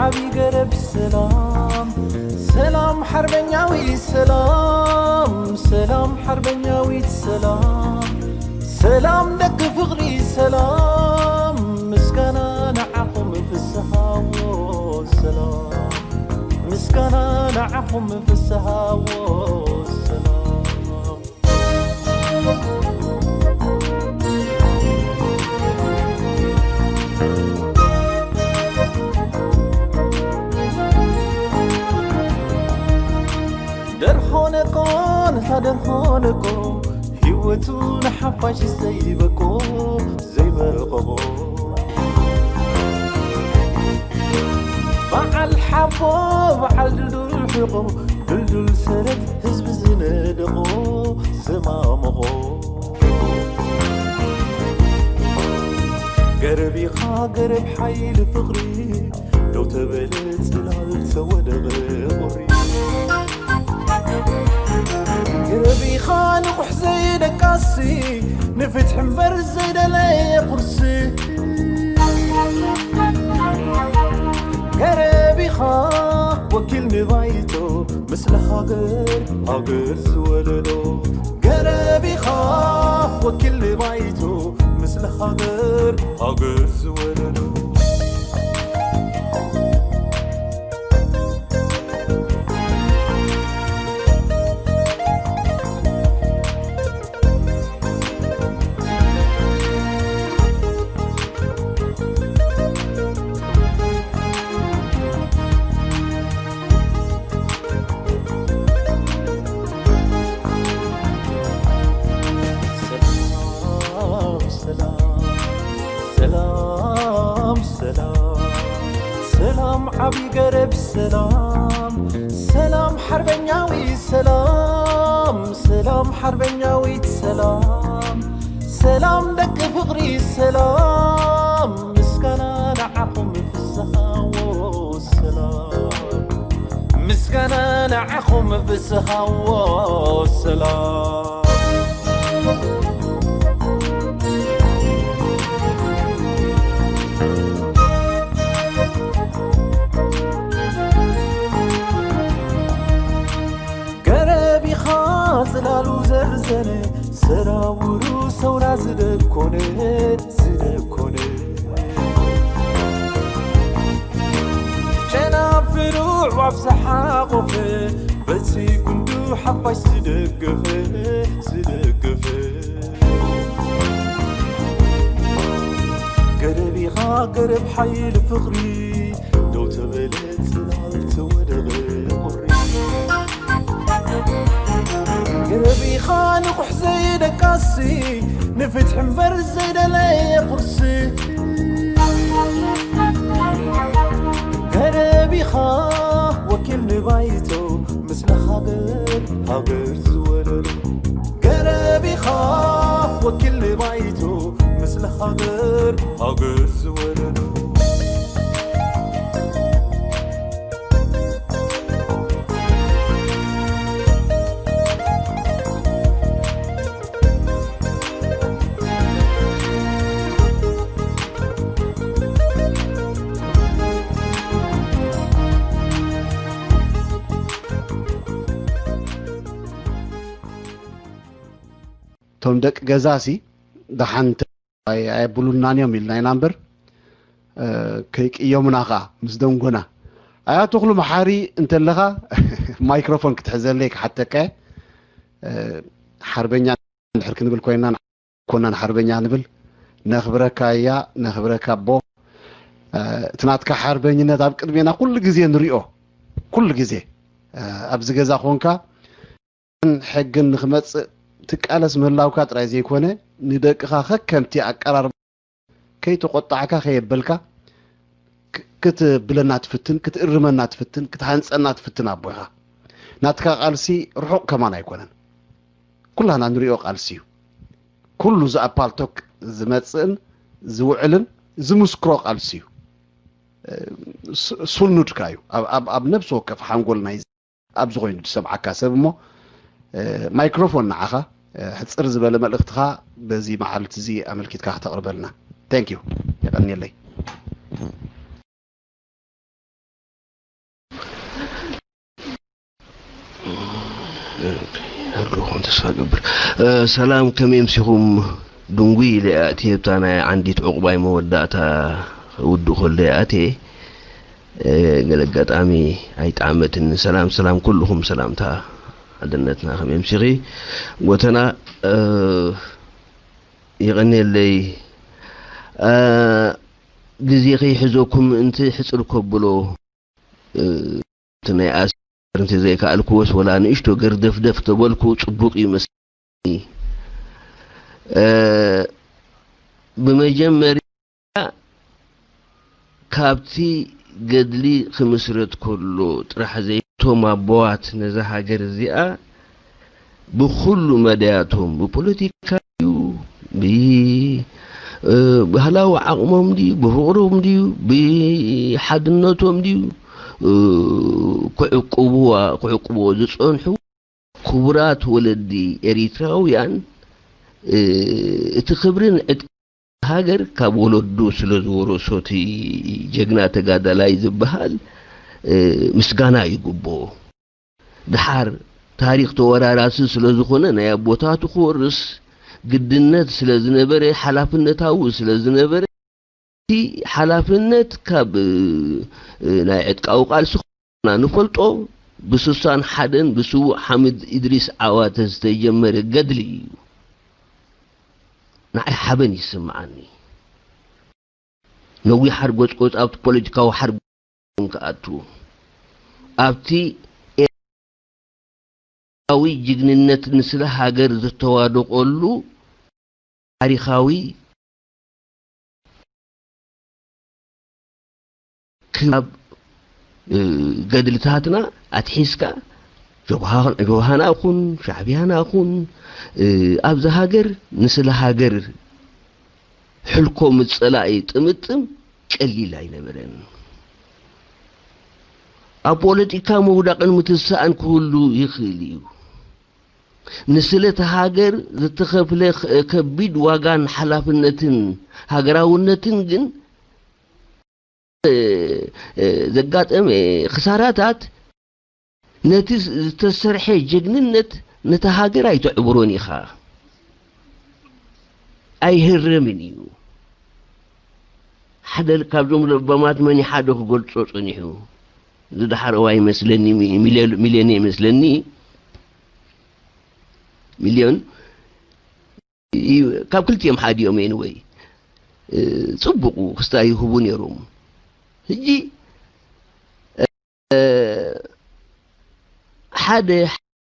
ዓቢ ገረብ ሰላም፣ ሰላም ሓርበኛዊት ሰላም፣ ሰላም ሓርበኛዊት ሰላም፣ ሰላም ደቂ ፍቕሪ ሰላም፣ ምስጋና ንዓኹም ፍስሃዎ ሰላም፣ ምስጋና ንዓኹም ፍስሃዎ ሰላም። ደርሆነቆ ነታ ደርሆነቆ ህይወቱ ንሓፋሽ ዘይበቆ ዘይበረቐቦ በዓል ሓቦ በዓል ድልዱል ሕቖ ድልዱል ሰረት ህዝቢ ዝነደቖ ዘማመቖ ገረብ ኢኻ ገረብ ሓይሊ ፍቕሪ ደው ተበለ ጽላል ተወደቐ ቁሪ ገረብ ኢኻ ንቑሕ ዘይደቃሲ ንፍትሒ እምበር ዘይደለየ ቁርሲ ገረብ ኢኻ ወኪል ንባይቶ ምስለ ሃገር ሃገር ዝወለዶ ገረብ ኢኻ ወኪል ንባይቶ ምስለ ሃገር ሃገር ዝወለዶ ሰላም ሰላም ሰላም ሰላም ሰላም ዓቢ ገረብ ሰላም ሰላም ሓርበኛዊ ሰላም ሰላም ሓርበኛዊት ሰላም ሰላም ደቂ ፍቕሪ ሰላም ምስጋና ንዓኹም ፍስሃዎ ሰላም ምስጋና ንዓኹም ፍስሃዎ ሰላም ገረብ ኢኻ ጽላሉ ዘርዘነ ሰራውሩ ሰውራ ዝደብ ኮነ ዝደብ ኮነ ጨናፍሩ ኣዕዋፍ ዝሓቖፈ በቲ ጉንዱ ሓፋሽ ዝደገፈ ዝደገፈ ገረብ ኢኻ ገረብ ሓይሊ ፍቕሪ ደው ተበለ ጽላል ተወደቐ ቁሪ ገረብ ኢኻ ንቑሕ ዘይደቃሲ ንፍትሒ እምበር ዘይደለየ ቁርሲ ገረብ ኢኻ ወኪል ንባይቶ ምስለ ሃገር ሃገር ዝወለዶ ገረብ ኢኻ ወኪል ንባይቶ ምስለ ሃገር ሃገር ዝወለዶ እቶም ደቂ ገዛሲ ደሓን ኣየብሉናን እዮም ኢልና ኢና እምበር ከይቅየሙና ከዓ ምስ ደንጎና ኣያ ተኽሉ መሓሪ እንተለኻ ማይክሮፎን ክትሕዘለይ ክሓተካ ሓርበኛ እንድሕር ክንብል ኮይና ኮናን ሓርበኛ ንብል ነኽብረካ እያ ነኽብረካ ኣቦ እቲ ናትካ ሓርበኝነት ኣብ ቅድሜና ኩሉ ግዜ ንሪኦ ኩሉ ግዜ ኣብዚ ገዛ ኮንካ ሕግን ንክመፅእ ትቃለስ ምህላውካ ጥራይ ዘይኮነ ንደቅኻ ከከምቲ ኣቀራርባ ከይተቆጣዕካ ከየበልካ ክትብለና ትፍትን ክትእርመና ትፍትን ክትሃንፀና ትፍትን ኣቦ ኢኻ ናትካ ቃልሲ ርሑቕ ከማን ኣይኮነን ኩላና ንሪኦ ቃልሲ እዩ ኩሉ እዚ ኣብ ፓልቶክ ዝመፅእን ዝውዕልን ዝምስክሮ ቃልሲ እዩ ስኑድካ እዩ ኣብ ነብሲ ወከፍ ሓንጎል ናይ ኣብዚ ኮይኑ ዝሰምዓካ ሰብ እሞ ማይክሮፎን ንዓኻ ሕፅር ዝበለ መልእኽትኻ በዚ መዓልቲ እዚ ኣመልኪትካ ክተቕርበልና thank you የቐንየለይ ኣለኹም ተስፋ ገብር። እ፣ ሰላም፣ ከመይ ኣምሲኹም? ድንጉይ ኢለ እየ ኣትየ፣ ኣብታ ናይ ዓንዲት ዕቑባይ መወዳእታ ውድእ ከሎ እየ ኣትየ። እ፣ ገለ ኣጋጣሚ ኣይጠዓመትን። ሰላም፣ ሰላም ኩልኹም፣ ሰላምታ ሓድነትና፣ ከመይ ኣምሲኺ? ጎተና፣ እ፣ የቐንየለይ። እ፣ ግዜ ከይሕዘኩም ምእንቲ ሕጽር ከብሎ፣ እ፣ እቲ ናይ ኣሰር እንተ ዘይከኣልክዎስ፣ ወላ ንእሽቶ ገርደፍደፍ ተበልኩ ጽቡቕ እዩ መስለኒ። እ፣ ብመጀመርያ ካብቲ ገድሊ ክምስረት ከሎ ጥራሕ ዘይቶም ኣቦዋት ነዛ ሃገር እዚኣ ብኹሉ መዳያቶም፣ ብፖለቲካ ድዩ፣ ብ-፣ እ፣ ባህላዊ ዓቕሞም ድዩ፣ ብፍቕሮም ድዩ፣ ብሓድነቶም ድዩ፣ እ፣ ክዕቅብዋ-፣ ክዕቅብዎ ዝጸንሑ ክቡራት ወለዲ ኤሪትራውያን፣ እ፣ እቲ ክብርን ዕጥቂ ሃገር ካብ ወለዱ ስለ ዝወረሶ፣ እቲ ጀግና ተጋዳላይ ዝበሃል፣ እ፣ ምስጋና ይግብኦ። ደሓር ታሪኽ ተወራራሲ ስለ ዝኾነ፣ ናይ ኣቦታቱ ክወርስ ግድነት ስለ ዝነበረ፣ ሓላፍነታዊ ስለ ዝነበረ፣ እቲ ሓላፍነት ካብ፣ እ፣ ናይ ዕጥቃዊ ቃልሲ ኮና ንፈልጦ፣ ብስሳን ሓደን ብስዉእ ሓምድ ኢድሪስ ዓዋተ ዝተጀመረ ገድሊ እዩ። ንዓይ ሓበን ይስምዓኒ። ነዊሕ ሓርጎጽጎጽ ኣብቲ ፖለቲካዊ ሓርጎጽ ክኣቱ፣ ኣብቲ ኤርትራዊ ጅግንነት ንስለ ሃገር ዝተዋደቐሉ ታሪኻዊ ክብ-፣ እ፣ ገድልታትና ኣትሒዝካ፣ ጀብሃ-፣ ጀብሃና ኹን፣ ሻዕብያና ኹን፣ እ፣ ኣብዛ ሃገር ንስለ ሃገር ሕልኮ ምስ ጸላኢ ጥምጥም ቀሊል ኣይነበረን። ኣብ ፖለቲካ ምውዳቕን ምትሳእን ክህሉ ይኽእል እዩ። ንስለ እታ ሃገር ዝተኸፍለ ኸ-፣ ከቢድ ዋጋን ሓላፍነትን ሃገራውነትን ግን፣ እ፣ እ፣ ዘጋጠመ ክሳራታት ነቲ ዝ-፣ ዝተሰርሐ ጀግንነት ነታ ሃገር ኣይተዕብሮን ኢኻ። ኣይህረምን እዩ። ሓደ ካብዞም ለባማት መን እዩ ሓደ ክገልጾ ጸኒሑ? ዝደሓረዋ ይመስለኒ፣ ሚ-፣ ሚልዮን፣ ሚልዮን ይመስለኒ። ሚልዮን እዩ፣ ካብ ክልቲኦም ሓዲኦም፣ ኤኒወይ፣ እ፣ ጽቡቕ ክስታይ ይህቡ ነይሮም። ሕጂ፣ እ፣ ሓደ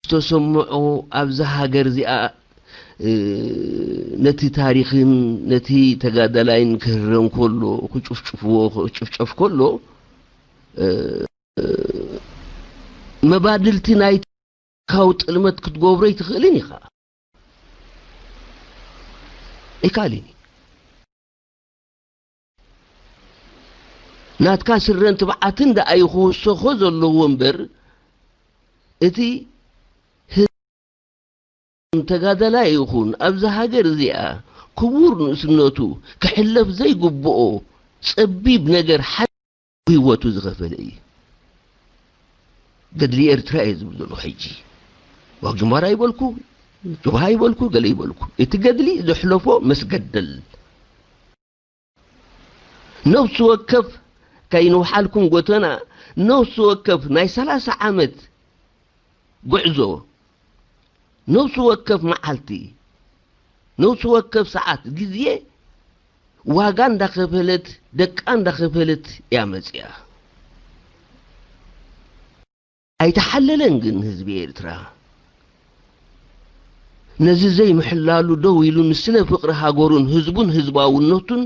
ዝተሰምዖ ኣብዛ ሃገር እዚኣ፣ እ፣ ነቲ ታሪኽን ነቲ ተጋዳላይን ክህረም ከሎ፣ ክጭፍጭፍዎ፣ ክጭፍጨፍ ከሎ፣ እ፣ መባድልቲ ናይ ካው ጥልመት ክትገብሮ ኣይትኽእልን ኢኻ። ኣይካልን እዩ። ናትካ ስረን ትብዓትን ደኣ እዩ ክውሰኾ ዘለዎ እምበር፣ እቲ ህዝቢ ተጋዳላይ ይኹን ኣብዛ ሃገር እዚኣ ክቡር ንእስነቱ ክሕለፍ ዘይግብኦ ጸቢብ ነገር ሓደ ህይወቱ ዝኸፈለ እዩ። ገድሊ ኤርትራ እየ ዝብል ዘለኹ ሕጂ። ዋግጅማራ ይበልኩ፣ ጅብሃ ይበልኩ፣ ገለ ይበልኩ። እቲ ገድሊ ዘሕለፎ መስገደል። ነፍሲ ወከፍ ከይንውሓልኩም ጎተና፣ ነፍሲ ወከፍ ናይ ሰላሳ ዓመት ጉዕዞ፣ ነፍሲ ወከፍ መዓልቲ፣ ነፍሲ ወከፍ ሰዓት ግዜ ዋጋ እንዳኸፈለት፣ ደቃ እንዳኸፈለት እያ መጽያ። ኣይተሓለለን ግን ህዝቢ ኤርትራ። ነዚ ዘይምሕላሉ ደው ኢሉ ንስለ ፍቕሪ ሃገሩን ህዝቡን ህዝባውነቱን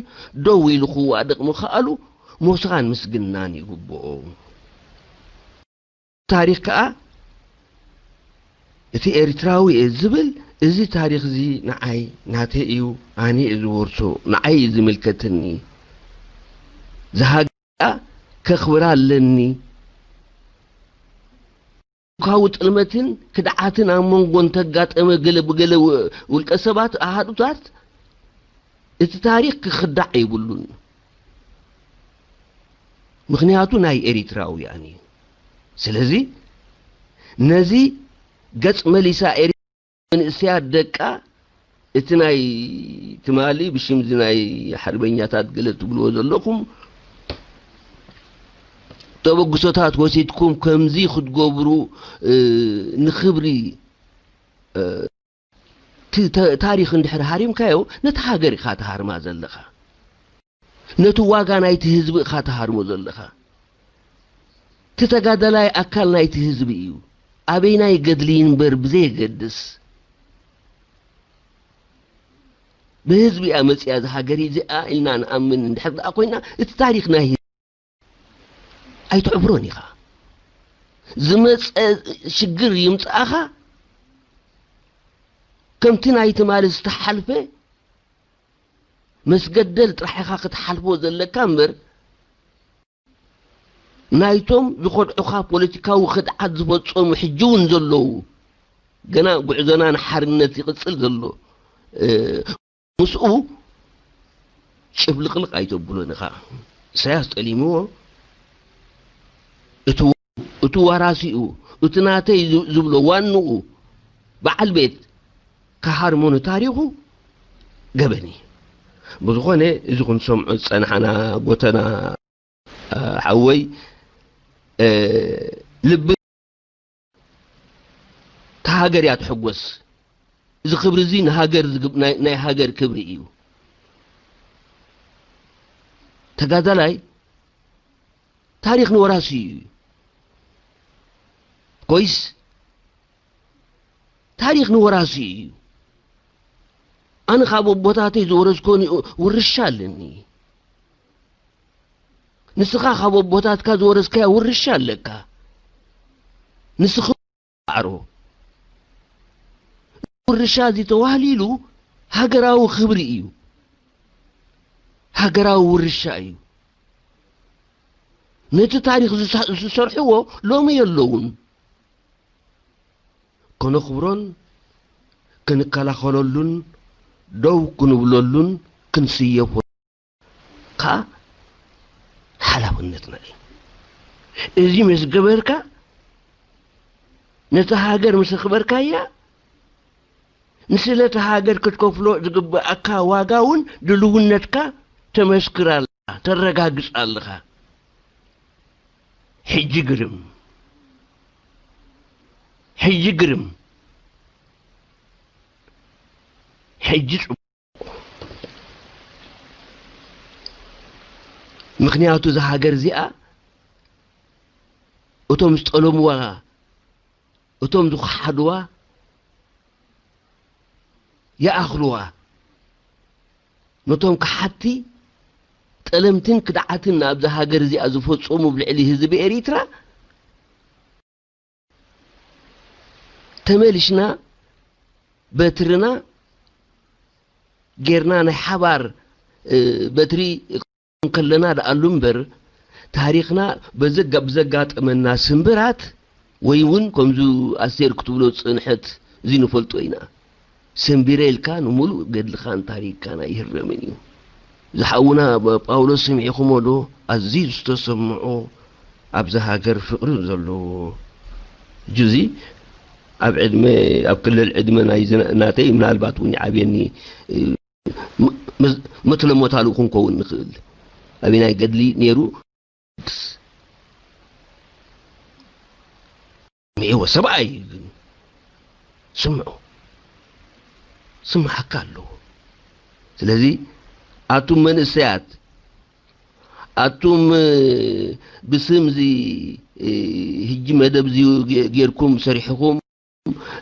ደው ኢሉ ክዋደቕ ምኽኣሉ ሞሳን ምስግናን ይግብኦ። ታሪኽ ከኣ እቲ ኤርትራዊ እየ ዝብል፣ እዚ ታሪኽ እዚ ንዓይ ናተይ እዩ፣ ኣነ እየ ዝወርሶ፣ ንዓይ እዩ ዝምልከተኒ። ዝሃገ ከኽብራ ኣለኒ። ካው ጥልመትን ክድዓትን ኣብ መንጎ እንተጋጠመ ገለ ብገለ ው-፣ ውልቀ ሰባት ኣሃዱታት እቲ ታሪኽ ክኽዳዕ የብሉን። ምኽንያቱ ናይ ኤሪትራውያን እዩ። ስለዚ ነዚ ገጽ መሊሳ ኤሪ-፣ መንእሰያት ደቃ፣ እቲ ናይ ትማሊ ብሽምዚ ናይ ሓርበኛታት ገለ ትብልዎ ዘለኹም ተበግሶታት ወሲድኩም ከምዚ ክትገብሩ፣ እ፣ ንኽብሪ፣ እ፣ ቲ-፣ ተ-፣ ታሪኽ እንድሕር ሃሪምካዮ፣ ነቲ ሃገር ኢኻ ትሃርማ ዘለኻ። ነቲ ዋጋ ናይቲ ህዝቢ ኢኻ ትሃርሞ ዘለኻ። እቲ ተጋዳላይ ኣካል ናይቲ ህዝቢ እዩ። ኣበይናይ ገድሊ እምበር ብዘየገድስ፣ ብህዝቢ እያ መጽያ እዛ ሃገር እዚኣ ኢልና ንኣምን እንድሕር ደኣ ኮይና፣ እቲ ታሪኽ ናይ ህዝቢ ኣይትዕብሮን ኢኻ። ዝመጸ ሽግር ይምጽኣኻ፣ ከምቲ ናይ ትማሊ ዝተሓልፈ መስገደል ጥራሕ ኢኻ ክትሓልፎ ዘለካ እምበር፣ ናይቶም ዝኸድዑኻ ፖለቲካዊ ክድዓት ዝፈጸሙ ሕጂ እውን ዘለዉ፣ ገና ጉዕዞና ንሓርነት ይቕጽል ዘሎ፣ እ፣ ምስኡ ጭፍልቕልቕ ኣይተብሎን ኢኻ። ኢሳያስ ጠሊምዎ፣ እቲ፣ እቲ ዋራሲኡ፣ እቲ ናተይ ዝ-፣ ዝብሎ ዋንኡ በዓል ቤት ክሃርሞ ንታሪኹ ገበን እዩ። ብዝኾነ፣ እዚ ክንሰምዖ ዝጸናሕና ጎተና፣ እ፣ ሓወይ፣ እ፣ ልቢ እታ ሃገር እያ ትሕጎስ። እዚ ክብሪ እዚ ንሃገር ዝግብ-፣ ናይ፣ ናይ ሃገር ክብሪ እዩ። ተጋዳላይ ታሪኽ ንወራሲ እዩ። ኮይስ፣ ታሪኽ ንወራሲ እዩ። ኣነ ካብ ኣቦታተይ ዝወረስኮ ውርሻ ኣለኒ። ንስኻ ካብ ኣቦታትካ ዝወረስካያ ውርሻ ኣለካ። ንስኻ ኣዕሮ። ውርሻ እዚ ተዋህሊሉ ሃገራዊ ክብሪ እዩ። ሃገራዊ ውርሻ እዩ። ነቲ ታሪኽ ዝሳ-፣ ዝሰርሕዎ ሎሚ የለውን። ከነኽብሮን ክንከላኸለሉን ደው ክንብለሉን ክንስየፎ ከኣ ሓላፍነትና እዩ። እዚ ምስ ገበርካ፣ ነታ ሃገር ምስ ኣኽበርካያ፣ ንስለ እታ ሃገር ክትከፍሎ ዝግብኣካ ዋጋ እውን ድልውነትካ ተመስክር ኣለኻ፣ ተረጋግጽ ኣለኻ። ሕጂ ግርም፣ ሕጂ ግርም፣ ሕጂ ጽቡቕ። ምኽንያቱ እዛ ሃገር እዚኣ እቶም ዝጠለምዋ፣ እቶም ዝኸሓድዋ ይኣኽልዋ። ነቶም ከሓድቲ፣ ጠለምትን ክድዓትን ናብዛ ሃገር እዚኣ ዝፈጸሙ ኣብ ልዕሊ ህዝቢ ኤሪትራ፣ ተመሊሽና በትርና ጌርና ናይ ሓባር፣ እ፣ በትሪ ከለና ደኣሉ እምበር፣ ታሪኽና በዘጋ-፣ ብዘጋጠመና ስምብራት ወይ እውን ከምዚ ኣስቴር ክትብሎ ዝጸንሐት፣ እዚ ንፈልጦ ኢና። ሰምቢረ ኢልካ ንምሉእ ገድልኻን ታሪኽካን ኣይህረምን እዩ። ዝሓውና ብ-፣ ጳውሎስ ሰሚዕኹሞ ዶ? ኣዝዩ ዝተሰምዖ ኣብዛ ሃገር ፍቕሪ ዘለዎ። ሕጂ እዚ ኣብ ዕድመ፣ ኣብ ክልል ዕድመ ናይ ዝና-፣ ናተይ ምናልባት እውን ይዓብየኒ፣ እ፣ ም-፣ መዝ-፣ መትለሞታሉ ክንከውን ንኽእል። ኣበናይ ገድሊ ነይሩ? ስምዕዎ፣ ሰብኣይ ግን ስምዑ፣ ስምዓካ ኣለዎ። ስለዚ ኣቱም መንእሰያት፣ ኣቱም፣ እ፣ ብስም እዚ፣ እ፣ ህጂ መደብ እዚ ገ-፣ ጌርኩም ሰሪሕኹም፣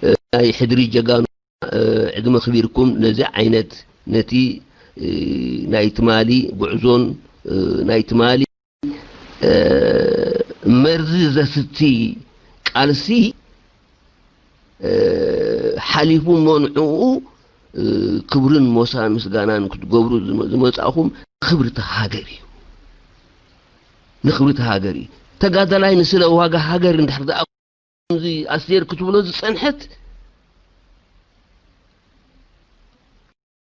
እ፣ ናይ ሕድሪ ጀጋኑ፣ እ፣ ዕድመ ክቢርኩም ነዚ ዓይነት ነቲ፣ እ፣ ናይ ትማሊ ጉዕዞን፣ እ፣ ናይ ትማሊ፣ እ፣ መርዚ ዘስቲ ቃልሲ፣ እ፣ ሓሊፉ እሞ ንዕኡ፣ እ፣ ክብርን ሞሳን ምስጋናን ክትገብሩ ዝመ-፣ ዝመጻእኹም ክብሪ እታ ሃገር እዩ። ንክብሪ እታ ሃገር እዩ። ተጋዳላይ ንስለ ዋጋ ሃገር እንድሕር ደኣ ከምዚ ኣስቴር ክትብሎ ዝጸንሐት፣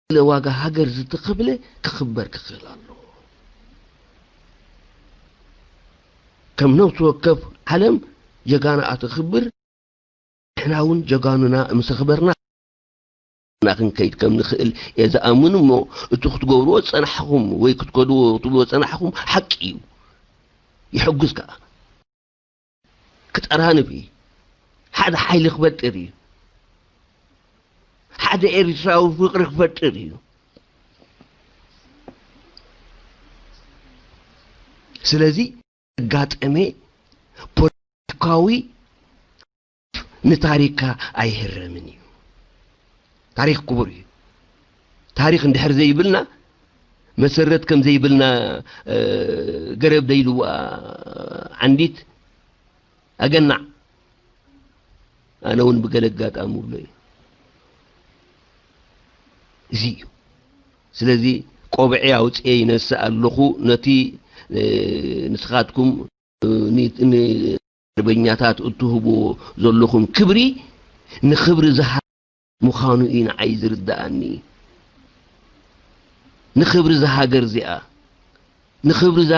ስለ ዋጋ ሃገር ዝተኸፍለ ክኽበር ክኽእል ኣለዎ። ከም ነፍሲ ወከፍ ዓለም ጀጋናኣ ተኽብር፣ ንሕና እውን ጀጋኑና ምስ ኣኽበርና፣ ንሕና ክንከይድ ከም ንኽእል እየ ዝኣምን እሞ፣ እቲ ክትገብርዎ ዝጸናሕኹም ወይ ክትከድዎ ክትብልዎ ዝጸናሕኹም ሓቂ እዩ። የሐጉስ ከኣ። ክጠራንፍ እዩ። ሓደ ሓይሊ ክፈጥር እዩ። ሓደ ኤርትራዊ ፍቕሪ ክፈጥር እዩ። ስለዚ ኣጋጠመ ፖለቲካዊ ንታሪክካ ኣይህረምን እዩ። ታሪክ ክቡር እዩ። ታሪክ እንድሕር ዘይብልና፣ መሰረት ከም ዘይብልና፣ እ፣ ገረብ ደይልዋ ዓንዲት ኣገናዕ። ኣነ እውን ብገለ ኣጋጣሚ እብሎ እዩ። እዚ እዩ። ስለዚ ቆብዐይ ኣውፅኤ ይነስእ ኣለኹ። ነቲ፣ እ፣ ንስኻትኩም፣ እ፣ ኒ-፣ ኒ-፣ ሓርበኛታት እትህብዎ ዘለኹም ክብሪ ንኽብሪ ዝሃ-፣ ምዃኑ እዩ ንዓይ ዝርድኣኒ። ንኽብሪ እዛ ሃገር እዚኣ፣ ንኽብሪ እዛ፣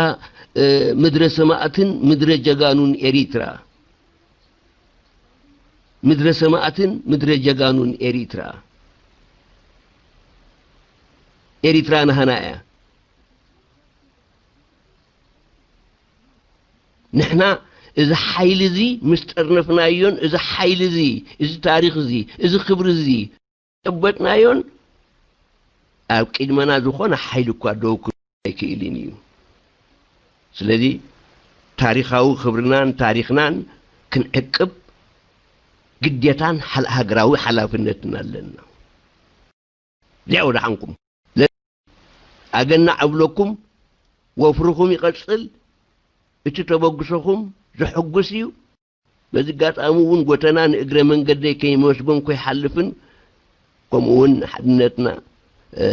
እ፣ ምድረ ሰማእትን ምድረ ጀጋኑን ኤሪትራ፣ ምድረ ሰማእትን ምድረ ጀጋኑን ኤሪትራ። ኤሪትራ ናህና እያ። ንሕና እዚ ሓይሊ እዚ ምስ ጠርነፍናዮን፣ እዚ ሓይሊ እዚ፣ እዚ ታሪኽ እዚ፣ እዚ ክብሪ እዚ ጨበጥናዮን፣ ኣብ ቅድመና ዝኾነ ሓይሊ እኳ ደው ክብል ኣይክእልን እዩ። ስለዚ ታሪኻዊ ክብርናን ታሪኽናን ክንዕቅብ ግዴታን ሓል-፣ ሃገራዊ ሓላፍነትን ኣለና። እዚኣ ወደሓንኩም። ኣገናዕ እብለኩም፣ ወፍርኹም ይቐጽል። እቲ ተበግሶኹም ዘሐጉስ እዩ። በዚ ኣጋጣሚ እውን ጎተና ንእግረ መንገደይ ከይመስጎን ከይሓልፍን፣ ከምኡ እውን ሓድነትና፣ እ፣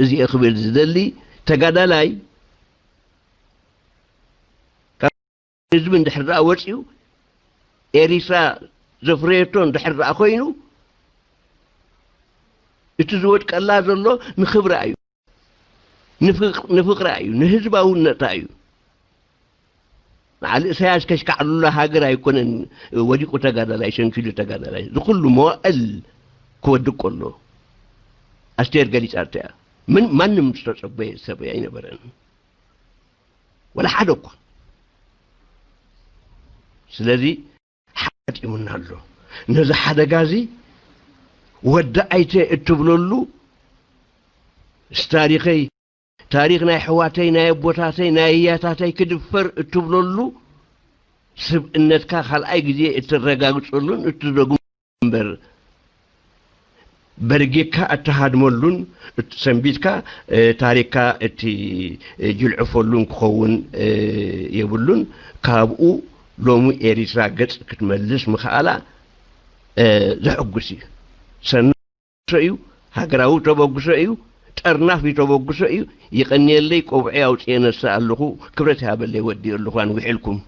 እዚኤ ክብል ዝደሊ ተጋዳላይ ካብ ህዝቢ እንድሕር ደኣ ወጺኡ፣ ኤሪትራ ዘፍረየቶ እንድሕር ደኣ ኮይኑ፣ እቲ ዝወድቀላ ዘሎ ንኽብራ እዩ፣ ንፍቅ-፣ ንፍቅራ እዩ፣ ንህዝባውነታ እዩ። ንዓሊ ኢሳያስ ከሽካዕሉላ ሃገር ኣይኮነን ወዲቁ ተጋዳላይ፣ ሸንኪሉ ተጋዳላይ። ዝኩሉ መዋእል ክወድቅ ከሎ ኣስቴር ገሊጻቶ እያ። ምን-፣ ማንም ዝተጸበየ ሰብ ኣይነበረን። ወላ ሓደ እኳ። ስለዚ ሓጢሙና ኣሎ። ነዚ ሓደጋ እዚ ወዲ ኣይተ እትብለሉ፣ ምስ ታሪኸይ፣ ታሪኽ ናይ ኣሕዋተይ፣ ናይ ኣቦታተይ፣ ናይ ኣያታተይ ክድፈር እትብለሉ፣ ስብእነትካ ካልኣይ ግዜ እትረጋግጸሉን እትደግሞ እምበር፣ በርጊግካ እትሃድመሉን እት-፣ ሰንቢትካ፣ እ፣ ታሪኽካ እት-፣ እ፣ ጅልዕፈሉን ክኸውን፣ እ፣ የብሉን። ካብኡ ሎሚ ኤሪትራ ገጽ ክትመልስ ምኽኣላ፣ እ፣ ዘሐጉስ እዩ። ሰናይ ተበግሶ እዩ፣ ሃገራዊ ተበግሶ እዩ፣ ጠርናፊ ተበግሶ እዩ። ይቐንየለይ፣ ቆብዐይ ኣውጽኤ ነስእ ኣለኹ። ክብረት ይሃበለይ፣ ወዲኤ ኣለኹ፣ ኣንዊሐልኩም።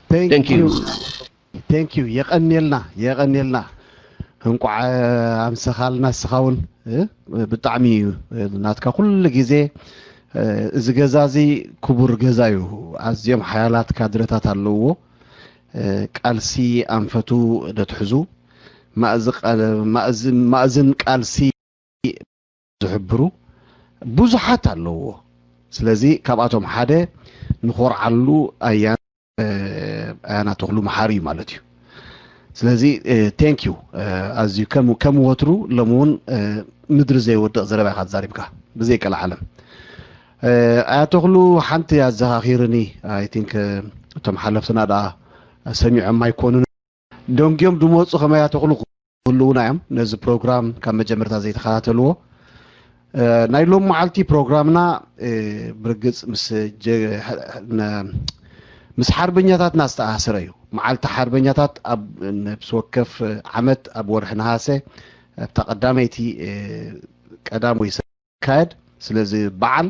Thank you። Thank you። የቐንየልና፣ የቐንየልና። እንቋዕ ኣምሰኻልና ንስኻ እውን፣ እ፣ ብጣዕሚ እዩ ናትካ ኩሉ ግዜ፣ እ፣ እዚ ገዛ እዚ ክቡር ገዛ እዩ። ኣዝዮም ሓያላት ካድረታት ኣለውዎ። እ፣ ቃልሲ ኣንፈቱ ደትሕዙ፣ ማእዚ ቃ-፣ ማእዚ-፣ ማእዝን ቃልሲ ዝሕብሩ ብዙሓት ኣለውዎ። ስለዚ ካብኣቶም ሓደ ንኾርዓሉ ኣያ-፣ ኣያና ተኽሉ መሓሪ እዩ ማለት እዩ። ስለዚ፣ እ፣ thank you፣ እ፣ ኣዝዩ ከም፣ ከም ወትሩ ሎሚ እውን፣ እ፣ ምድሪ ዘይወድቕ ዘረባ ኢኻ ተዛሪብካ ብዘይ ቀልዓለም። እ፣ ኣያ ተኽሉ ሓንቲ ኣዘኻኺርኒ፣ I think፣ እ፣ እቶም ሓለፍትና ደኣ ሰሚዖም ኣይኮኑን። ደንጊዮም ዝመፁ ከመይ ኣያ ተኽሉ ክህልዉና እዮም፣ ነዚ ፕሮግራም ካብ መጀመርታ ዘይተኸታተልዎ። እ፣ ናይ ሎም መዓልቲ ፕሮግራምና፣ እ፣ ብርግፅ ምስ ጀ-፣ ነ-፣ ምስ ሓርበኛታትና ዝተኣሳሰረ እዩ። መዓልቲ ሓርበኛታት ኣብ ነብሲ ወከፍ ዓመት ኣብ ወርሒ ነሃሰ ኣብታ ቀዳመይቲ፣ እ፣ ቀዳም ወይ ይካየድ። ስለዚ በዓል፣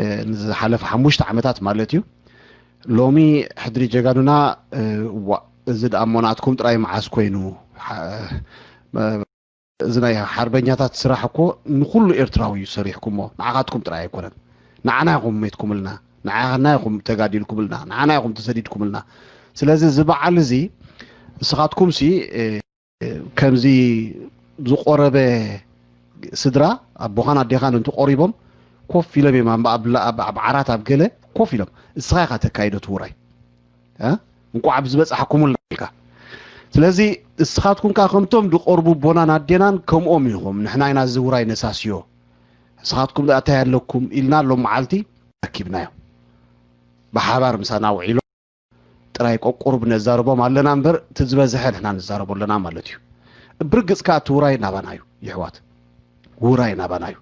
እ፣ ንዝሓለፈ ሓሙሽተ ዓመታት ማለት እዩ። ሎሚ ሕድሪ ጀጋኑና፣ እ፣ ዋ፣ እዚ ደኣ እሞ ናትኩም ጥራይ መዓስ ኮይኑ? ሓ-፣ መ-፣ እዚ ናይ ሓርበኛታት ስራሕ እኮ ንኹሉ ኤርትራዊ እዩ ሰሪሕኩሞ። ንዓኻትኩም ጥራይ ኣይኮነን። ንዓና ኢኹም ሜትኩምልና፣ ንዓና ኢኹም ተጋዲልኩምልና፣ ንዓና ኢኹም ተሰዲድኩምልና። ስለዚ እዚ በዓል እዚ ንስኻትኩም ሲ ከምዚ ዝቆረበ ስድራ ኣቦኻን ኣዴኻን እንተቆሪቦም ኮፍ ኢሎም እዮም ኣብ ዓራት ኣብ ገለ ኮፍ ኢሎም እስኻ ኢኻ ተካይዶ ትውራይ እንቋዕ ኣብዚ በጻሕኩምልና ኢልካ። ስለዚ እስኻትኩም ከኣ ከምቶም ዝቆርቡ ኣቦናን ኣዴናን ከምኦም ኢኹም። ንሕና ኢና እዚ ውራይ ነሳስዮ። እስኻትኩም ደኣ እንታይ ኣለኩም ኢልና ሎም መዓልቲ ረኪብናዮም። ብሓባር ምሳና ውዒሎም ጥራይ ቆቁሩብ ነዛርቦም ኣለና እምበር እቲ ዝበዝሐ ንሕና ንዛረቦ ኣለና ማለት እዩ። ብርግጽ ከኣ እቲ ውራይ ናባና እዩ ይሕዋት። ውራይ ናባና እዩ።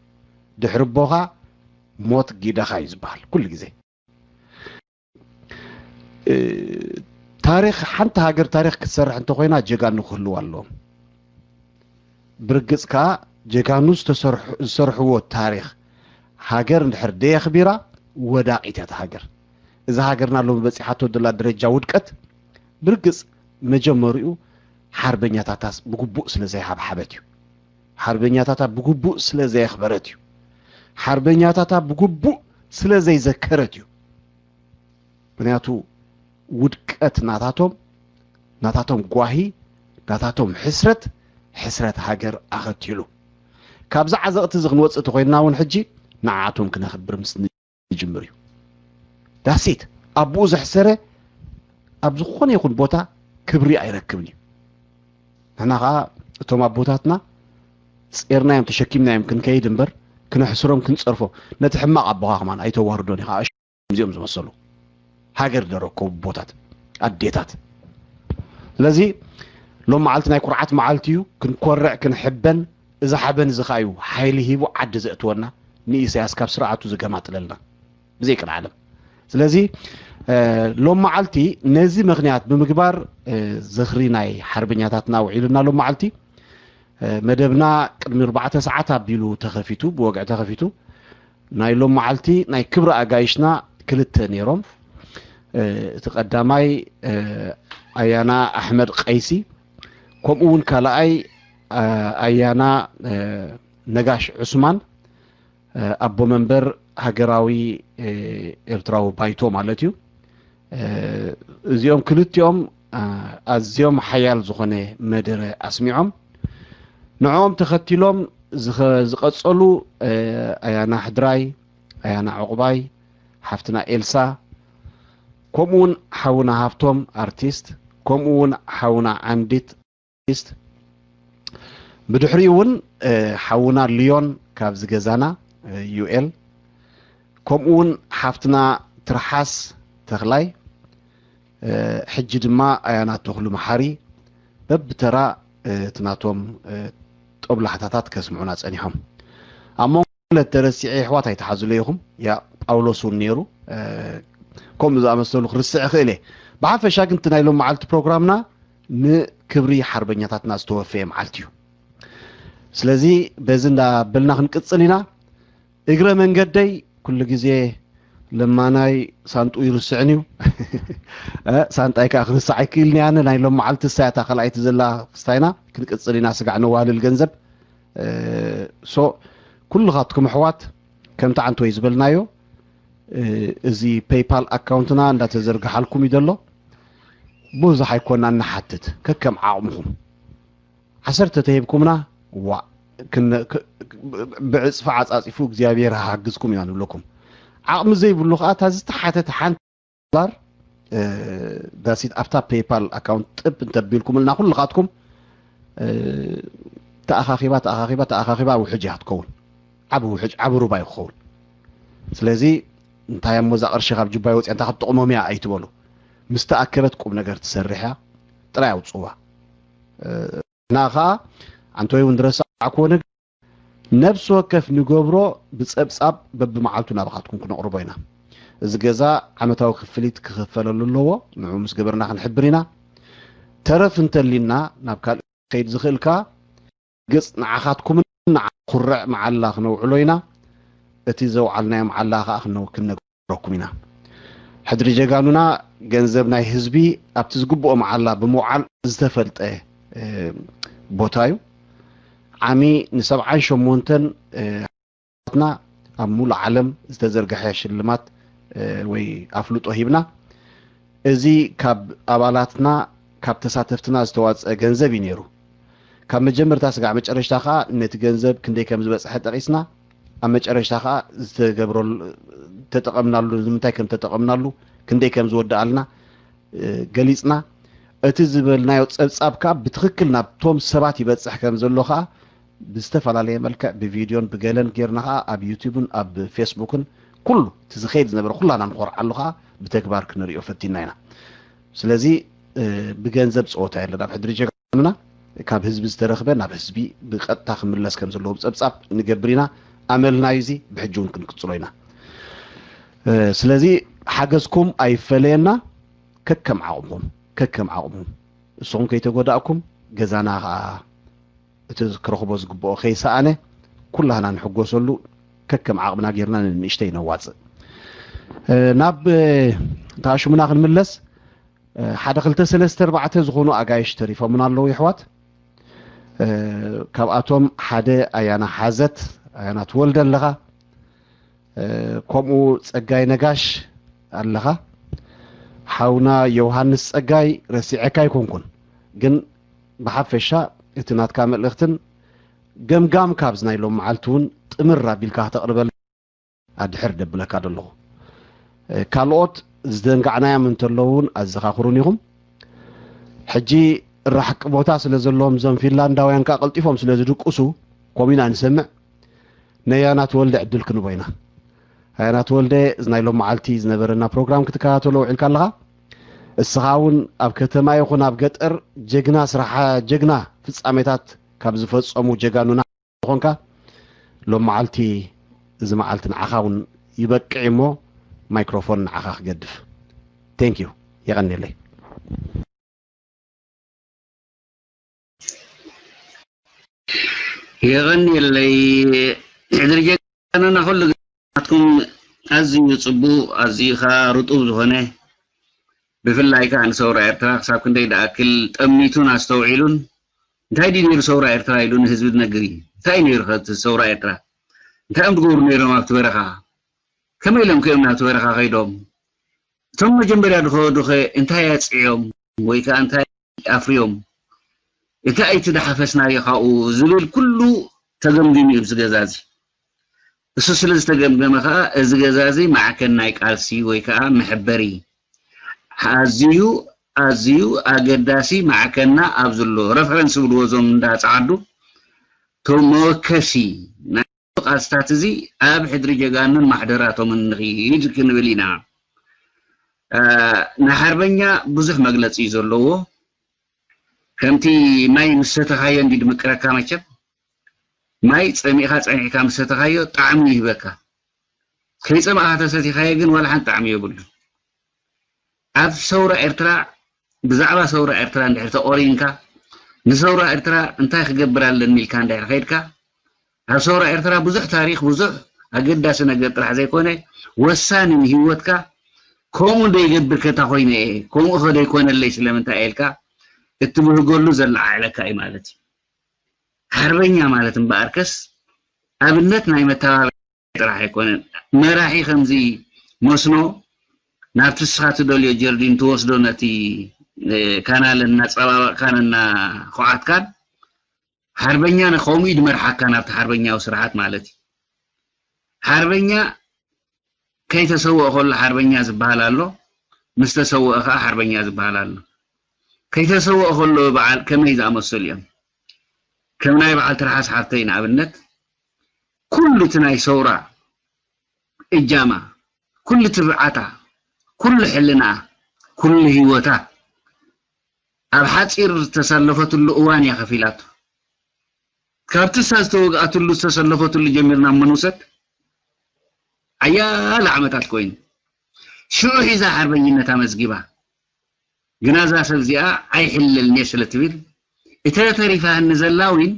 ድሕሪ ኣቦኻ ሞት ጊደኻ እዩ ዝበሃል ኩሉ ግዜ። ታሪኽ ሓንቲ ሃገር ታሪኽ ክትሰርሕ እንተኾይና ጀጋኑ ክህልዋ ኣለዎም። ብርግጽ ከኣ ጀጋኑ ዝሰርሕዎ ታሪኽ ሃገር እንድሕር ደየኽቢራ ወዳቒት እያ ሃገር። እዛ ሃገርና ሎሚ በጺሓቶ ዘላ ደረጃ ውድቀት ብርግጽ መጀመሪኡ ሓርበኛታታስ ብግቡእ ስለ ዘይሃብሓበት እዩ። ሓርበኛታታ ብግቡእ ስለ ዘየኽበረት እዩ። ሓርበኛታታ ብግቡእ ስለ ዘይዘከረት እዩ። ምክንያቱ ውድቀት ናታቶም ናታቶም ጓሂ ናታቶም ሕስረት ሕስረት ሃገር ኣኸቲሉ። ካብዚ ዓዘቕቲ እዚ ክንወፅእ ተኮይንና እውን ሕጂ ንዓቶም ክነኽብር ምስ ንጅምር እዩ። ዳሴት ኣቦኡ ዘሕሰረ ኣብ ዝኾነ ይኹን ቦታ ክብሪ ኣይረክብን እዩ። ንሕና ከዓ እቶም ኣቦታትና ጼርናዮም ተሸኪምናዮም ክንከይድ እምበር ክነሕስሮም ክንፀርፎ ነቲ ሕማቕ ኣቦኻ ከማን ኣይተዋርዶን ኢኻ። እዚኦም ዝመሰሉ ሃገር ዘረከቡ ኣቦታት ኣዴታት። ስለዚ ሎም መዓልቲ ናይ ኩርዓት መዓልቲ እዩ። ክንኮርዕ ክንሕበን እዚ ሓበን እዚ ከዓ እዩ ሓይሊ ሂቡ ዓዲ ዘእትወና ንኢሳያስ ካብ ስርዓቱ ዝገማጥለልና ብዘይ ቅድዓለም። ስለዚ ሎም መዓልቲ ነዚ ምክንያት ብምግባር ዝኽሪ ናይ ሓርበኛታትና ውዒሉና ሎም መዓልቲ መደብና ቅድሚ ኣርባዕተ ሰዓት ኣቢሉ ተኸፊቱ ብወግዒ ተኸፊቱ ናይ ሎም መዓልቲ ናይ ክብሪ ኣጋይሽና ክልተ ነይሮም። እቲ ቀዳማይ ኣያና ኣሕመድ ቀይሲ ከምኡ እውን ካልኣይ ኣያና ነጋሽ ዑስማን ኣቦ መንበር ሃገራዊ ኤርትራዊ ባይቶ ማለት እዩ። እዚኦም ክልቲኦም ኣዝዮም ሓያል ዝኾነ መደረ ኣስሚዖም። ንዕኦም ተኸቲሎም ዝቐጸሉ ኣያና ሕድራይ፣ ኣያና ዕቑባይ፣ ሓፍትና ኤልሳ፣ ከምኡ እውን ሓውና ሃብቶም ኣርቲስት፣ ከምኡ እውን ሓውና ዓንዲት ሊስት። ብድሕሪኡ እውን ሓውና ልዮን ካብዚ ገዛና ዩኤል፣ ከምኡ እውን ሓፍትና ትርሓስ ተኽላይ፣ ሕጂ ድማ ኣያና ተኽሉ መሓሪ በብተራ እቲ ናቶም ጦብላሕታታት ከስምዑና ጸኒሖም። ኣብ መንጎ ተረሲዐ የሕዋት ኣይትሓዙለይ ኢኹም። ያ ጳውሎስ እውን ነይሩ ከምኡ ዝኣመሰሉ ክርስዕ ይኽእል እየ። ብሓፈሻ ግን እቲ ናይ ሎም መዓልቲ ፕሮግራምና ንክብሪ ሓርበኛታትና ዝተወፈየ መዓልቲ እዩ። ስለዚ በዚ እንዳበልና ክንቅፅል ኢና። እግረ መንገደይ ኩሉ ግዜ ለማናይ ሳንጡ ይርስዕን እዩ። ሳንጣይ ከዓ ክርስዕ ኣይክእልን እያነ ናይ ሎም መዓልቲ እሳያታ ካልኣይቲ ዘላ ክስታይና ክንቅፅል ኢና። ስጋዕ ነዋህልል ገንዘብ ሶ ኩልኻትኩም ኣሕዋት ከምቲ ዓንተወይ ዝበልናዮ እዚ ፔይፓል ኣካውንትና እንዳተዘርግሓልኩም እዩ ዘሎ። ብዙሕ ኣይኮና እንሓትት ከከም ዓቕምኹም ዓሰርተ ተሂብኩምና ዋ ብዕፅፊ ዓፃፂፉ እግዚኣብሔር ሃግዝኩም ኢና ንብለኩም። ዓቕሚ ዘይብሉ ከዓ እታ ዝተሓተተ ሓንቲ ዶላር ዳሲት ኣብታ ፔይፓል ኣካውንት ጥብ እንተቢልኩምልና ኩልኻትኩም ተኣኻኺባ ተኣኻኺባ ተኣኻኺባ ውሕጅ እያ ክትከውን። ዓብ ውሕጅ ዓብ ሩባ እዩ ክኸውን። ስለዚ እንታይ እሞ እዛ ቅርሺ ካብ ጁባይ ወፅያ እንታይ ክትጥቕሞም እያ ኣይትበሉ። ምስ ተኣከበት ቁም ነገር ትሰርሕ እያ። ጥራይ ኣውፅዋ። እና ከዓ ኣንቶይ እውን ዝረሳዕክዎ ነገር ነብሲ ወከፍ ንገብሮ ብፀብፃብ በብመዓልቱ ናባኻትኩም ክነቕርቦ ኢና። እዚ ገዛ ዓመታዊ ክፍሊት ክኽፈለሉ ኣለዎ። ንዑ ምስ ገበርና ክንሕብር ኢና። ተረፍ እንተሊና ናብ ካልእ ከይድ ዝኽእል ከኣ ግጽ ንዓኻትኩምን ንዓ ኩርዕ መዓላ ክነውዕሎ ኢና። እቲ ዘውዓልናዮ መዓላ ከኣ ክነው- ክንነግረኩም ኢና። ሕድሪ ጀጋኑና ገንዘብ ናይ ህዝቢ ኣብቲ ዝግብኦ መዓላ ብምውዓል ዝተፈልጠ ቦታ እዩ። ዓሚ ንሰብዓን ሸሞንተን ኣባላትና ኣብ ሙሉእ ዓለም ዝተዘርግሐ ሽልማት ወይ ኣፍልጦ ሂብና። እዚ ካብ ኣባላትና ካብ ተሳተፍትና ዝተዋፀ ገንዘብ እዩ ነይሩ። ካብ መጀመርታ ስጋዕ መጨረሽታ ከዓ ነቲ ገንዘብ ክንደይ ከም ዝበፅሐ ጠቒስና፣ ኣብ መጨረሽታ ከዓ ዝተገብረሉ፣ ተጠቐምናሉ፣ ንምንታይ ከም ተጠቐምናሉ፣ ክንደይ ከም ዝወደኣልና፣ እ፣ ገሊፅና። እቲ ዝበልናዮ ፀብፃብ ከዓ ብትኽክል ናብቶም ሰባት ይበፅሕ ከም ዘሎ ከዓ ብዝተፈላለየ መልክዕ ብቪድዮን ብገለን ጌርና ከዓ ኣብ ዩቲዩብን ኣብ ፌስቡክን ኩሉ እቲ ዝኸይድ ዝነበረ ኩላና ንኾርዓሉ ከዓ ብተግባር ክንሪኦ ፈቲና ኢና። ስለዚ፣ እ፣ ብገንዘብ ፀወታ የለን ኣብ ሕድሪ ጀጋኑና። ካብ ህዝቢ ዝተረኽበ ናብ ህዝቢ ብቐጥታ ክምለስ ከም ዘለዎ ብፀብፃብ ንገብር ኢና። ኣመልና እዩ እዚ፣ ብሕጂ እውን ክንቅፅሎ ኢና። እ፣ ስለዚ ሓገዝኩም ኣይፈለየና። ከከም ዓቕምኹም፣ ከከም ዓቕምኹም። እሱኹም ከይተጎዳእኩም፣ ገዛና ኸዓ እቲ ክረኽቦ ዝግብኦ ከይሰኣነ፣ ኩላህና ንሕጎሰሉ፣ ከከም ዓቕምና ጌርና ንንእሽተይ ነዋፅእ። እ፣ ናብ፣ እ፣ ተኣሽሙና ክንምለስ፣ እ፣ ሓደ ክልተ ሰለስተ ኣርባዕተ ዝኾኑ ኣጋይሽ ተሪፎምና ኣለዉ፣ የሕዋት። እ፣ ካብኣቶም ሓደ ኣያና ሓዘት፣ ኣያና ትወልደ ኣለኻ። እ፣ ከምኡ ጸጋይ ነጋሽ ኣለኻ። ሓውና ዮሃንስ ጸጋይ ረሲዐካ ኣይኮንኩን፣ ግን ብሓፈሻ እቲ ናትካ መልእኽትን ገምጋም ካብዚ ናይ ሎም መዓልቲ እውን ጥምር ኣቢልካ ክተቕርበልና ኣድሕር ደብለካ ዘለኹ። እ፣ ካልኦት ዝዘንጋዕናዮም እንተለዉ እውን ኣዘኻኽሩን ኢኹም። ሕጂ ራሕቂ ቦታ ስለ ዘለዎም እዞም ፊንላንዳውያን ከኣ ቀልጢፎም ስለ ዝድቅሱ፣ ከምኡ ኢና ንሰምዕ። ነያና ተወልደ ዕድል ክንቦ ኢና። ኣያና ተወልደ፣ እዚ ናይ ሎም መዓልቲ ዝነበረና ፕሮግራም ክትከታተሎ ውዒልካ ኣለኻ። እስኻ እውን ኣብ ከተማ ይኹን ኣብ ገጠር ጀግና ስራሓ፣ ጀግና ፍጻሜታት ካብ ዝፈጸሙ ጀጋኑና ዝኾንካ፣ ሎም መዓልቲ፣ እዚ መዓልቲ ንዓኻ እውን ይበቅዕ እሞ፣ ማይክሮፎን ንዓኻ ክገድፍ። ቴንክ ዩ። የቐንየለይ። የቐንየለይ። ሕድሪ ጀጋኑና፣ ኩሉ ግዜ ናትኩም ኣዝዩ ጽቡቕ፣ ኣዝዩ ኸኣ ርጡብ ዝኾነ፣ ብፍላይ ከኣ ንሰውራ ኤርትራ ክሳብ ክንደይ ደኣክል ጠሚቱን ኣስተውዒሉን፣ እንታይ ድዩ ነይሩ ሰውራ ኤርትራ ኢሉ ንህዝቢ ዝነግር እዩ። እንታይ ነይሩ ኸ እቲ ሰውራ ኤርትራ? እንታይ እዮም ዝገብሩ ነይሮም ኣብቲ በረኻ? ከመይ ኢሎም ከ እዮም ናብቲ በረኻ ከይዶም? እቶም መጀመርያ ዝኸዱ ኸ እንታይ ኣጽዕዮም ወይ ከኣ እንታይ ኣፍርዮም? እንታይ እቲ ዝሓፈስናዮ ካብኡ ዝብል ኩሉ ተገምጊሙ እዩ ኣብዚ ገዛ እዚ። እሱ ስለ ዝተገምገመ ከኣ እዚ ገዛ እዚ ማዕከን ናይ ቃልሲ ወይ ከኣ መሐበሪ፣ ኣዝዩ፣ ኣዝዩ ኣገዳሲ ማዕከንና ኣብ ዘሎ፣ ረፈረንስ ዝብልዎ እዞም እንዳ ጸዓዱ፣ እቶም መወከሲ ናይ ቃልስታት እዚ ኣብ ሕድሪ ጀጋኑን ማሕደራቶምን ንኺድ ክንብል ኢና። እ፣ ንሓርበኛ ብዙሕ መግለጺ እዩ ዘለዎ። ከምቲ ማይ ምስ ሰተኻዮ እንዲ ድምቅረካ፣ መቸም ማይ ጸሚእኻ ጸኒሕካ ምስ ሰተኻዮ ጣዕሚ ይህበካ። ከይጸማእኻ ተሰቲኻዮ ግን ዋላ ሓንቲ ጣዕሚ የብሉን። ኣብ ሰውራ ኤርትራ፣ ብዛዕባ ሰውራ ኤርትራ እንድሕር ተቖሪንካ፣ ንሰውራ ኤርትራ እንታይ ክገብር ኣለኒ ኢልካ እንድሕር ኸይድካ፣ ኣብ ሰውራ ኤርትራ ብዙሕ ታሪኽ፣ ብዙሕ ኣገዳሲ ነገር ጥራሕ ዘይኮነ፣ ወሳኒ ንህይወትካ፣ ከምኡ ዶ ይገብር ከታ ኮይነ እየ፣ ከምኡ ኸ ዶ ይኮነለይ ስለምንታይ እየ ኢልካ እትብህገሉ ዘለዓዕለካ እዩ ማለት እዩ። ሓርበኛ ማለት እምበኣርከስ ኣብነት ናይ መተባብዒ ጥራሕ ኣይኮነን። መራሒ ከምዚ መስኖ ናብቲ ንስኻ ትደልዮ ጀርዲን ትወስዶ፣ ነቲ፣ እ፣ ካናል እናጸባበቕካን እናኹዓትካን፣ ሓርበኛ ን-፣ ከምኡ እዩ ዝመርሓካ ናብቲ ሓርበኛዊ ስርዓት ማለት እዩ። ሓርበኛ ከይተሰወአ ከሎ ሓርበኛ ዝበሃል ኣሎ፣ ምስ ተሰወአ ከኣ ሓርበኛ ዝበሃል ኣሎ። ከይተሰወአ ከሎ በዓል ከመይ ዝኣመሰሉ እዮም? ከም ናይ በዓል ትርሓስ ሓፍተይ ንኣብነት፣ ኩሉ እቲ ናይ ሰውራ እጃማ፣ ኩሉ ትብዓታ፣ ኩሉ ሕልናኣ፣ ኩሉ ህይወታ ኣብ ሓጺር ዝተሰለፈትሉ እዋን እያ ከፊላቶ። ካብቲ እሳ ዝተወግኣትሉ፣ ዝተሰለፈትሉ ጀሚርና እሞ ንውሰድ፣ ሓያለ ዓመታት ኮይኑ፣ ሽዑ ሒዛ ሓርበኝነት ኣመዝጊባ። ግና እዛ ሰብ እዚኣ ኣይሕለልን እየ ስለ ትብል፣ እተ ተሪፋህኒ ዘላ እውን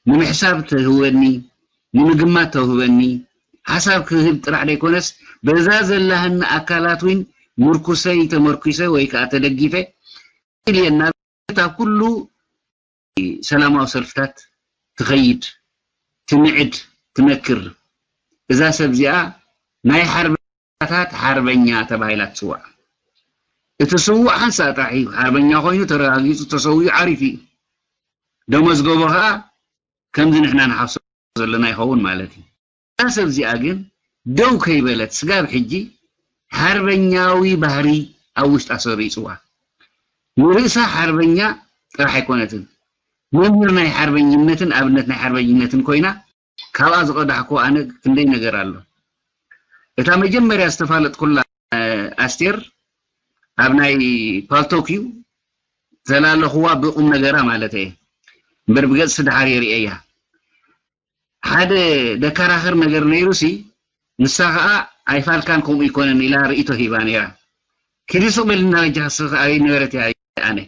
ንምሕሳብ ተህወኒ፣ ንምግማት ተውህበኒ፣ ሓሳብ ክህብ ጥራሕ ደይኮነስ፣ በዛ ዘላህኒ ኣካላት እውን ምርኩሰይ ተመርኩሰ ወይ ከኣ ተደጊፈ ኢልየ እናበለት ኣብ ኩሉ ሰላማዊ ሰልፍታት ትኸይድ፣ ትምዕድ፣ ትመክር። እዛ ሰብ እዚኣ ናይ ሓርበኛታት ሓርበኛ ተባሂላ ትጽዋዕ። እቲ ስዉእ ሓንሳእ ጥራሕ እዩ ሓርበኛ ኮይኑ ተረጋጊጹ ተሰዊኡ ዓሪፉ እዩ። ደመዝገቦ ከዓ ከምዚ ንሕና ንሓፍሶ ዘለና ይኸውን ማለት እዩ። እዛ ሰብ እዚኣ ግን ደው ከይበለት ስጋብ ሕጂ ሓርበኛዊ ባህሪ ኣብ ውሽጣ ሰሪጽዋ። ንርእሳ ሓርበኛ ጥራሕ ኣይኮነትን፣ መምህር ናይ ሓርበኝነትን ኣብነት ናይ ሓርበኝነትን ኮይና። ካብኣ ዝቐዳሕኩ ኣነ ክንደይ ነገር ኣሎ። እታ መጀመርያ ዝተፋለጥኩላ ኣስቴር ኣብ ናይ ፓልቶክ እዩ፣ ዘላለኹዋ ብቁም ነገራ ማለት እየ እምበር ብገጽ ድሓር የርእየያ። ሓደ ደከራኸር ነገር ነይሩ ሲ፣ ንሳ ኸዓ ኣይፋልካን ከምኡ ይኮነን ኢላ ርእይቶ ሂባ ነይራ። ኪዲ ስቕ በል እናበጃ ስኽ ኣበይ ነበረት እያ ኣነ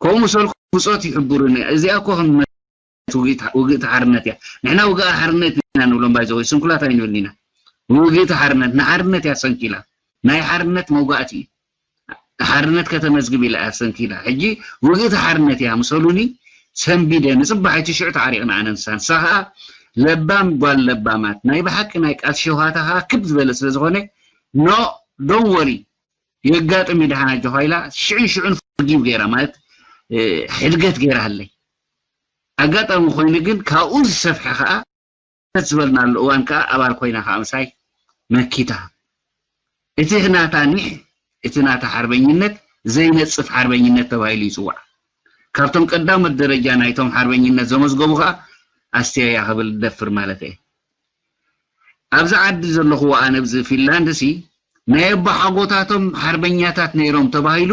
ከምኡ ሰልኩ ብጾት ይሕብሩኒ። እዚኣ እኮ ከም ውግእቲ ሓርነት እያ። ንሕና ውግኣ ሓርነት ኢና ንብሎም ባይዘወይ ስንኩላት ኣይንብል ኢና። ውግእቲ ሓርነት ንሓርነት እያ ሰንኪላ። ናይ ሓርነት መውጋእቲ እዩ። ሓርነት ከተመዝግብ ኢላ እያ ሰንኪላ። ሕጂ ውግእቲ ሓርነት እያ ምሰሉኒ ሰንቢደ ንጽባሕ እቲ ሽዑ ተዓሪቕና ኣነ ንሳ። ንሳ ኸኣ ለባም ጓል ለባማት ናይ ብሓቂ ናይ ቃልሲ ሸውሃታ ኸኣ ክብ ዝበለ ስለ ዝኾነ no don't worry የጋጥም እዩ ደሓን ኣጆኻ ኢላ ሽዑን ሽዑን forgive ገይራ ማለት ሕድገት ገይራ ሃለይ። ኣጋጣሚ ኮይኑ ግን ካብኡ ዝሰፍሐ ከዓ ተት ዝበልናሉ እዋን ከዓ ኣባል ኮይና ከዓ ምሳይ መኪታ። እቲ ናታ ኒሕ እቲ ናታ ሓርበኝነት ዘይነፅፍ ሓርበኝነት ተባሂሉ ይፅዋዕ። ካብቶም ቀዳሞት ደረጃ ናይቶም ሓርበኝነት ዘመዝገቡ ከዓ ኣስቴር እያ ክብል ደፍር ማለት እየ። ኣብዚ ዓዲ ዘለኹዎ ኣነ ኣብዚ ፊንላንድ ሲ ናይ ኣቦሓጎታቶም ሓርበኛታት ነይሮም ተባሂሉ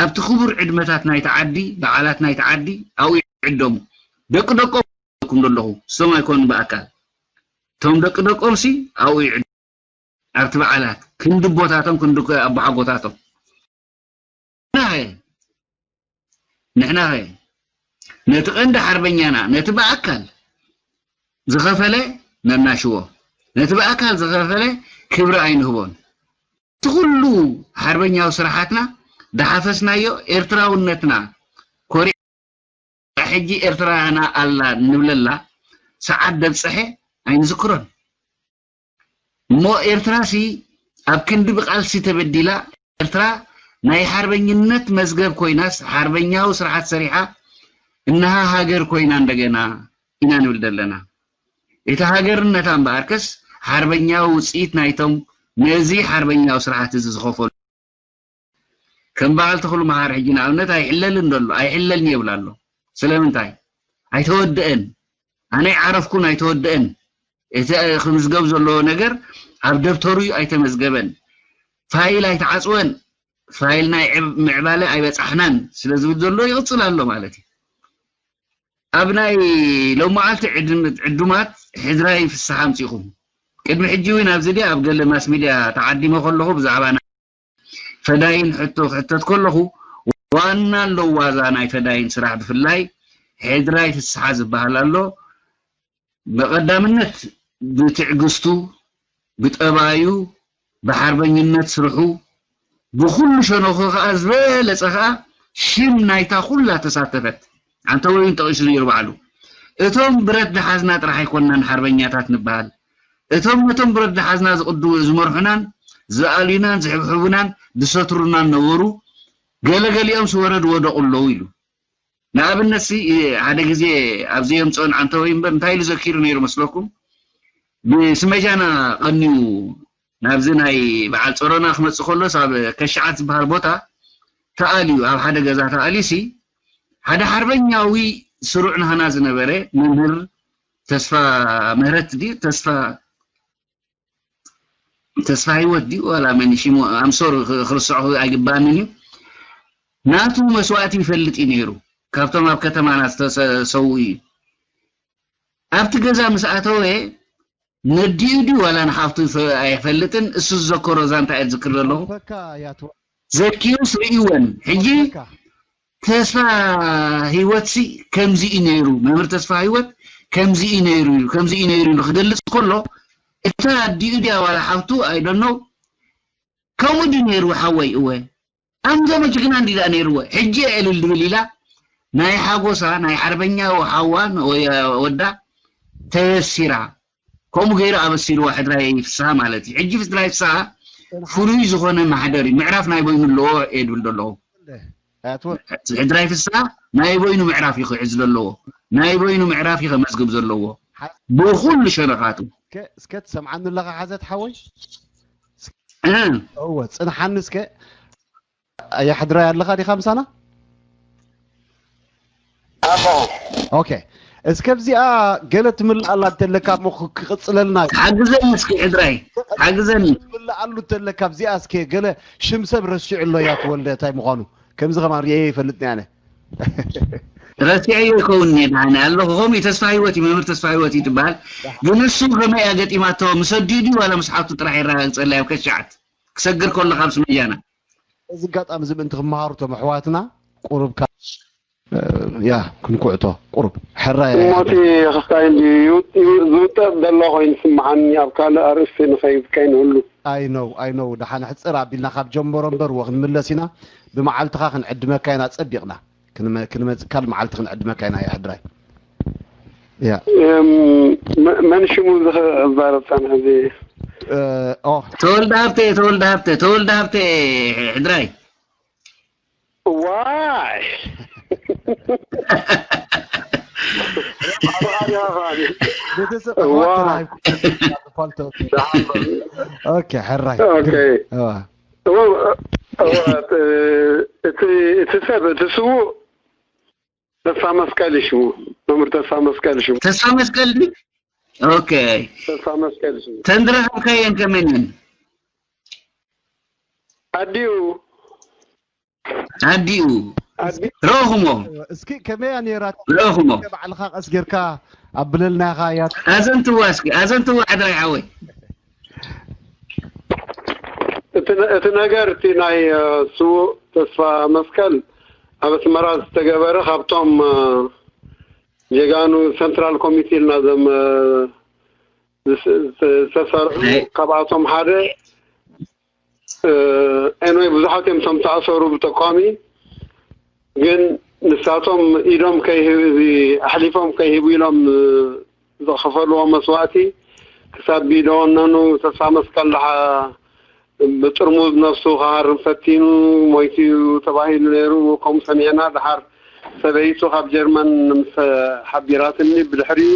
ኣብቲ ክቡር ዕድመታት ናይቲ ዓዲ በዓላት ናይቲ ዓዲ ኣብኡ ይዕደሙ። ደቂ ደቆም ኣለኩም ዘለኹ እሶም ኣይኮኑን ብኣካል እቶም ደቂ ደቆም ሲ ኣብኡ ይዕደሙ ኣብቲ በዓላት ክንዲ ኣቦታቶም ክንዲ ኣቦሓጎታቶም ንሕናኸ ንሕናኸ ነቲ ቀንዲ ሓርበኛና ነቲ ብኣካል ዝኸፈለ ነናሽዎ ነቲ ብኣካል ዝኸፈለ ክብሪ ኣይንህቦን። እቲ ኩሉ ሓርበኛዊ ስራሓትና ዝሓፈስናዮ ኤርትራውነትና ኮሪዕና ሕጂ ኤርትራና ኣላ ንብለላ ሰዓት ዘብጸሐ ኣይንዝክሮን። እሞ ኤርትራሲ ኣብ ክንዲ ብቃልሲ ተበዲላ ኤርትራ ናይ ሓርበኝነት መዝገብ ኮይናስ ሓርበኛዊ ስርዓት ሰሪሓ እነሃ ሃገር ኮይና እንደገና ኢና ንብል ዘለና። እቲ ሃገርነታ እምበኣርከስ ሓርበኛዊ ውፅኢት ናይቶም ነዚ ሓርበኛዊ ስርዓት እዚ ዝኸፈሉ ከም በዓል ተኽሉ መሓሪ ሕጂ ንኣብነት ኣይሕለልን ዘሎ ኣይሕለልን የብል ኣሎ። ስለምንታይ ኣይተወደአን? ኣነ ይዓረፍኩን ኣይተወደአን። እቲ ክምዝገብ ዘለዎ ነገር ኣብ ደብተሩ ኣይተመዝገበን። ፋይል ኣይተዓፅወን። ፋይል ናይ ምዕባለ ኣይበፃሕናን ስለ ዝብል ዘሎ ይቕፅል ኣሎ ማለት እዩ። ኣብ ናይ ሎመዓልቲ ዕዱማት ሕድራይ ፍስሓ ኣምፂኹም ቅድሚ ሕጂ እውን ኣብዚ ድያ ኣብ ገለ ማስ ሚድያ ተዓዲመ ከለኹ ብዛዕባ ፈዳይን ሕቶ ክሕተት ከለኹ ዋና ኣለዋ እዛ ናይ ፈዳይን ስራሕ ብፍላይ ሕድራይ ፍስሓ ዝበሃል ኣሎ። ብቐዳምነት ብትዕግስቱ፣ ብጠባዩ፣ ብሓርበኝነት ስርሑ፣ ብኹሉ ሸነኹ ከኣ ዝበለጸ ከኣ ሽም ናይታ ኩላ ተሳተፈት ዓንተወይን ጠቒሱ ነይሩ ባዕሉ። እቶም ብረት ዝሓዝና ጥራሕ ኣይኮንናን ሓርበኛታት ንበሃል። እቶም ነቶም ብረት ዝሓዝና ዝቕድሙ ዝመርሑናን ዝኣልዩናን ዝሕብሕቡናን ዝሰትሩናን ነበሩ። ገለገሊኦም ዝወረዱ ወደቑ ኣለዉ ኢሉ። ንኣብነት ሲ ሓደ ግዜ ኣብዚ የምፅኦን ዓንተወይ እምበር እንታይ ኢሉ ዘኪሩ ነይሩ መስለኩም? ብስመጃና ቀንዩ ናብዚ ናይ በዓል ፀሮና ክመፅእ ከሎስ ኣብ ከሽዓት ዝበሃል ቦታ ተኣልዩ ኣብ ሓደ ገዛ ተኣልዩ ሲ ሓደ ሓርበኛዊ ስሩዕ ናህና ዝነበረ መምህር ተስፋ ምህረት ድዩ ተስፋ ተስፋ ህይወት ድዩ ዋላ መን ሽሙ ኣምሶር ክርስዖ ኣይግባኣንን እዩ ናቱ መስዋእቲ ይፈልጥ እዩ ነይሩ ካብቶም ኣብ ከተማና ዝተሰው እዩ ኣብቲ ገዛ ምስ ኣተወ ነዲኡ ድዩ ዋላ ንሓፍቱ ኣይፈልጥን እሱ ዝዘከሮ ዛንታ እየ ዝክር ዘለኹ ዘኪሩስ ርእይወን ሕጂ ተስፋ ህይወት ሲ ከምዚ እዩ ነይሩ መምህር ተስፋ ህይወት ከምዚ እዩ ነይሩ እዩ ከምዚ እዩ ነይሩ ኢሉ ክገልፅ ከሎ እታ ኣዲኡ ድያ ዋላ ሓፍቱ ኣይደኖ ከምኡ ድዩ ነይሩ ሓወይ እወ ኣምዘመ ጅግና እንዲ ደኣ ነይርዎ ሕጂ እየ እልል ድብል ኢላ ናይ ሓጎሳ ናይ ሓርበኛ ሓዋ ወዳ ተበሲራ ከምኡ ገይሩ ኣበሲርዋ ሕድራይ ፍስሃ ማለት እዩ ሕጂ ፍድራይ ፍስሃ ፍሉይ ዝኾነ ማሕደር እዩ። ምዕራፍ ናይ በይኑ ኣለዎ እየ ድብል ዘለኹ። ሕድራይ ፍስሓ ናይ በይኑ ምዕራፍ እዩ ክሕዝ ዘለዎ፣ ናይ በይኑ ምዕራፍ እዩ ከመዝግብ ዘለዎ ብኹሉ ሸነኻቱ። እስከ ትሰምዓኒ ኣለኻ ሓዘት ሓወይ? እወ፣ ጽንሓኒ እስከ። ኣያ ሕድራይ ኣለኻ ዲኻ ምሳና? ኦኬ፣ እስከ ኣብዚኣ ገለ ትምልኣላ እንተለካ እሞ ክቕፅለልና እዩ። ሓግዘኒ እስኪ ሕድራይ፣ ሓግዘኒ። ትምልኣሉ እንተለካ ኣብዚኣ እስከ ገለ ሽም ሰብ ረሲዑ ኣሎ እያ ተወልደ እንታይ ምዃኑ ከምዚ ከማን ርእየ ይፈልጥ ኣነ። ረሲዐዮ ይኸውን እየ ደሓነ ኣለኹ። ከምኡ እዩ፣ ተስፋ ህይወት እዩ፣ መምህር ተስፋ ህይወት እዩ ትበሃል። ግን እሱ ከመይ እያ ገጢማቶ? ምስ ኣዲኡ ድዩ ዋላ ምስ ሓቱ ጥራሕ የረጋግፀላ ኣብ ከሻዓት ክሰግር ከሎ ካብ ስመያና። እዚ ኣጋጣሚ እዚ ምእንቲ ክመሃሩ እቶም ኣሕዋትና ቁሩብ ካብ ያ ክንኩዕቶ ቁሩብ ሕራይ እሞቲ ክስታይ እንዲ ዝውጠጥ ዘሎ ኮይኑ ስምዓኒ ኣብ ካልእ ኣርእስቲ ንኸይድ ከይንህሉ። I know I know ደሓን ሕፅር ኣቢልና ካብ ጀምበሮ እምበር ወ ክንምለስ ኢና። ብመዓልትኻ ክንዕድመካ ኢና ፀቢቕና ክንመ- ክንመፅእ ካልእ መዓልቲ ክንዕድመካ ኢና ያ ሕድራይ። ያ መን ሽሙ ዝዛረብ ፃንሕ እዚ ኦ ተወልደ ሃብተ ተወልደ ሃብተ ተወልደ ሃብተ ሕድራይ ዋይ ቤተሰብ ኣሕዋት ተራኺብኩም ፋልቶ ኦኬ ሕራይ ኦኬ እዋ እዋ እቲ እቲ ሰብ እቲ ስዉእ ተስፋ መስቀል እዩ ሽሙ። መምህር ተስፋ መስቀል ሽሙ። ተስፋ መስቀል ድዩ? ኦኬ። ተስፋ መስቀል ሽሙ። ተንዝረኸብካየን ከመንን? ኣዲኡ ኣዲኡ ረኹሞ እስኪ ከመያ ነይራ ረኹሞ ባዕልኻ ቀስ ጌርካ ኣብለልና ኢኻ እያ ኣዘንትዋ እስኪ ኣዘንትዋ ሕድራይ ሓወይ እቲ ነገር እቲ ናይ ስዉእ ተስፋ መስቀል ኣብ ኣስመራ ዝተገበረ ካብቶም ጀጋኑ ሰንትራል ኮሚቴ ኢልና ዘም ዝተሰርሑ ካብኣቶም ሓደ ኤንወይ ብዙሓት እዮም እቶም ተኣሰሩ ብተቃዋሚ ግን ንሳቶም ኢዶም ከይህብ እዚ ኣሕሊፎም ከይህቡ ኢሎም ዝኸፈልዎ መስዋእቲ ክሳብ ቢደወነኑ ተስፋ መስቀል ደሓ ብጥርሙዝ ነፍሱ ክሃርም ፈቲኑ ሞይቱ እዩ ተባሂሉ ነይሩ። ከምኡ ሰሚዕና። ደሓር ሰበይቱ ካብ ጀርመን ምስ ሓቢራትኒ ብድሕሪኡ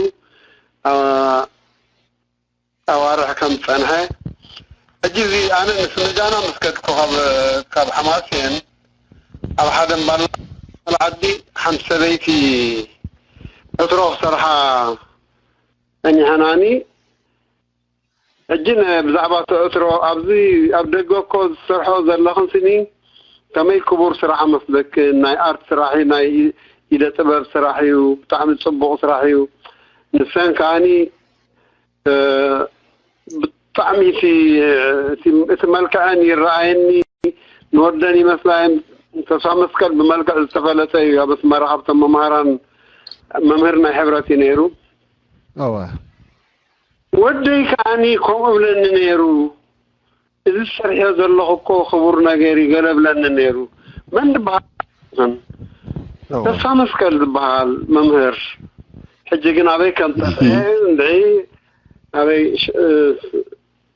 ኣዋርሕ ከም ዝጸንሐ። ሕጂ እዚ ኣነ ንስመጃና ምስ ከድኩ ካብ ካብ ሓማሴን ኣብ ሓደ እምባላ ዓዲ ሓንቲ ሰበይቲ ዕትሮ ክሰርሓ ጸኒሐናኒ። ሕጂ ብዛዕባ እቲ ዕትሮ ኣብዚ ኣብ ደገ እኮ ዝሰርሖ ዘለኽን ስኒ ከመይ ክቡር ስራሕ መስለክን ናይ ኣርት ስራሕ እዩ ናይ ኢደ ጥበብ ስራሕ እዩ ብጣዕሚ ጽቡቕ ስራሕ እዩ ንሰን ከዓኒ ብጣዕሚ እቲ እቲ መልክዐን ይረኣየኒ ንወደን ይመስላየን ተስፋ መስቀል ብመልክዕ ዝተፈለጠ እዩ ኣብ ኣስመራ ካብቶም መምሃራን መምህር ናይ ሕብረት እዩ ነይሩ እወ ወደይ ከዓኒ ከምኡ እብለኒ ነይሩ እዚ ዝሰርሕዮ ዘለኹ እኮ ክቡር ነገር እዩ ገለ እብለኒ ነይሩ መን ዝበሃል ተስፋ መስቀል ዝበሃል መምህር ሕጂ ግን ኣበይ ከም ጠፍአ እንድዒ ኣበይ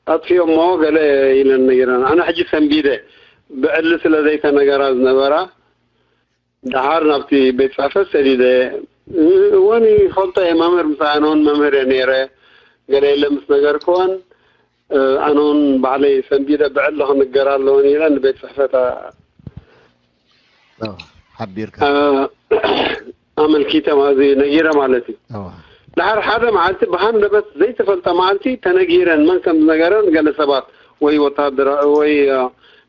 ኣጥፊኦሞ ገለ ኢለን ነጊረን ኣነ ሕጂ ሰንቢደ ብዕሊ ስለ ዘይተነገራ ዝነበራ ደሓር ናብቲ ቤት ፅሕፈት ሰዲደ እወን ይፈልጦ እየ መምህር ምስ ኣነ እውን መምህር እየ ነይረ ገለ የለ ምስ ነገርክወን ኣነ እውን ባዕለይ ሰንቢደ ብዕሊ ክንገር ኣለወን ኢለ ንቤት ፅሕፈት ሓቢርካ ኣመልኪተ ነጊረ ማለት እዩ። ድሓር ሓደ መዓልቲ ብሃንደበት ዘይተፈልጠ መዓልቲ ተነጊረን መን ከም ዝነገረን ገለ ሰባት ወይ ወታደራዊ ወይ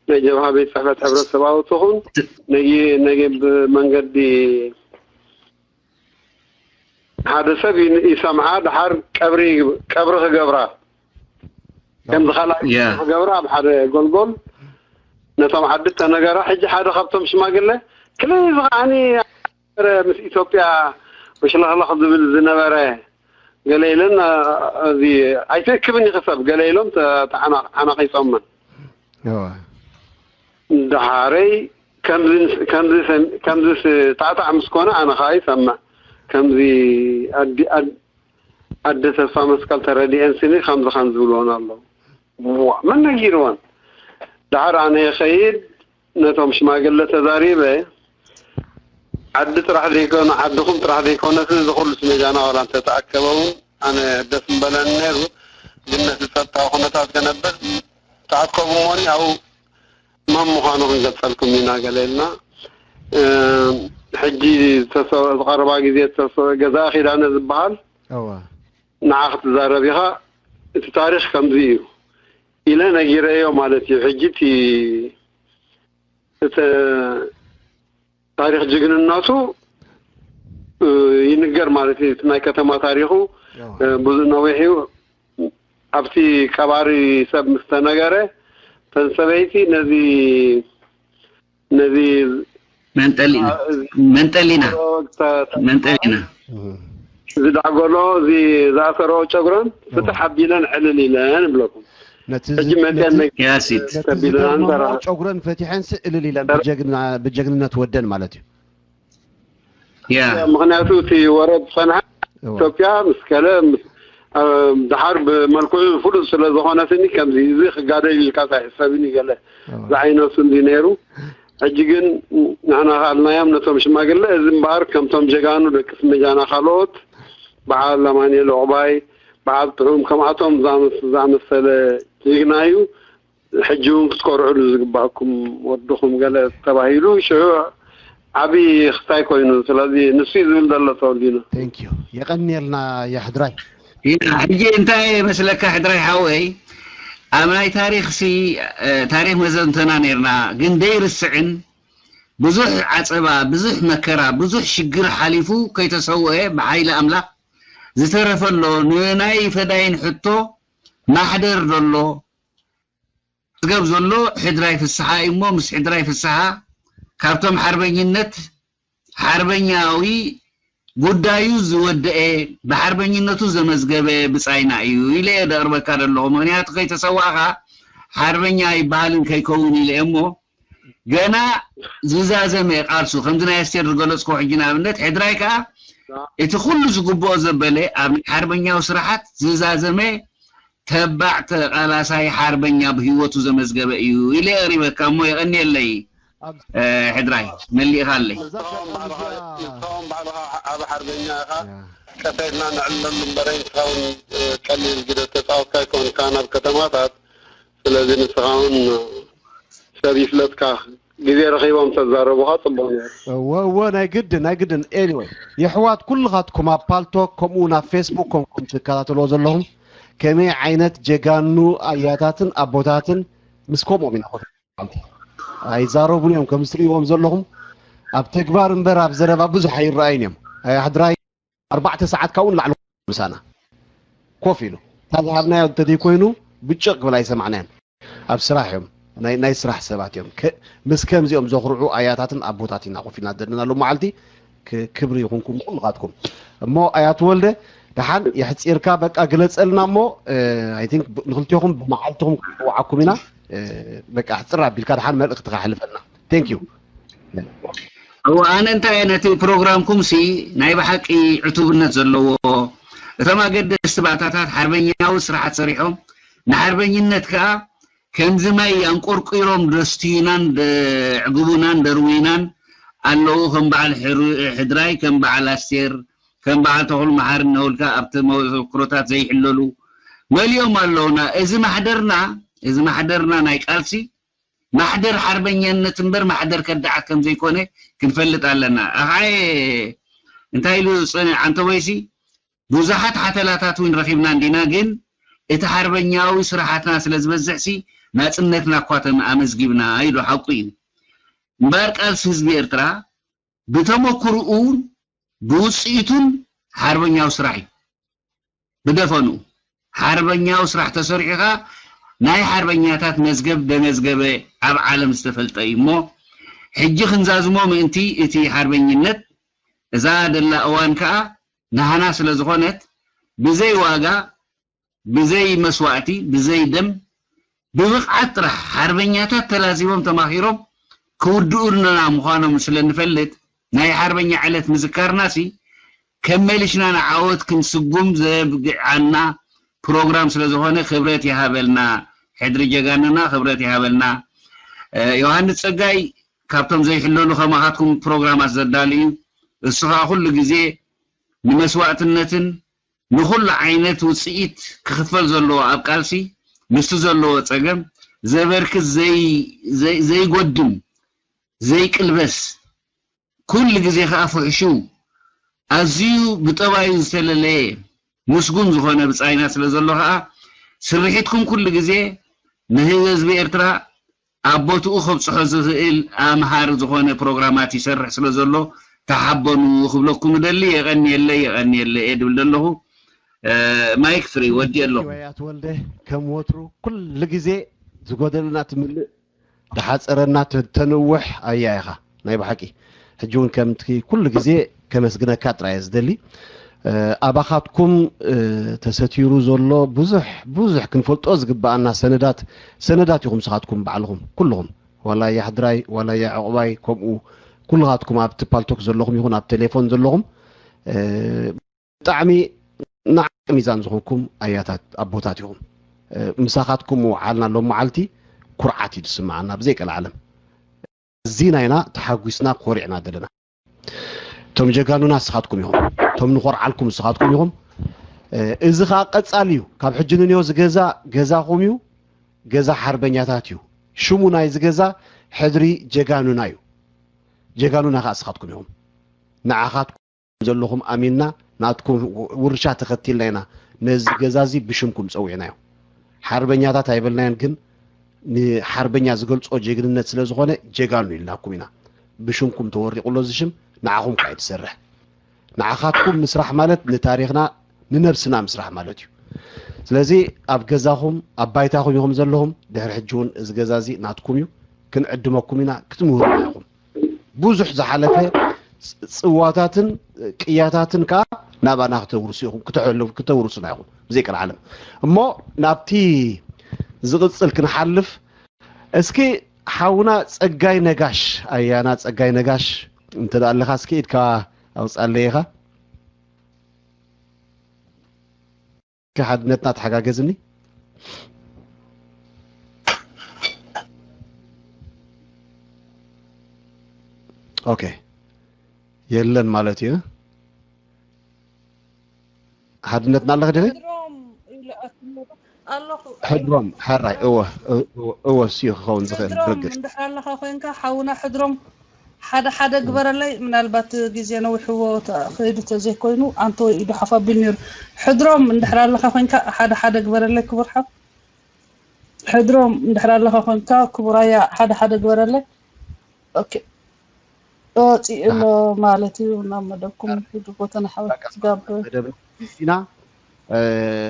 ናይ ጀብሃ ቤት ፅሕፈት ሕብረተሰባዊ ትኹን ነጊ ነጊ ብመንገዲ ሓደ ሰብ ይሰምዓ ድሓር ቀብሪ ቀብሪ ክገብራ ከምዚ ካልኣይ ክገብራ ኣብ ሓደ ጎልጎል ነቶም ዓዲ ተነገራ። ሕጂ ሓደ ካብቶም ሽማግለ ክለይ እዚ ከዓኒ ነበረ ምስ ኢትዮጵያ ወሽለኽለኽ ዝብል ዝነበረ ገለ ኢለን እዚ ኣይትእክብን ኢኺ ሰብ ገለ ኢሎም ተዓናቒፆመን። ደሓረይ ከምዚ ጣዕጣዕ ምስ ኮነ ኣነ ከዓ ይሰምዕ ከምዚ ኣደ ተስፋ መስቀል ተረዲኤን ስኒ ከምዚ ከም ዝብልወን ኣለዉ። መን ነጊርወን? ደሓር ኣነ ይኸይድ፣ ነቶም ሽማግለ ተዛሪበ፣ ዓዲ ጥራሕ ዘይኮነ፣ ዓድኹም ጥራሕ ዘይኮነስ፣ እዚ ኩሉ ስመጃና ዋላ እንተተኣከበ እውን፣ ኣነ ደስ ምበለኒ ነይሩ። ግን ነቲ ጸጥታዊ ኩነታት ከነብል ተኣከቡ እሞኒ፣ ኣብኡ መን ምዃኑ ክንገልጸልኩም ኢና፣ ገለ ኢልና። እ፣ ሕጂ ዝተሰ-፣ ዝቐረባ ግዜ ዝተሰ-፣ ገዛ ኪዳነ ዝበሃል፣ እዋ። ንዓ ክትዛረብ ኢኻ፣ እቲ ታሪኽ ከምዚ እዩ ኢለ ነጊረዮ ማለት እዩ። ሕጂ እቲ፣ እቲ ታሪኽ ጅግንነቱ፣ እ፣ ይንገር ማለት እዩ። እቲ ናይ ከተማ ታሪኹ፣ እዋ። እ፣ ብዙ ነዊሕ እዩ። ኣብቲ ቀባሪ ሰብ ምስ ተነገረ፣ እተን ሰበይቲ ነዚ፣ ነዚ መንጠሊና፣ አ፣ እዚ መንጠሊና፣ ተ-፣ ተ-፣ መንጠሊና። እም። እዚ ዳዕጎሎ፣ እዚ ዝኣሰረኦ ጨጉረን፣ እዋ። ፍትሕ ኣቢለን ዕልል ኢለን ይብለኩም። ነቲ ሕጂ ዝ-፣ መፅአን ነቲ ነግ-፣ ያሲት። ነቲ ተቢለን ዝተጠምለቖ ኣንተራ። ጨጉረን ፈቲሐን ስእ እልል ኢለን ተረ- ብጀግና-፣ ብጀግንነት ወደን ማለት እዩ። ያ። ምኽንያቱ እቲ ወረ ዝጸንሐ እዋ። ኢትዮጵያ ምስ ከለ፣ ምስ፣ እ፣ ድሓር ብመልክዑ ፍሉጥ ስለ ዝኾነ ስኒ ከምዚ፣ እዚ ክጋደል ኢልካ ኣይሕሰብን እዩ ገለ እዋ። ዝዓይነቱ እንዲ ነይሩ። ሕጂ ግን ንሕና ካልናዮም ነቶም ሽማግለ፣ እዚ እምበኣር ከምቶም ጀጋኑ ደቂ ስመጃና ካልኦት፣ በዓል ኣማኑኤል ዑቕባይ፣ በዓል ጥዑም፣ ከምኣቶም ዝኣመስ-፣ ዝኣመሰለ ጅግና እዩ። ሕጂ እውን ክትኮርዕሉ ዝግባእኩም ወድኹም ገለ ተባሂሉ፣ ሽዑ ዓቢ ክስታይ ኮይኑ። ስለዚ ንሱ እዩ ዝብል ዘሎ ተወልዲኖ። Thank you። የቐንየልና የሕድራይ። ኢና፣ ሕጂ እንታይ መስለካ ሕድራይ ሓወይ፣ ኣብ ናይ ታሪኽ ሲ፣ እ፣ ታሪኽ መዘንተና ነይርና፣ ግን ደይርስዕን ብዙሕ ዓጸባ፣ ብዙሕ መከራ፣ ብዙሕ ሽግር ሓሊፉ ከይተሰውአ ብሓይሊ ኣምላኽ ዝተረፈ ኣሎ። ንናይ ፈዳይን ሕቶ ማሕደር ዘሎ፣ መዝገብ ዘሎ ሕድራይ ፍስሓ እዩ እሞ፣ ምስ ሕድራይ ፍስሓ ካብቶም ሓርበኝነት፣ ሓርበኛዊ ጉዳዩ ዝወደኤ፣ ብሓርበኝነቱ ዘመዝገበ ብጻይና እዩ ኢለ እየ ደቕርበካ ዘለኹ። ምኽንያቱ ከይተሰዋእኻ ሓርበኛ ኣይበሃልን ከይከውን ኢለ እየ እሞ፣ ገና ዝዛዘመ ቃልሱ፣ ከምዚ ናይ ኣስቴር ዝገለጽኮ ሕጂ ንኣብነት፣ ሕድራይ ከኣ እቲ ኩሉ ዝግብኦ ዘበለ ኣብ ናይ ሓርበኛዊ ስራሓት ዝዛዘመ ተባዕ ተቓላሳይ ሓርበኛ ብህይወቱ ዘመዝገበ እዩ ኢለ የቕሪበካ እሞ የቐንየለይ። ኣብ እ፣ ሕድራይ መሊእኻለይ። ኣብዛ ንስኻውን ባዕልኻ፣ ኣጋጣሚ እዚኣ ንስኻውን ባዕልኻ ዓቢ ሓርበኛ ኢኻ። ያ። ቀሰ ኢልና ነዕልለሉ እምበረይ፣ ንስኻውን፣ እ፣ ቀሊል ግደ ተጻወትካ ኣይኮንካን ኣብ ከተማታት። ስለዚ ንስኻውን ሰብ ይፍለጥካ። ግዜ ረኺቦም ተዛረቡኻ ጽቡቕ ነይሩ። እወ፣ እወ፣ ናይ ግድን፣ ናይ ግድን። Anyway፣ የሕዋት ኩልኻትኩም ኣብ ፓልቶክ ከምኡ እውን ኣብ ፌስቡክ ኮንኩም ትከታተልዎ ዘለኹም ከመይ ዓይነት ጀጋኑ ኣያታትን ኣቦታትን ምስ ከምኦም ኢና ኮፍ፣ ኣይዛረቡን እዮም። ከም እትርእይዎም ዘለኹም ኣብ ተግባር እምበር ኣብ ዘረባ ብዙሕ ኣይረኣዩን እዮም። ኣያ ሕድራይ ኣርባዕተ ሰዓት ካብኡ ንላዕሊ ምሳና ኮፍ ኢሉ፣ እታ ዝሃብናዮ እንተዘይኮይኑ ብጭቕ ክብል ኣይሰማዕናዮን። ኣብ ስራሕ እዮም፣ ናይ፣ ናይ ስራሕ ሰባት እዮም። ከ-፣ ምስ ከምዚኦም ዘኹርዑ ኣያታትን ኣቦታት ኢና ኮፍ ኢልና ዘለና ሎም መዓልቲ። ክ-፣ ክብሪ ይኹንኩም ኩልኻትኩም። እሞ ኣያ ተወልደ፣ ደሓን የሕጺርካ በቃ ግለጸልና እሞ፣ እ፣ I think ብ-፣ ንክልቴኹም ብመዓልትኹም ክንጽውዓኩም ኢና። እ፣ በቃ ሕጽር ኣቢልካ ደሓን መልእኽትኻ ኣሕልፈልና። Thank you። እወ፣ ኣነ እንታይ እየ፣ ነቲ ፕሮግራምኩም ሲ ናይ ብሓቂ ዕቱብነት ዘለዎ፣ እቶም ኣገደስቲ ባእታታት ሓርበኛዊ ስራሓት ሰሪሖም፣ ንሓርበኝነት ከኣ ከምዚ ማይ ኣንቆርቂሮም ደስትዩናን ደዕግቡናን ደርውዩናን ኣለዉ። ከም በዓል ሕሩ-፣ ሕድራይ፣ ከም በዓል ኣስቴር፣ ከም በዓል ተኽሉ መሓሪ እናበልካ ኣብቲ መዘክሮታት ዘይሕለሉ መሊኦም ኣለዉና። እዚ ማሕደርና፣ እዚ ማሕደርና ናይ ቃልሲ ማሕደር ሓርበኛነት እምበር ማሕደር ከዳዓት ከም ዘይኮነ ክንፈልጥ ኣለና። ኣኻየ እንታይ ኢሉ ጽንዕ ኣንተ ወይሲ ብዙሓት ሓተላታት እውን ረኺብና እንዲና፣ ግን እቲ ሓርበኛዊ ስራሓትና ስለ ዝበዝሕሲ ናጽነትና እኳ ተም-፣ ኣመዝጊብና ኢሉ ሓቁ እዩ። እምበኣር ቃልሲ ህዝቢ ኤርትራ ብተመክርኡን ብውጽኢቱን ሓርበኛዊ ስራሕ እዩ። ብደፈንኡ ሓርበኛዊ ስራሕ ተሰሪሑ ኸኣ ናይ ሓርበኛታት መዝገብ ደመዝገበ ኣብ ዓለም ዝተፈልጠ እዩ እሞ፣ ሕጂ ክንዛዝሞ ምእንቲ እቲ ሓርበኝነት፣ እዛ ደላ እዋን ከኣ ናህና ስለ ዝኾነት፣ ብዘይ ዋጋ፣ ብዘይ መስዋእቲ፣ ብዘይ ደም፣ ብብቕዓት ጥራሕ ሓርበኛታት ተላዚቦም ተማኺሮም ክውድኡልና ምዃኖም ስለ ንፈልጥ፣ ናይ ሓርበኛ ዕለት ምዝካርናሲ ከመሊሽና ንዓወት ክንስጉም ዘብግዓና ፕሮግራም ስለ ዝኾነ ክብረት ይሃበልና። ሕድሪ ጀጋንና ክብረት ይሃበልና። ዮሃንስ ጸጋይ ካብቶም ዘይሕለሉ ከማኻትኩም ፕሮግራማት ዘዳሉ እዩ። እሱ ኸዓ ኩሉ ግዜ ንመስዋእትነትን ንኹሉ ዓይነት ውጽኢት ክኽፈል ዘለዎ ኣብ ቃልሲ ምስቲ ዘለዎ ጸገም ዘበርክት ዘይጎድም ዘይቅልበስ ኩሉ ግዜ ከኣ ፍሕሹው ኣዝዩ ብጠባዩ ዝተለለየ ምስጉን ዝኾነ ብጻይና ስለ ዘሎ ከኣ ስርሒትኩም ኩሉ ግዜ ንህዝቢ ኤርትራ ኣብ ቦትኡ ከብጽሖ ዝኽእል ኣምሃሪ ዝኾነ ፕሮግራማት ይሰርሕ ስለ ዘሎ ተሓበኑ ክብለኩም እደሊ። የቐንየለይ የቐንየለይ እየ ድብል ዘለኹ። ማይክ ፍሪ ወዲ ኣለኹ። ወያት ወልደ ከም ወትሩ ኩሉ ግዜ ዝጎደለና ትምልእ ድሓፀረና ተንውሕ ኣያ ኢኻ ናይ ብሓቂ ሕጂ እውን ከምቲ ኩሉ ግዜ ከመስግነካ ጥራየ ዝደሊ ኣባኻትኩም ተሰቲሩ ዘሎ ብዙሕ ብዙሕ ክንፈልጦ ዝግበኣና ሰነዳት ሰነዳት ኢኹም ስኻትኩም ባዕልኹም ኩልኹም ዋላ ያሕድራይ ዋላ ያዕቑባይ ከምኡ ኩልኻትኩም ኣብቲ ፓልቶክ ዘለኹም ይኹን ኣብ ቴሌፎን ዘለኹም ብጣዕሚ ንዓቂ ሚዛን ዝኾንኩም ኣያታት ኣቦታት ኢኹም ምሳኻትኩም ምውዓልና ሎም መዓልቲ ኩርዓት እዩ ዝስምዓና ብዘይ ቀልዓለም ኣዚና ኢና ተሓጒስና ኮሪዕና ዘለና እቶም ጀጋኑና ንስኻትኩም ኢኹም እቶም ንኾርዓልኩም ንስኻትኩም ኢኹም እዚ ኸዓ ቀጻሊ እዩ ካብ ሕጂ ንንዮ ዝገዛ ገዛኹም እዩ ገዛ ሓርበኛታት እዩ ሽሙ ናይዚ ገዛ ሕድሪ ጀጋኑና እዩ ጀጋኑና ኸዓ ንስኻትኩም ኢኹም ንዓኻትኩም ዘለኹም ኣሚንና ናትኩም ውርሻ ተኸቲልና ኢና ነዚ ገዛ እዚ ብሽምኩም ጸዊዕናዮ ሓርበኛታት ኣይበልናዮን ግን ንሓርበኛ ዝገልጾ ጀግንነት ስለ ዝኾነ ጀጋኑ ኢልናኩም ኢና ብሽምኩም ተወሪቑ ኣሎ እዚ ሽም ንዓኹም ከኣ ትሰርሕ ንዓኻትኩም ምስራሕ ማለት ንታሪኽና ንነብስና ምስራሕ ማለት እዩ ስለዚ ኣብ ገዛኹም ኣብ ባይታኹም ኢኹም ዘለኹም ድሕሪ ሕጂ እውን እዚ ገዛ እዚ ናትኩም እዩ ክንዕድመኩም ኢና ክትምህሩና ኢኹም ብዙሕ ዝሓለፈ ጽዋታትን ቅያታትን ከዓ ናባና ክተውርሱ ኢኹም ክተውርሱና ኢኹም ብዘይ ቀልዓለም እሞ ናብቲ ዝቕፅል ክንሓልፍ እስኪ ሓውና ፀጋይ ነጋሽ ኣያና ፀጋይ ነጋሽ እንተ ኣለኻ እስኪ ኢድካ ኣውፅኣለይ ኢኻ ሓድነትና ተሓጋገዝኒ ኦኬ የለን ማለት እዩ ሓድነትና ኣለኽ ዲኺ ሕድሮም ሓራይ እወ እወ እሱ ክኸውን ዝኽእል ሕድሮም ብርግጽ እንድሕር ኣለኻ ኮይንካ ሓውና ሕድሮም ሓደ ሓደ ግበረለይ ምናልባት ግዜ ነዊሕዎ ተኸይዱ ተዘይኮይኑ ኣንተ ወይ ኢዱ ሓፍ ኣቢሉ ነይሩ ሕድሮም እንድሕር ኣለኻ ኮይንካ ሓደ ሓደ ግበረለይ ክቡር ሓው ሕድሮም እንድሕር ኣለኻ ኮይንካ ክቡር ኣያ ሓደ ሓደ ግበረለይ ኦኬ ወፂኡ ኣሎ ማለት እዩ ናብ መደብኩም ሂዱ ቦተና ሓወት ትጋብር መደብ ኢና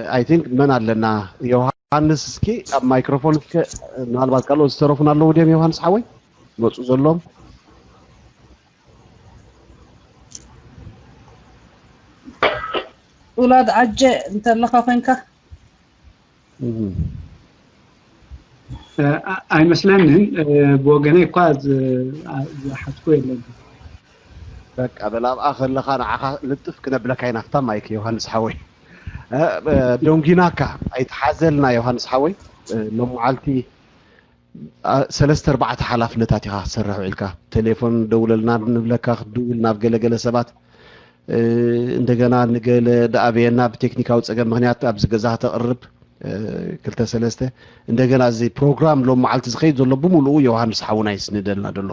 I think መን ኣለና ዮሃንስ እስኪ ኣብ ማይክሮፎን እስከ ምናልባት ካልኦት ዝተረፉን ኣለዉ ድዮም ዮሃንስ ሓወይ መፁ ዘሎም ውላድ ዓጀ እንተለኻ ኮይንካ ኣይመስለንን ብወገነይ እኳ ዝሓትኮ የለን በቃ በል ኣብኣ ከለኻ ንዓኻ ልጥፍ ክነብለካ ኢና ክታ ማይክ ዮሃንስ ሓወይ ደንጊናካ ኣይትሓዘልና ዮሃንስ ሓወይ ሎም መዓልቲ ሰለስተ ኣርባዕተ ሓላፍነታት ኢኻ ክትሰርሕ ውዒልካ ቴሌፎን ደውለልና ንብለካ ክትድውል ናብ ገለገለ ሰባት እንደገና ንገለ ደኣበየና ብቴክኒካዊ ፀገም ምክንያት ኣብዚ ገዛ ከተቕርብ ክልተ ሰለስተ እንደገና እዚ ፕሮግራም ሎም መዓልቲ ዝኸይድ ዘሎ ብምሉኡ ዮሃንስ ሓውና ይስንደልና ዘሎ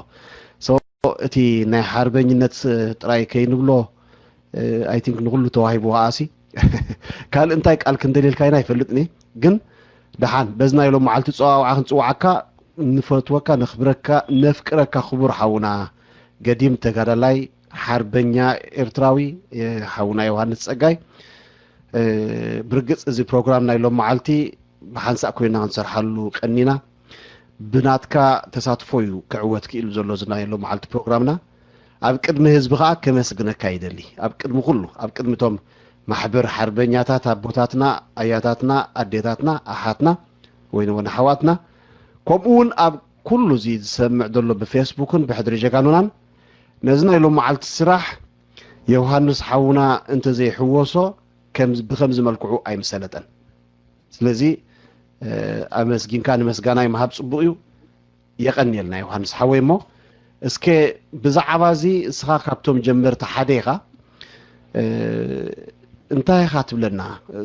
እቲ ናይ ሓርበኝነት ጥራይ ከይንብሎ I think ንኩሉ ተዋሂቡ ከኣሲ ካልእ እንታይ ቃል ክንደልየልካ ኢና ይፈልጥኒ ግን ደሓን በዚ ናይ ሎም መዓልቲ ፀዋውዓ ክንፅዋዓካ ንፈትወካ ነኽብረካ ነፍቅረካ ክቡር ሓውና ገዲም ተጋዳላይ ሓርበኛ ኤርትራዊ ሓውና ዮሃንስ ፀጋይ ብርግፅ እዚ ፕሮግራም ናይ ሎም መዓልቲ ብሓንሳእ ኮይና ክንሰርሓሉ ቀኒና ብናትካ ተሳትፎ እዩ ክዕወት ክኢሉ ዘሎ እዚ ናይ ሎም መዓልቲ ፕሮግራምና ኣብ ቅድሚ ህዝቢ ከዓ ከመስግነካ ይደሊ ኣብ ቅድሚ ኩሉ ኣብ ቅድሚ ቶም ማሕበር ሓርበኛታት ኣቦታትና ኣያታትና ኣዴታትና ኣሓትና ወይ እውን ኣሓዋትና ከምኡ እውን ኣብ ኩሉ እዚ ዝሰምዕ ዘሎ ብፌስቡክን ብሕድሪ ጀጋኑናን ነዚ ናይ ሎም መዓልቲ ስራሕ ዮሃንስ ሓውና እንተዘይሕወሶ ብከምዚ መልክዑ ኣይምሰለጠን ስለዚ ኣመስጊንካ ንመስጋናይ ምሃብ ፅቡቅ እዩ የቐንየልና ዮሃንስ ሓወይ። እሞ እስከ ብዛዕባ እዚ እስኻ ካብቶም ጀመርቲ ሓደ ኢኻ። እንታይ ኢኻ ትብለና?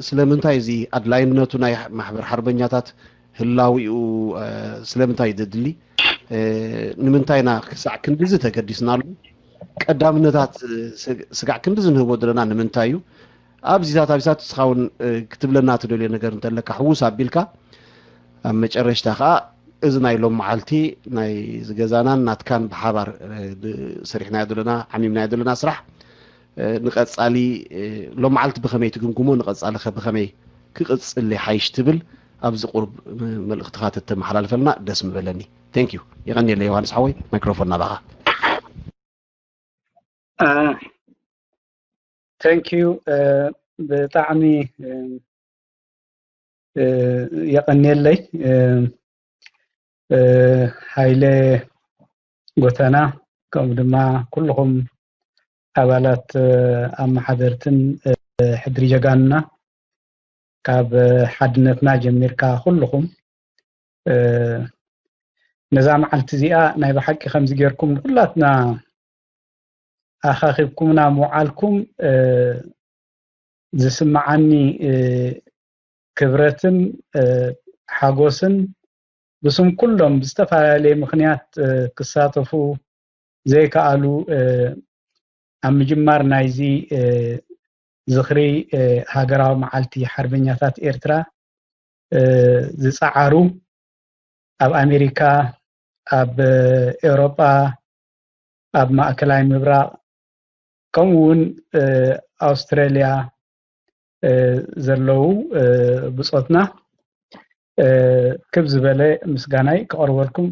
ስለምንታይ እዚ ኣድላይነቱ ናይ ማሕበር ሓርበኛታት ህላዊኡ ስለምንታይ ዘድሊ? ንምንታይ ኢና ክሳዕ ክንድዚ ተገዲስናሉ? ቀዳምነታት ስጋዕ ክንድዚ ንህቦ ዘለና ንምንታይ እዩ? ኣብዚታት ኣብዚታት እስኻ እውን ክትብለና ትደልዮ ነገር እንተለካ ሕውስ ኣቢልካ፣ ኣብ መጨረሽታ ከዓ እዚ ናይ ሎም መዓልቲ ናይ ዝገዛናን ናትካን ብሓባር ሰሪሕናዮ ዘለና ዓሚምናዮ ዘለና ስራሕ ንቐጻሊ ሎም መዓልቲ ብኸመይ ትግምግሞ፣ ንቐጻሊ ከ ብኸመይ ክቕጽል ይሓይሽ ትብል ኣብዚ ቁሩብ መልእኽትኻ ተተመሓላልፈልና ደስ ምበለኒ። Thank you። የቐንየለ ዮሃንስ ሓወይ፣ ማይክሮፎን ናባኻ። Thank you። ብጣዕሚ የቐንየለይ ሃይለ ጎተና፣ ከምኡ ድማ ኩልኹም ኣባላት ኣመሓደርትን ሕድሪ ጀጋኑና፣ ካብ ሓድነትና ጀሚርካ ኩልኹም ነዛ መዓልቲ እዚኣ ናይ ብሓቂ ከምዚ ጌርኩም ንኩላትና ኣኻኺብኩምና ምውዓልኩም ዝስምዓኒ ክብረትን ሓጎስን ብስም ኩሎም ብዝተፈላለየ ምኽንያት ክሳተፉ ዘይከኣሉ ኣብ ምጅማር ናይዚ ዝኽሪ ሃገራዊ መዓልቲ ሓርበኛታት ኤርትራ ዝጸዓሩ ኣብ ኣሜሪካ፣ ኣብ ኤውሮጳ፣ ኣብ ማእከላይ ምብራቕ ከምኡ እውን ኣውስትራልያ ዘለዉ ብጾትና ክብ ዝበለ ምስጋናይ ክቐርበልኩም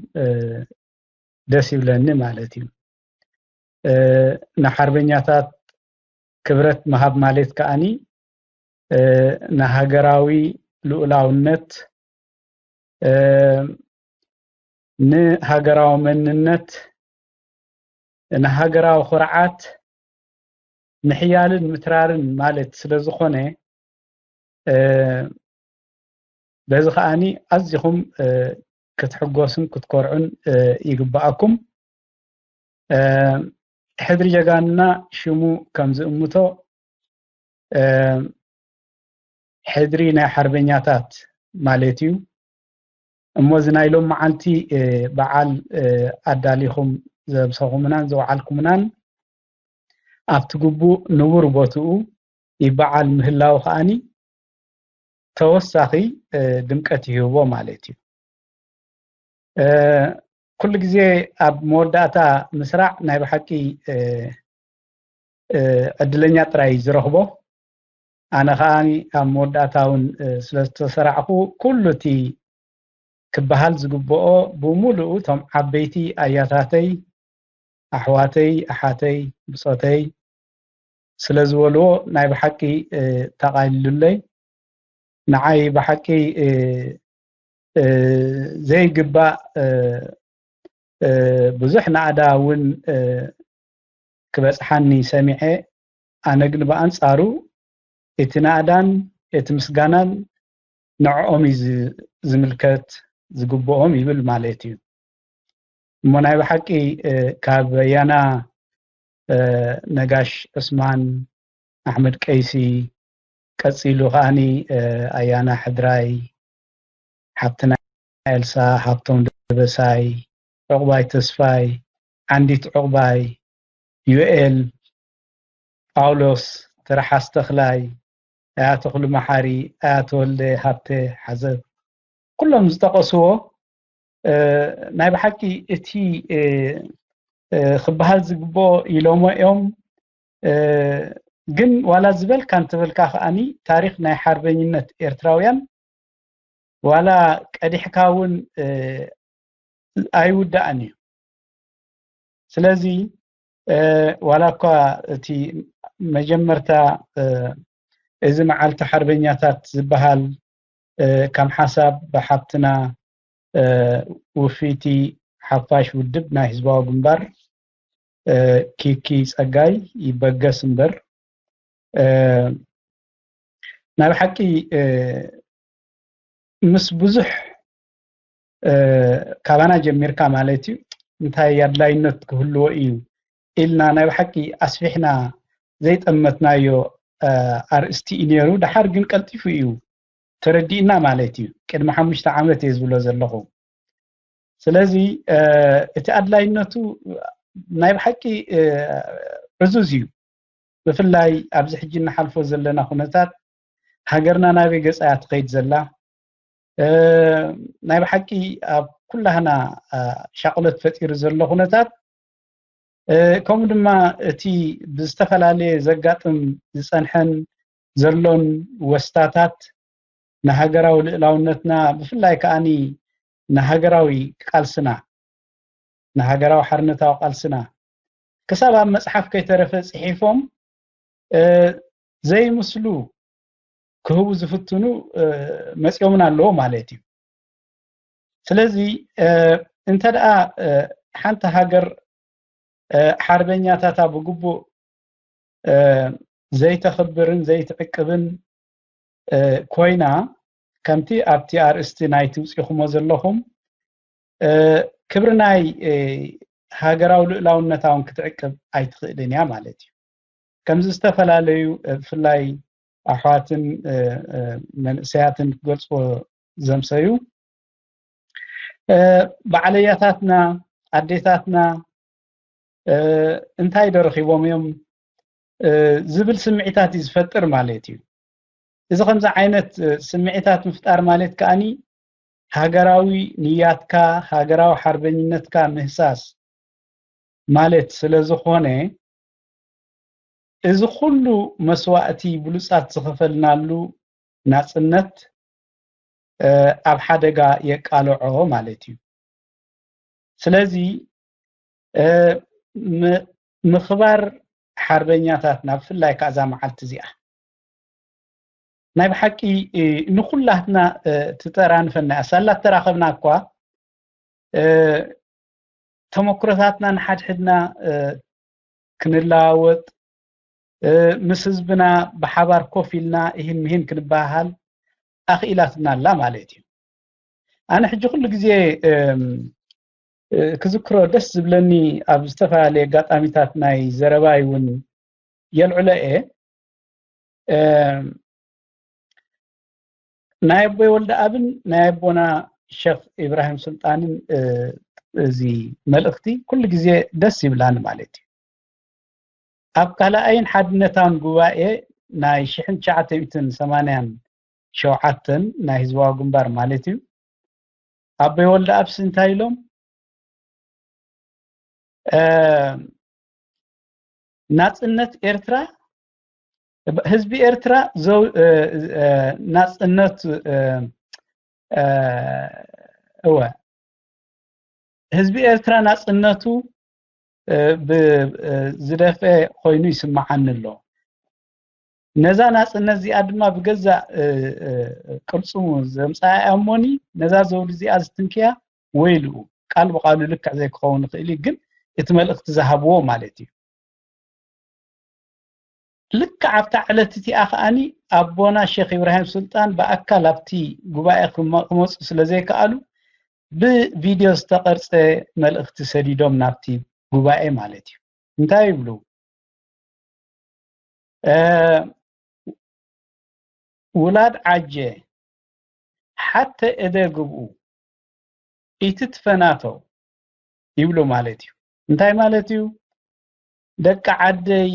ደስ ይብለኒ ማለት እዩ። ንሓርበኛታት ክብረት ምሃብ ማለት ከኣኒ ንሃገራዊ ልኡላውነት፣ ንሃገራዊ መንነት፣ ንሃገራዊ ኩርዓት ምሕያልን ምትራርን ማለት ስለ ዝኾነ በዚ ከኣኒ ኣዚኹም ክትሕጎሱን ክትኮርዑን ይግባኣኩም። ሕድሪ ጀጋንና ሽሙ ከም ዝእምቶ ሕድሪ ናይ ሓርበኛታት ማለት እዩ። እሞ እዚ ናይ ሎም መዓልቲ በዓል ኣዳሊኹም ዘብሰኹምናን ዘውዓልኩምናን ኣብቲ ግቡእ ንቡር ቦትኡ ይበዓል ምህላው ከኣኒ ተወሳኺ ድምቀት ይህቦ ማለት እዩ። ኩሉ ግዜ ኣብ መወዳእታ ምስራዕ ናይ ብሓቂ ዕድለኛ ጥራይ እዩ ዝረኽቦ። ኣነ ከዓ ኣብ መወዳእታ እውን ስለዝተሰራዕኩ ኩሉ እቲ ክበሃል ዝግብኦ ብሙሉኡ እቶም ዓበይቲ ኣያታተይ ኣሕዋተይ ኣሓተይ ብፆተይ ስለ ዝበልዎ ናይ ብሓቂ ተቓሊሉለይ። ንዓይ ብሓቂ ዘይግባእ ብዙሕ ናእዳ እውን ክበፅሓኒ ሰሚዐ። ኣነ ግን ብኣንፃሩ እቲ ናእዳን እቲ ምስጋናን ንዕኦም እዩ ዝምልከት ዝግብኦም ይብል ማለት እዩ። እሞ ናይ ብሓቂ ካብ ኣያና ነጋሽ ዑስማን ኣሕመድ ቀይሲ፣ ቀፂሉ ከዓኒ ኣያና ሕድራይ፣ ሓብትና ኤልሳ፣ ሃብቶም ደበሳይ፣ ዕቑባይ ተስፋይ፣ ዓንዲት ዕቑባይ፣ ዩኤል፣ ጳውሎስ፣ ትርሓስ ተኽላይ፣ ኣያ ተኽሉ መሓሪ፣ ኣያ ተወልደ ሃብተ ሓዘብ፣ ኩሎም ዝጠቐስዎ ናይ ብሓቂ እቲ ክበሃል ዝግብኦ ኢሎሞ እዮም። ግን ዋላ ዝበልካ እንተበልካ ከኣኒ ታሪክ ናይ ሓርበኝነት ኤርትራውያን ዋላ ቀዲሕካ እውን ኣይውዳእን እዩ። ስለዚ ዋላ እኳ እቲ መጀመርታ እዚ መዓልቲ ሓርበኛታት ዝበሃል ከም ሓሳብ ብሓብትና ውፍይቲ ሓፋሽ ውድብ ናይ ህዝባዊ ግንባር ኪኪ ጸጋይ ይበገስ እምበር፣ ናይ ብሓቂ ምስ ብዙሕ ካባና ጀሚርካ ማለት እዩ እንታይ ኣድላይነት ክህልዎ እዩ ኢልና ናይ ብሓቂ ኣስፊሕና ዘይጠመትናዮ ኣርእስቲ እዩ ነይሩ። ድሓር ግን ቀልጢፉ እዩ ተረዲእና ማለት እዩ። ቅድሚ ሓሙሽተ ዓመት እየ ዝብሎ ዘለኹ። ስለዚ እቲ ኣድላይነቱ ናይ ብሓቂ ዕዙዝ እዩ። ብፍላይ ኣብዚ ሕጂ እንሓልፎ ዘለና ኩነታት ሃገርና ናበይ ገፃ እያ ትኸይድ ዘላ? ናይ ብሓቂ ኣብ ኩላህና ሻቕሎት ፈጢሩ ዘሎ ኩነታት ከምኡ ድማ እቲ ብዝተፈላለየ ዘጋጥም ዝፀንሐን ዘሎን ወስታታት ንሃገራዊ ልእላውነትና ብፍላይ ከዓኒ ንሃገራዊ ቃልስና ንሃገራዊ ሓርነታዊ ቃልስና ክሳብ ኣብ መፅሓፍ ከይተረፈ ፅሒፎም ዘይምስሉ ክህቡ ዝፍትኑ መፂኦምን ኣለዎ ማለት እዩ። ስለዚ እንተ ደኣ ሓንቲ ሃገር ሓርበኛታታ ብግቡእ ዘይተኽብርን ዘይትዕቅብን ኮይና ከምቲ ኣብቲ ኣርእስቲ ናይ ትውፂኹሞ ዘለኹም ክብሪ ናይ ሃገራዊ ልእላውነታ እውን ክትዕቅብ ኣይትኽእልን እያ ማለት እዩ። ከምዚ ዝተፈላለዩ ብፍላይ ኣሕዋትን መንእሰያትን ክገልፅዎ ዘምሰዩ ባዕለያታትና ኣዴታትና እንታይ ዶ ረኺቦም እዮም ዝብል ስምዒታት እዩ ዝፈጥር ማለት እዩ። እዚ ከምዚ ዓይነት ስምዒታት ምፍጣር ማለት ከዓኒ ሃገራዊ ንያትካ ሃገራዊ ሓርበኝነትካ ምህሳስ ማለት ስለ ዝኾነ እዚ ኩሉ መስዋእቲ ብሉፃት ዝኸፈልናሉ ናፅነት ኣብ ሓደጋ የቃልዖ ማለት እዩ። ስለዚ ምኽባር ሓርበኛታትና ብፍላይ ከዓ እዛ መዓልቲ እዚኣ ናይ ብሓቂ ንኩላትና ትጠራንፈና እያ። ሳላ ተራኸብና እኳ ተመክሮታትና ንሓድሕድና ክንለዋወጥ ምስ ህዝብና ብሓባር ኮፍ ኢልና ይህን ምሂን ክንበሃሃል ኣኽኢላትና ኣላ ማለት እዩ። ኣነ ሕጂ ኩሉ ግዜ ክዝክሮ ደስ ዝብለኒ ኣብ ዝተፈላለየ ኣጋጣሚታት ናይ ዘረባይ እውን የልዕሎ እየ። ናይ ኣቦይ ወልደኣብን ናይ ኣቦና ሸኽ ኢብራሂም ሱልጣንን እዚ መልእኽቲ ኩሉ ግዜ ደስ ይብላኒ ማለት እዩ። ኣብ ካልኣይን ሓድነታን ጉባኤ ናይ ሽሕን ትሽዓተ ሚእትን ሰማንያን ሸውዓተን ናይ ህዝባዊ ግንባር ማለት እዩ ኣቦይ ወልደኣብስ እንታይ ኢሎም ናፅነት ኤርትራ ህዝቢ ኤርትራ ናፅነት እወ ህዝቢ ኤርትራ ናፅነቱ ዝደፈ ኮይኑ ይስምዓኒ ኣሎ። ነዛ ናፅነት እዚኣ ድማ ብገዛእ ቅርፅሙ ዘምፅኣ እያ እሞኒ ነዛ ዘውዲ እዚኣ ዝትንክያ ወይልኡ ቃል ብቃሉ ልክዕ ዘይክኸውን ይኽእል እዩ ግን እቲ መልእኽቲ ዝሃብዎ ማለት እዩ። ልክዕ ኣብታ ዕለት እቲኣ ከዓኒ ኣቦና ሼክ ኢብራሂም ሱልጣን ብኣካል ኣብቲ ጉባኤ ክመፁ ስለ ዘይከኣሉ ብቪድዮ ዝተቐርፀ መልእኽቲ ሰዲዶም ናብቲ ጉባኤ ማለት እዩ። እንታይ ይብሉ? ውላድ ዓጀ ሓተ እደ ግብኡ ኢትትፈናተው ይብሉ ማለት እዩ። እንታይ ማለት እዩ? ደቂ ዓደይ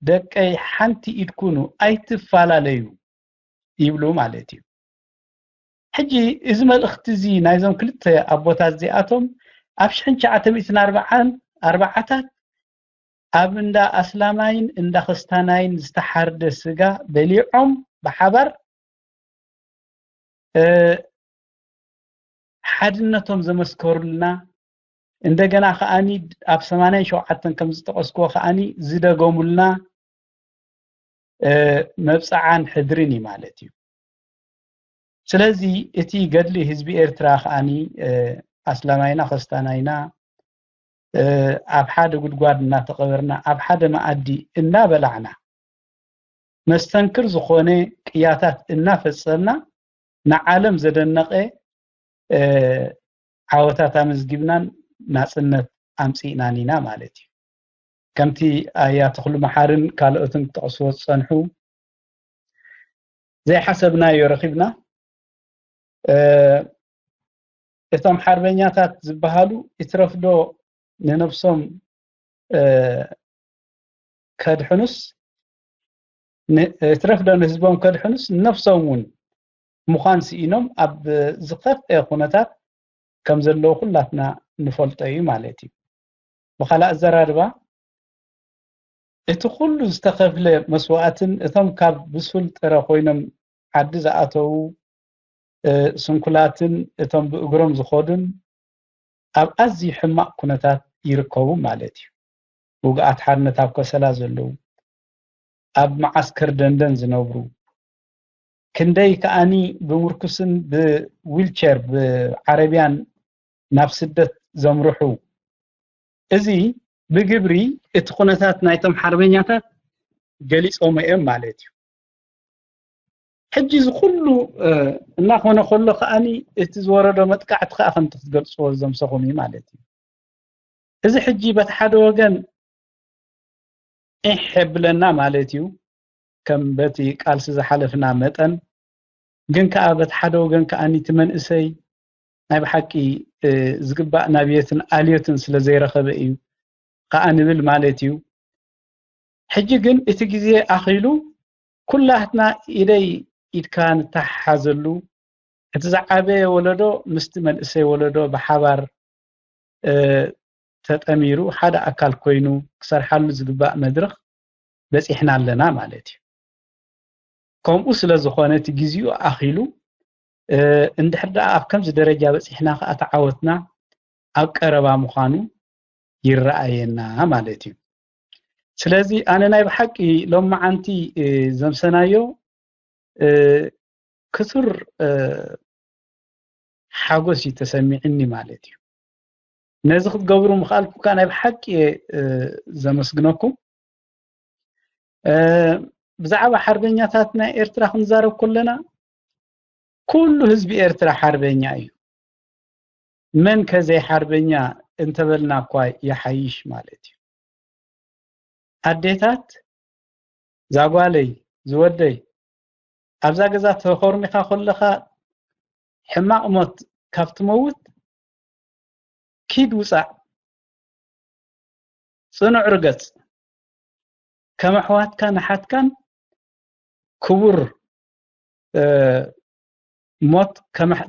ደቀይ ሓንቲ ኢድ ኩኑ ኣይትፈላለዩ ይብሉ ማለት እዩ። ሕጂ እዚ መልእኽቲ እዚ ናይዞም ክልተ ኣቦታት እዚኣቶም ኣብ ሽሕን ትሽዓተ ሚእትን ኣርባዓን ኣርባዓታት ኣብ እንዳ ኣስላማይን እንዳ ክስታናይን ዝተሓርደ ስጋ በሊዖም ብሓባር ሓድነቶም ዘመስከሩልና እንደገና ከዓኒ ኣብ ሰማንያን ሸውዓተን ከም ዝጠቐስክዎ ከዓኒ ዝደገሙልና መብፅዓን ሕድርን እዩ ማለት እዩ። ስለዚ እቲ ገድሊ ህዝቢ ኤርትራ ከዓኒ ኣስላማይና ከስታናይና ኣብ ሓደ ጉድጓድ እናተቐበርና ኣብ ሓደ መኣዲ እናበላዕና መስተንክር ዝኾነ ቅያታት እናፈፀምና ንዓለም ዘደነቐ ዓወታት ኣመዝጊብናን ናጽነት ኣምጺእናን ኢና ማለት እዩ። ከምቲ ኣያ ተኽሉ መሓርን ካልኦትን ክጠቕስዎ ዝጸንሑ፣ ዘይሓሰብናዮ ረኺብና። እቶም ሓርበኛታት ዝበሃሉ ይትረፍዶ ንነብሶም ከድሕኑስ፣ ይትረፍዶ ንህዝቦም ከድሕኑስ ንነብሶም እውን ምዃን ስኢኖም ኣብ ዝኸፍአ ኩነታት ከም ዘለዉ ኩላትና ንፈልጦ እዩ ማለት እዩ። ብኻልእ ኣዘራርባ፣ እቲ ኩሉ ዝተኸፍለ መስዋእትን እቶም ካብ ብሱል ጥረ ኮይኖም ዓዲ ዝኣተዉ ስንኩላትን እቶም ብእግሮም ዝኸዱን ኣብ ኣዝዩ ሕማቕ ኩነታት ይርከቡ ማለት እዩ። ውግኣት ሓርነት ኣብ ከሰላ ዘለዉ፣ ኣብ መዓስከር ደንደን ዝነብሩ፣ ክንደይ ከኣኒ ብምርኩስን ብዊልቸር ብዓረብያን ናብ ስደት ዘምርሑ፣ እዚ ብግብሪ እቲ ኩነታት ናይቶም ሓርበኛታት ገሊጾም እዮም ማለት እዩ። ሕጂ እዚ ኩሉ እናኾነ ከሎ ከኣኒ እቲ ዝወረዶ መጥቃዕቲ ከኣ ከምቲ ክትገልጽዎ ዘምሰኹም እዩ ማለት እዩ። እዚ ሕጂ በቲ ሓደ ወገን ዒሕ የብለና ማለት እዩ፣ ከም በቲ ቃልሲ ዝሓለፍና መጠን። ግን ከኣ በቲ ሓደ ወገን ከኣ እቲ መንእሰይ ናይ ብሓቂ ዝግባእ ናብየትን ኣልዮትን ስለ ዘይረኸበ እዩ ከኣ ንብል ማለት እዩ። ሕጂ ግን እቲ ግዜ ኣኺሉ ኩላትና ኢደይ ኢድካ ንተሓሓዘሉ፣ እቲ ዝዓበየ ወለዶ ምስቲ መንእሰይ ወለዶ ብሓባር ተጠሚሩ ሓደ ኣካል ኮይኑ ክሰርሓሉ ዝግባእ መድረኽ በጺሕና ኣለና ማለት እዩ። ከምኡ ስለ ዝኾነ እቲ ግዜኡ ኣኺሉ፣ እንድሕር ደኣ ኣብ ከምዚ ደረጃ በጺሕና ከኣ ተዓወትና ኣብ ቀረባ ምዃኑ ይረኣየና ማለት እዩ። ስለዚ ኣነ ናይ ብሓቂ ሎማዓንቲ ዘምሰናዮ ክቱር ሓጎስ እዩ ተሰሚዕኒ ማለት እዩ። ነዚ ክትገብሩ ምኽኣልኩም ከኣ ናይ ብሓቂ እየ ዘመስግነኩም። ብዛዕባ ሓርበኛታት ናይ ኤርትራ ክንዛረብ ከለና ኩሉ ህዝቢ ኤርትራ ሓርበኛ እዩ። መን ከ ዘይሓርበኛ እንተበልና እኳ ይሓይሽ ማለት እዩ። ኣዴታት፣ ዛጓለይ፣ ዝወደይ፣ ኣብዛ ገዛ ተኾርሚኻ ከለኻ ሕማቕ ሞት ካብ ትመውት ኪድ ውጻእ፣ ጽኑዕ ርገጽ፣ ከም ኣሕዋትካን ኣሓትካን ክቡር ሞት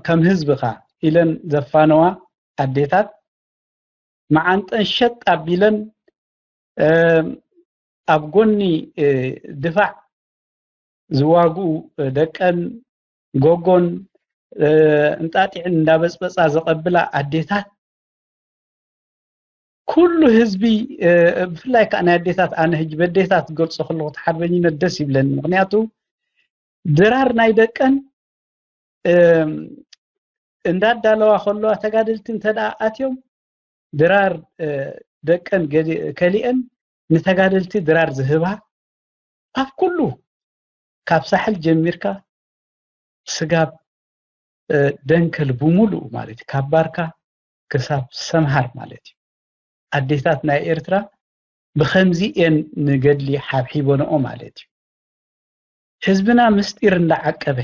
ከም ህዝብኻ ኢለን ዘፋነዋ ኣዴታት፣ መዓንጠን ሸጥ ኣቢለን ኣብ ጎኒ ድፋዕ ዝዋግኡ ደቀን ጎጎን እንጣጢዕን እንዳበፅበፃ ዘቐብላ ኣዴታት፣ ኩሉ ህዝቢ፣ ብፍላይ ከዓ ናይ ኣዴታት፣ ኣነ ህጂ በዴታት ክገልፆ ከለኩ እቲ ሓርበኝነት ደስ ይብለኒ። ምክንያቱ ድራር ናይ ደቀን እንዳዳለዋ ከለዋ፣ ተጋደልቲ እንተ ደኣ ኣትዮም ድራር ደቀን ከሊአን ንተጋደልቲ ድራር ዝህባ፣ ኣብ ኩሉ ካብ ሳሕል ጀሚርካ ስጋብ ደንከል ብምሉኡ ማለት እዩ፣ ካብ ባርካ ክሳብ ሰምሃር ማለት እዩ። ኣዴታት ናይ ኤርትራ ብኸምዚ እየን ንገድሊ ሓብሒበንኦ ማለት እዩ። ህዝብና ምስጢር እንዳዓቀበ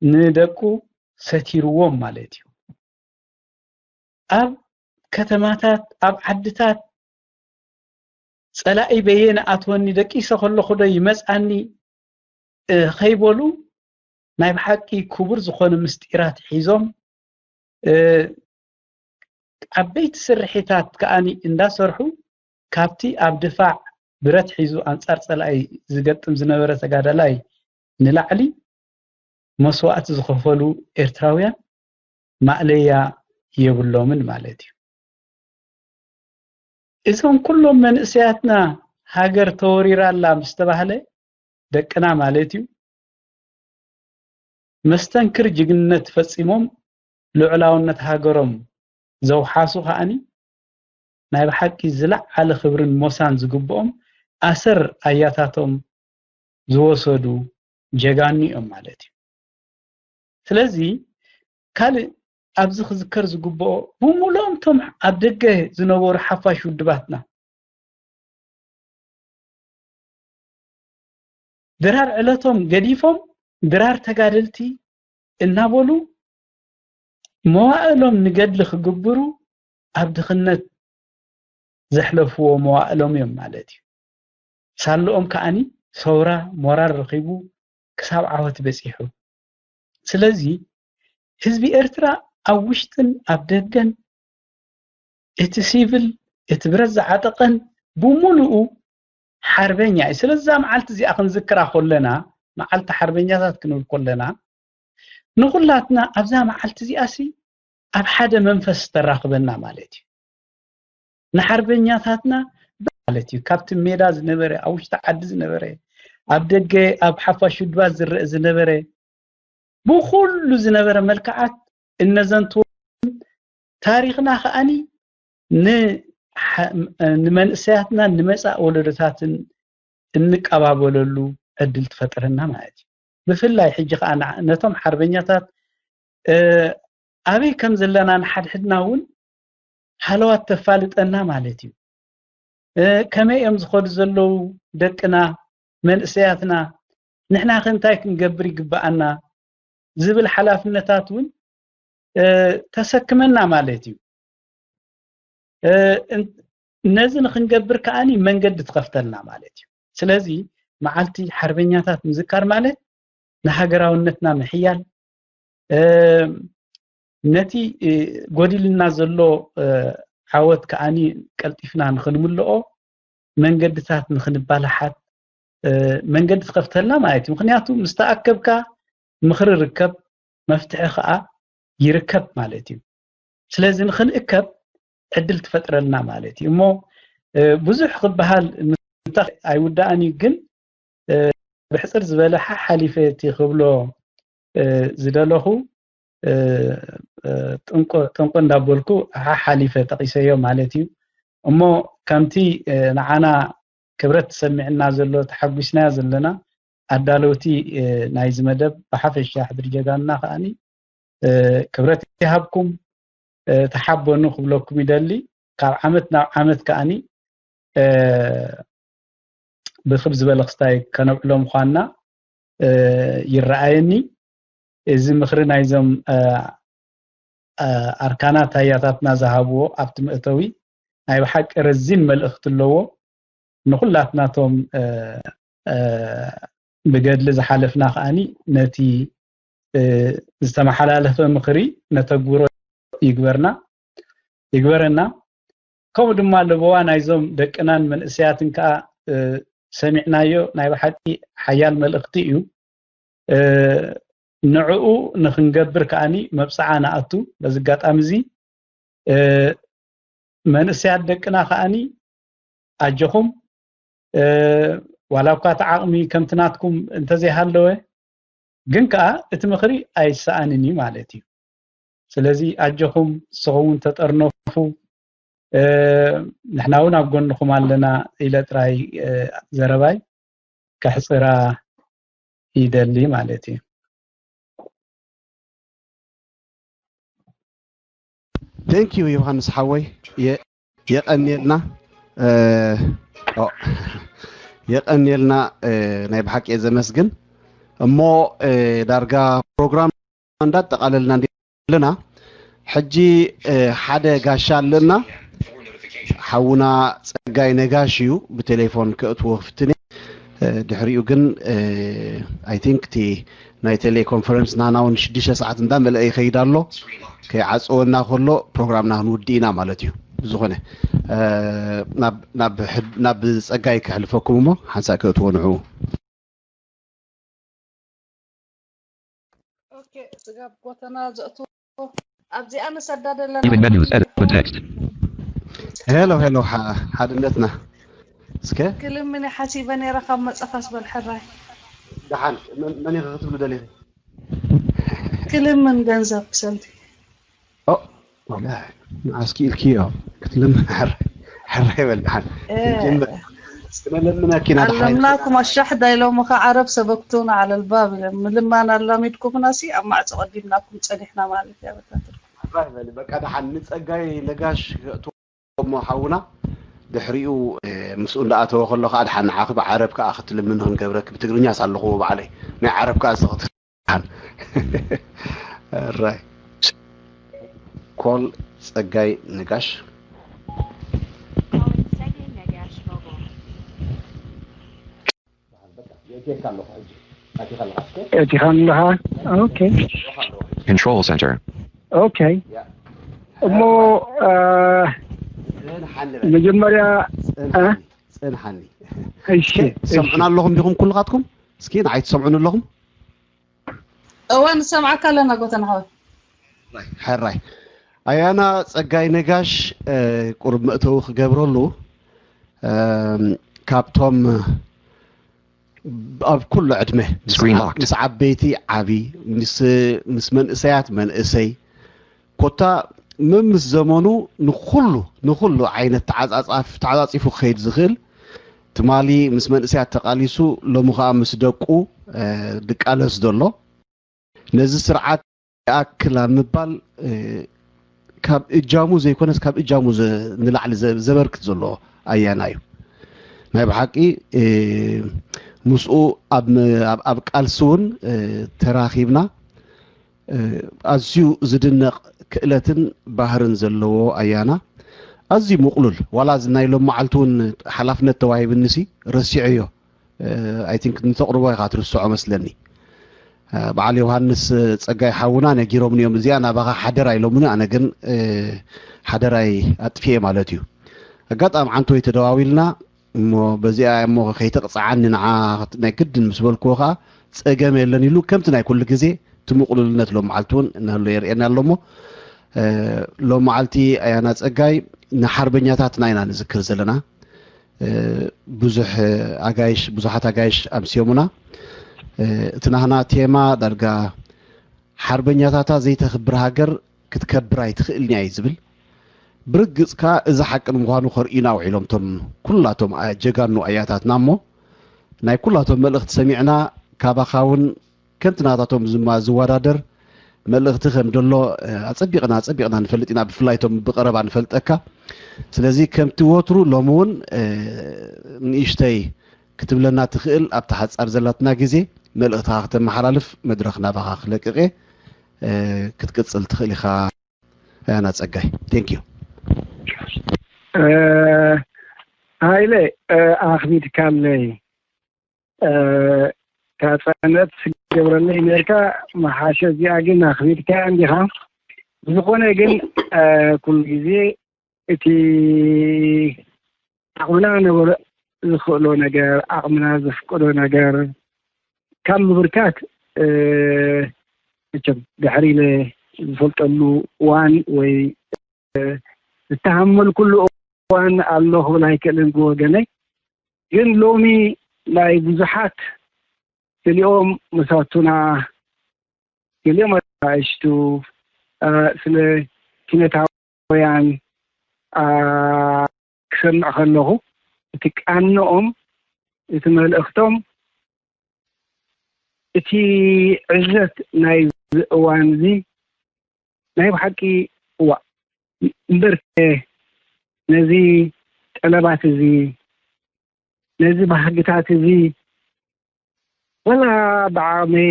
ንደቁ ሰቲርዎም ማለት እዩ። ኣብ ከተማታት፣ ኣብ ዓድታት ጸላኢ በየን ኣትወኒ፣ ደቂሰ ከለኹ ዶ ይመጻኒ ከይበሉ፣ ናይ ብሓቂ ክቡር ዝኾነ ምስጢራት ሒዞም ዓበይቲ ስርሒታት ከኣ እንዳሰርሑ፣ ካብቲ ኣብ ድፋዕ ብረት ሒዙ ኣንጻር ጸላኢ ዝገጥም ዝነበረ ተጋዳላይ ንላዕሊ መስዋእቲ ዝኸፈሉ ኤርትራውያን ማእለያ የብሎምን ማለት እዩ። እዞም ኩሎም መንእሰያትና ሃገር ተወሪራ ኣላ ምስ ተባህለ ደቅና ማለት እዩ፣ መስተንክር ጅግንነት ፈጺሞም ልዑላውነት ሃገሮም ዘውሓሱ ከኣኒ ናይ ብሓቂ ዝለዓለ ክብርን ሞሳን ዝግብኦም ኣሰር ኣያታቶም ዝወሰዱ ጀጋኑ እዮም ማለት እዩ። ስለዚ ካልእ ኣብዚ ክዝከር ዝግብኦ፣ ብምሉኦም እቶም ኣብ ደገ ዝነበሩ ሓፋሽ ውድባትና ድራር ዕለቶም ገዲፎም ድራር ተጋደልቲ እናበሉ መዋእሎም ንገድሊ ክግብሩ ኣብ ድኽነት ዘሕለፍዎ መዋእሎም እዮም ማለት እዩ። ሳልኦም ከኣኒ ሰውራ ሞራል ረኺቡ ክሳብ ዓወት በጺሑ። ስለዚ ህዝቢ ኤርትራ ኣብ ውሽጥን ኣብ ደገን እቲ ሲቪል እቲ ብረት ዝዓጠቐን ብምሉኡ ሓርበኛ እዩ። ስለዚ እዛ መዓልቲ እዚኣ ክንዝክራ ከለና፣ መዓልቲ ሓርበኛታት ክንብል ከለና፣ ንኹላትና ኣብዛ መዓልቲ እዚኣ ሲ ኣብ ሓደ መንፈስ ተራኽበና ማለት እዩ። ንሓርበኛታትና ማለት እዩ። ካብቲ ሜዳ ዝነበረ፣ ኣብ ውሽጢ ዓዲ ዝነበረ፣ ኣብ ደገ ኣብ ሓፋሽ ውድባት ዝረአ ዝነበረ፣ ብኹሉ ዝነበረ መልክዓት እነዘንትዎ ታሪኽና ከኣኒ ንሓ-፣ ንመንእሰያትናን ንመጻእ ወለዶታትን እንቀባበለሉ ዕድል ትፈጥረና ማለት እዩ። ብፍላይ ሕጂ ከኣ ንዓ-፣ ነቶም ሓርበኛታት፣ እ፣ ኣበይ ከም ዘለና ንሓድሕድና እውን ሃለዋት ተፋልጠና ማለት እዩ። እ፣ ከመይ እዮም ዝኸዱ ዘለዉ ደቅና፣ መንእሰያትና፣ ንሕና ከ እንታይ ክንገብር ይግብኣና ዝብል ሓላፍነታት እውን፣ እ፣ ተሰክመና ማለት እዩ። እ፣ እን-፣ ነዚ ንክንገብር ከኣኒ መንገዲ ትኸፍተልና ማለት እዩ። ስለዚ መዓልቲ ሓርበኛታት ምዝካር ማለት ንሃገራውነትና ምሕያል፣ እ፣ ነቲ፣ እ፣ ጎዲልና ዘሎ፣ እ፣ ዓወት ከኣኒ ቀልጢፍና ንክንምልኦ መንገድታት ንክንባላሓት፣ እ፣ መንገዲ ትኸፍተልና ማለት እዩ። ምኽንያቱ ምስ ተኣከብካ ምኽሪ ርከብ፣ መፍትሒ ከኣ ይርከብ ማለት እዩ። ስለዚ ንክንእከብ ዕድል ትፈጥረልና ማለት እዩ። እሞ፣ እ፣ ብዙሕ ክበሃል ምታ-፣ ኣይውዳእን እዩ፣ ግን፣ እ፣ ብሕጽር ዝበለ ሓሓሊፈ እቲ ክብሎ፣ እ፣ ዝደለኹ፣ እ፣ እ፣ ጥንቆ-፣ ጥንቆ እንዳበልኩ ሓሓሊፈ ጠቒሰዮ ማለት እዩ። እሞ ከምቲ፣ እ፣ ንዓና ክብረት ተሰሚዕና ዘሎ፣ ተሓጒስናዮ ዘለና ኣዳለውቲ፣ እ፣ ናይዚ መደብ ብሓፈሻ ሕድሪ ጀጋኑና ከኣኒ፣ እ፣ ክብረት ይሃብኩም፣ እ፣ ተሓበኑ ክብለኩም ይደሊ። ካብ ዓመት ናብ ዓመት ከኣኒ፣ እ፣ ብክብ ዝበለ ክስታይ ከነብዕሎ ምዃንና፣ እ፣ ይረኣየኒ። እዚ ምኽሪ ናይዞም፣ እ፣ እ፣ ኣርካናት ኣያታትና ዝሃብዎ ኣብቲ መእተዊ ናይ ብሓቂ ረዚን መልእኽቲ ኣለዎ። ንኹላትናቶም፣ እ፣ እ፣ ብገድሊ ዝሓለፍና ከኣኒ ነቲ፣ እ፣ ዝተመሓላለፈ ምኽሪ ነተግብሮ ይግበርና፣ ይግበረና። ከምኡ ድማ ለበዋ ናይዞም ደቅናን መንእሰያትን ከኣ፣ እ፣ ሰሚዕናዮ ናይ ብሓቂ ሓያል መልእኽቲ እዩ። እ፣ ንዕኡ ንኽንገብር ከኣኒ መብጽዓ ንኣቱ። በዚ ኣጋጣሚ እዚ፣ እ፣ መንእሰያት ደቅና ከኣኒ ኣጆኹም፣ እ፣ ዋላ እኳ እቲ ዓቕሚ ከምቲ ናትኩም እንተዘይሃለወ፣ ግን ከኣ እቲ ምኽሪ ኣይሰኣንን እዩ ማለት እዩ። ስለዚ ኣጆኹም፣ ንስኹም እውን ተጠርነፉ፣ እ፣ ንሕና እውን ኣብ ጎንኹም ኣለና ኢለ ጥራይ፣ እ፣ ዘረባይ ከሕጽራ ይደሊ ማለት እዩ። Thank you ዮሃንስ ሓወይ፣ የ-፣ የቐንየልና፣ እ፣ ኦ፣ የቐንየልና፣ እ፣ ናይ ብሓቂ እየ ዘመስግን። እሞ፣ እ፣ ዳርጋ ፕሮግራም እንዳጠቓለልና እንዲ-፣ ኣለና። ሕጂ፣ እ፣ ሓደ ጋሻ ኣለና። ሓውና ጸጋይ ነጋሽ እዩ፣ ብቴሌፎን ከእትዎ ክፍትን እየ። እ፣ ድሕሪኡ ግን፣ እ፣ I think እቲ ናይ ቴሌኮንፈረንስ ናና እውን ሽዱሽተ ሰዓት እንዳመልአ ይኸይድ ኣሎ። ከይዓጸወና ከሎ ፕሮግራምና ክንውድእ ኢና ማለት እዩ። ብዝኾነ፣ እ፣ ናብ፣ ናብ ሕድ-፣ ናብ ጸጋይ ከሕልፈኩም እሞ ሓንሳእ ከእትዎ ንዕኡ። ኦኬ፣ ስጋብ ጎተና ዘእትዎ ኣብዚኣ ንሰዳ ዘለና። Even menu, edit, with text. ሄሎ፣ ሄሎ፣ ሓ-፣ ሓድነትና። እስከ ክልምን ሓሲበ ነይረ ካብ መጸኻስ በል ሕራይ። ደሓን፣ መን፣ መን ኢኺ ክትብሉ ደሊኺ? ክልምን ገንዘብ ክሰልቲ። ኦ፣ ወላ፣ ንዓስኪ ኢልክዮ። ክትልምን ሕራይ፣ ሕራይ በል ደሓን። እ፣ ክንጅምር። እስከ ነለምነኪ ኢና ደሓን። علمناكم الشحذ ኢሎምኻ ዓረብ ሰበክቱና على الباب። ምልማን ኣላሚድኩምና ሲ ኣብ ማዕጾ ቀዲምናኩም ጸኒሕና ማለት እያ በታትልኩም። ራይ በሊ በቃ ደሓን ንጸጋይ ነጋሽ እሞ ሓውና ድሕሪኡ ምስኡ እንዳኣተወ ከሎ ከዓ ደሓን ንዓኺ ብዓረብ ከዓ ክትልምን ክንገብረኪ ብትግርኛ ሳለኹዎ ባዕለይ ናይ ዓረብ ከዓ ስኽትሓን ራይ ኮል ጸጋይ ነጋሽ እቲኻ ኣለኻ ኦኬ Control center. ኦኬ እሞ መጀመርያ ፅንሓኒ እሺ ሰምዑና ኣለኹም ዲኹም ኩልኻትኩም እስኪ ንዓይ ትሰምዑን ኣለኹም እወ ንሰምዓካ ኣለና ጎተና ሓወይ ሕራይ ኣያና ጸጋይ ነጋሽ ቁሩብ መእተዊ ክገብረሉ ካብቶም ኣብ ኩሉ ዕድመ ምስ ዓበይቲ ዓቢ ምስ መንእሰያት መንእሰይ ኮታ መምስ ዘመኑ ንኩሉ ንኩሉ ዓይነት ተዓጻጻፊ ተዓጻጺፉ ክኸይድ ዝኽእል ትማሊ ምስ መንእሰያት ተቓሊሱ ሎሚ ከዓ ምስ ደቁ ድቃለስ ዘሎ ነዚ ስርዓት ይኣክል ኣብ ምባል ካብ እጃሙ ዘይኮነስ ካብ እጃሙ ንላዕሊ ዘበርክት ዘሎ ኣያና እዩ ናይ ብሓቂ ምስኡ ኣብ ቃልሲ እውን ተራኺብና ኣዝዩ ዝድነቕ ክእለትን ባህርን ዘለዎ ኣያና ኣዝዩ ምቕሉል ዋላ እዚ ናይ ሎም መዓልቲ እውን ሓላፍነት ተዋሂብንሲ ረሲዐዮ I think ንተቕርቦ ኢኻ ትርስዖ መስለኒ በዓል ዮሃንስ ጸጋይ ሓውና ነጊሮምኒ እዮም እዚኣ ናባኻ ሓደራ ኢሎምኒ ኣነ ግን ሓደራይ ኣጥፊኤ ማለት እዩ ኣጋጣሚ ዓንተወይ ተደዋዊልና እሞ በዚኣ እሞ ከይተቕፅዓኒ ንዓ ናይ ግድን ምስ በልክዎ ከዓ ፀገም የለን ኢሉ ከምቲ ናይ ኩሉ ግዜ እቲ ምቕሉልነት ሎም መዓልቲ እውን እናህሎ የርእየና ኣሎ እሞ ሎም መዓልቲ ኣያና ፀጋይ ንሓርበኛታትና ኢና ንዝክር ዘለና ብዙሕ ኣጋይሽ ብዙሓት ኣጋይሽ ኣምስዮሙና እቲ ናህና ቴማ ዳርጋ ሓርበኛታታ ዘይተኽብር ሃገር ክትከብር ኣይትኽእልን እያ እዩ ዝብል ብርግፅ ከዓ እዚ ሓቂ ንምዃኑ ከርእዩና ውዒሎም ቶም ኩላቶም ጀጋኑ ኣያታትና እሞ ናይ ኩላቶም መልእኽቲ ሰሚዕና ካባኻ እውን ከምቲ ናታቶም ዝማ ዝወዳደር መልእኽቲ ከም ደሎ ኣጸቢቕና ኣጸቢቕና ንፈልጥ ኢና ብፍላይ ቶም ብቐረባ ንፈልጠካ ስለዚ ከምቲ ወትሩ ሎሚ እውን ንእሽተይ ክትብለና ትኽእል ኣብቲ ሓጻር ዘላትና ግዜ መልእኽትኻ ክተመሓላልፍ መድረኽ ናባኻ ክለቅቕ ክትቅጽል ትኽእል ኢኻ ኣያና ጸጋይ thank you ሃይለ ኣኽቢድካለይ ታጸነት ገብረለይ ነርካ መሓሸ እዚኣ ግን ኣኽቢድካ እንዲኻ ብዝኾነ ግን ኩሉ ግዜ እቲ ዓቕምና ነበረ ዝኽእሎ ነገር ዓቕምና ዘፍቅዶ ነገር ካብ ምብርካት መቸም ድሕር ኢለ ዝፈልጠሉ እዋን ወይ ዝተሃመልኩሉ እዋን ኣሎ ክብል ኣይክእልን ብወገነይ ግን ሎሚ ናይ ብዙሓት ገሊኦም መሳቱና ገሊኦም ኣሽቱ ስለ ኪነታውያን ክሰምዕ ከለኹ እቲ ቃንኦም እቲ መልእኽቶም እቲ ዕዘት ናይ እዋን እዚ ናይ ብሓቂ እዋ እምበር ነዚ ጠለባት እዚ ነዚ ባህግታት እዚ ወላ ብዓቕመይ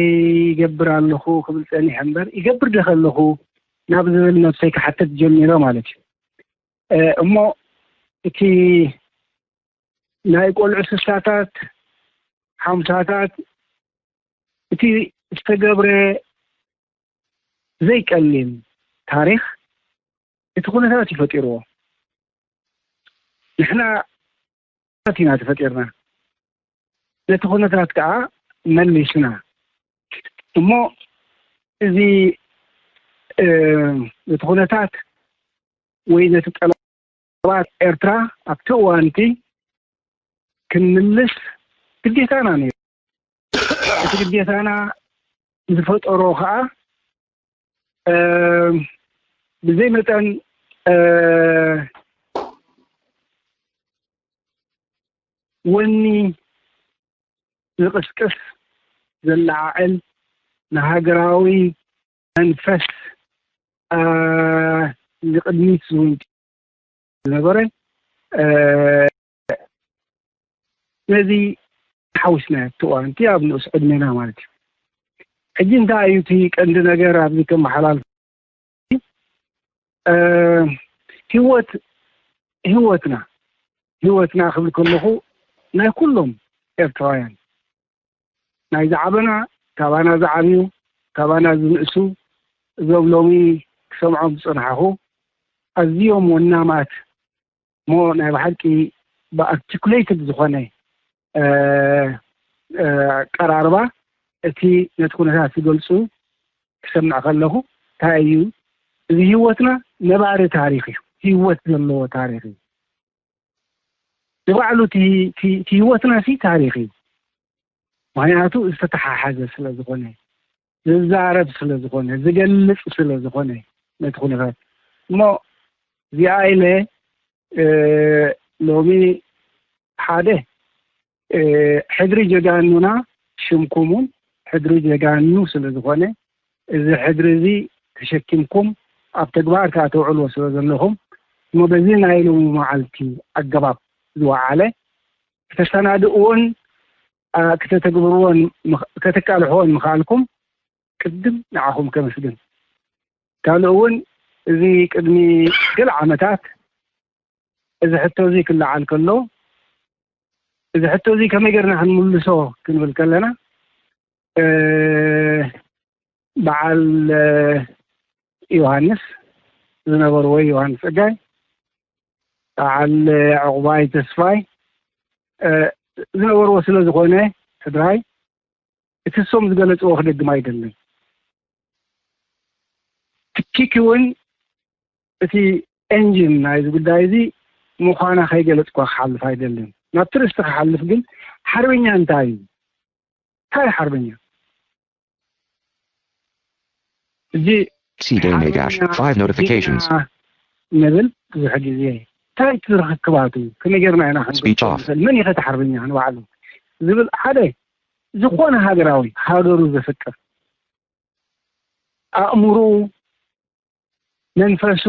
ይገብር ኣለኹ ክብል ጸኒሐ እምበር ይገብር ዶ ከለኹ ናብ ዝብል ነብሰይ ክሓትት ጀሚረ ማለት እዩ እሞ እቲ ናይ ቆልዑ ስሳታት ሓምሳታት እቲ ዝተገብረ ዘይቀሊል ታሪኽ እቲ ኩነታት እዩ ፈጢርዎ ንሕና ኢና ተፈጢርና ነቲ ኩነታት ከዓ መሊስና እሞ እዚ ነቲ ኩነታት ወይ ነቲ ጠለባት ኤርትራ ኣብቲ እዋንቲ ክንምልስ ግዴታና ነይሩ እቲ ግዴታና ዝፈጠሮ ከዓ ብዘይ መጠን ወኒ ዝቕስቅስ ዘለዓዕል ንሃገራዊ መንፈስ ንቕድሚት ዝውንጭ ዝነበረ ነዚ ሓዊስና ትዋንቲ ኣብ ንኡስ ዕድሜና ማለት እዩ። ሕጂ እንታይ እዩ እቲ ቀንዲ ነገር ኣብዚ ከመሓላልፍ ህወት ህወትና ህወትና ክብል ከለኹ ናይ ኩሎም ኤርትራውያን ናይ ዝዓበና ካባና ዝዓብዩ ካባና ዝንእሱ እዞም ሎሚ ክሰምዖም ዝፅናሕኹ ኣዝዮም ወናማት እሞ ናይ ብሓቂ ብኣርቲኩሌትድ ዝኾነ ቀራርባ እቲ ነቲ ኩነታት ዝገልፁ ክሰምዕ ከለኹ እንታይ እዩ እዚ ህይወትና ነባሪ ታሪክ እዩ። ህይወት ዘለዎ ታሪክ እዩ። ንባዕሉ ህይወትና ሲ ታሪክ እዩ። ምክንያቱ ዝተተሓሓዘ ስለ ዝኾነ ዝዛረብ ስለ ዝኾነ ዝገልፅ ስለ ዝኾነ ነቲ ኩነታት እሞ እዚኣ ኢለ ሎሚ ሓደ ሕድሪ ጀጋኑና ሽምኩም እውን ሕድሪ ጀጋኑ ስለ ዝኾነ እዚ ሕድሪ እዚ ተሸኪምኩም ኣብ ተግባር ከዓ ተውዕልዎ ስለ ዘለኹም እሞ በዚ ናይ ሎሚ መዓልቲ ኣገባብ ዝወዓለ ከተሰናድእዎን ከተተግብርዎን ከተቃልሕዎን ምኽኣልኩም ቅድም ንዓኹም ከመስግን። ካልእ እውን እዚ ቅድሚ ገለ ዓመታት እዚ ሕቶ እዚ ክለዓል ከሎ እዚ ሕቶ እዚ ከመይ ገርና ክንምልሶ ክንብል ከለና በዓል ዮሃንስ ዝነበርዎ ዮሃንስ ጸጋይ በዓል ዕቑባይ ተስፋይ ዝነበርዎ ስለ ዝኾነ ሕድራይ እቲ እሶም ዝገለፅዎ ክደግም ኣይደልን። ትኪኪ እውን እቲ ኤንጂን ናይዚ ጉዳይ እዚ ምዃና ከይገለፅኳ ክሓልፍ ኣይደልን። ናብቲ ርእስቲ ክሓልፍ ግን ሓርበኛ እንታይ እዩ? እንታይ ሓርበኛ? እዚ C Day Megash, five notifications. ንብል ብዙሕ ግዜ እንታይ እቲ ርክክባቱ ከመይ ጌርና ኢና Speech off. መን ይኸ ተሓርበኛ ንባዕሉ ዝብል ሓደ ዝኾነ ሃገራዊ ሃገሩ ዘፍቅር ኣእምሩ መንፈሱ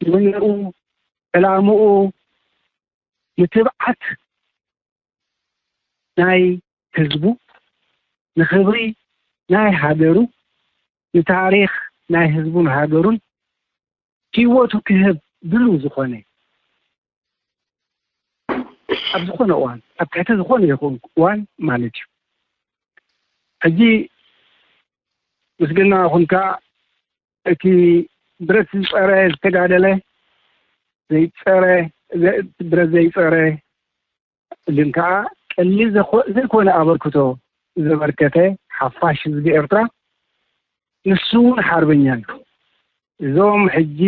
ምንኡ ዕላምኡ ንትብዓት ናይ ህዝቡ ንኽብሪ ናይ ሃገሩ ንታሪኽ ናይ ህዝቡን ሃገሩን ህይወቱ ክህብ ድሉ ዝኾነ ኣብ ዝኾነ እዋን ኣብ ትሕቲ ዝኾነ ይኹን እዋን ማለት እዩ። ሕጂ ምስግና ይኹንካ እቲ ብረት ዝፀረ ዝተጋደለ ዘይፀረ ብረት ዘይፀረ ግን ከዓ ቀሊል ዘይኮነ ኣበርክቶ ዘበርከተ ሓፋሽ ህዝቢ ኤርትራ ንሱ እውን ሓርበኛ እዩ። እዞም ሕጂ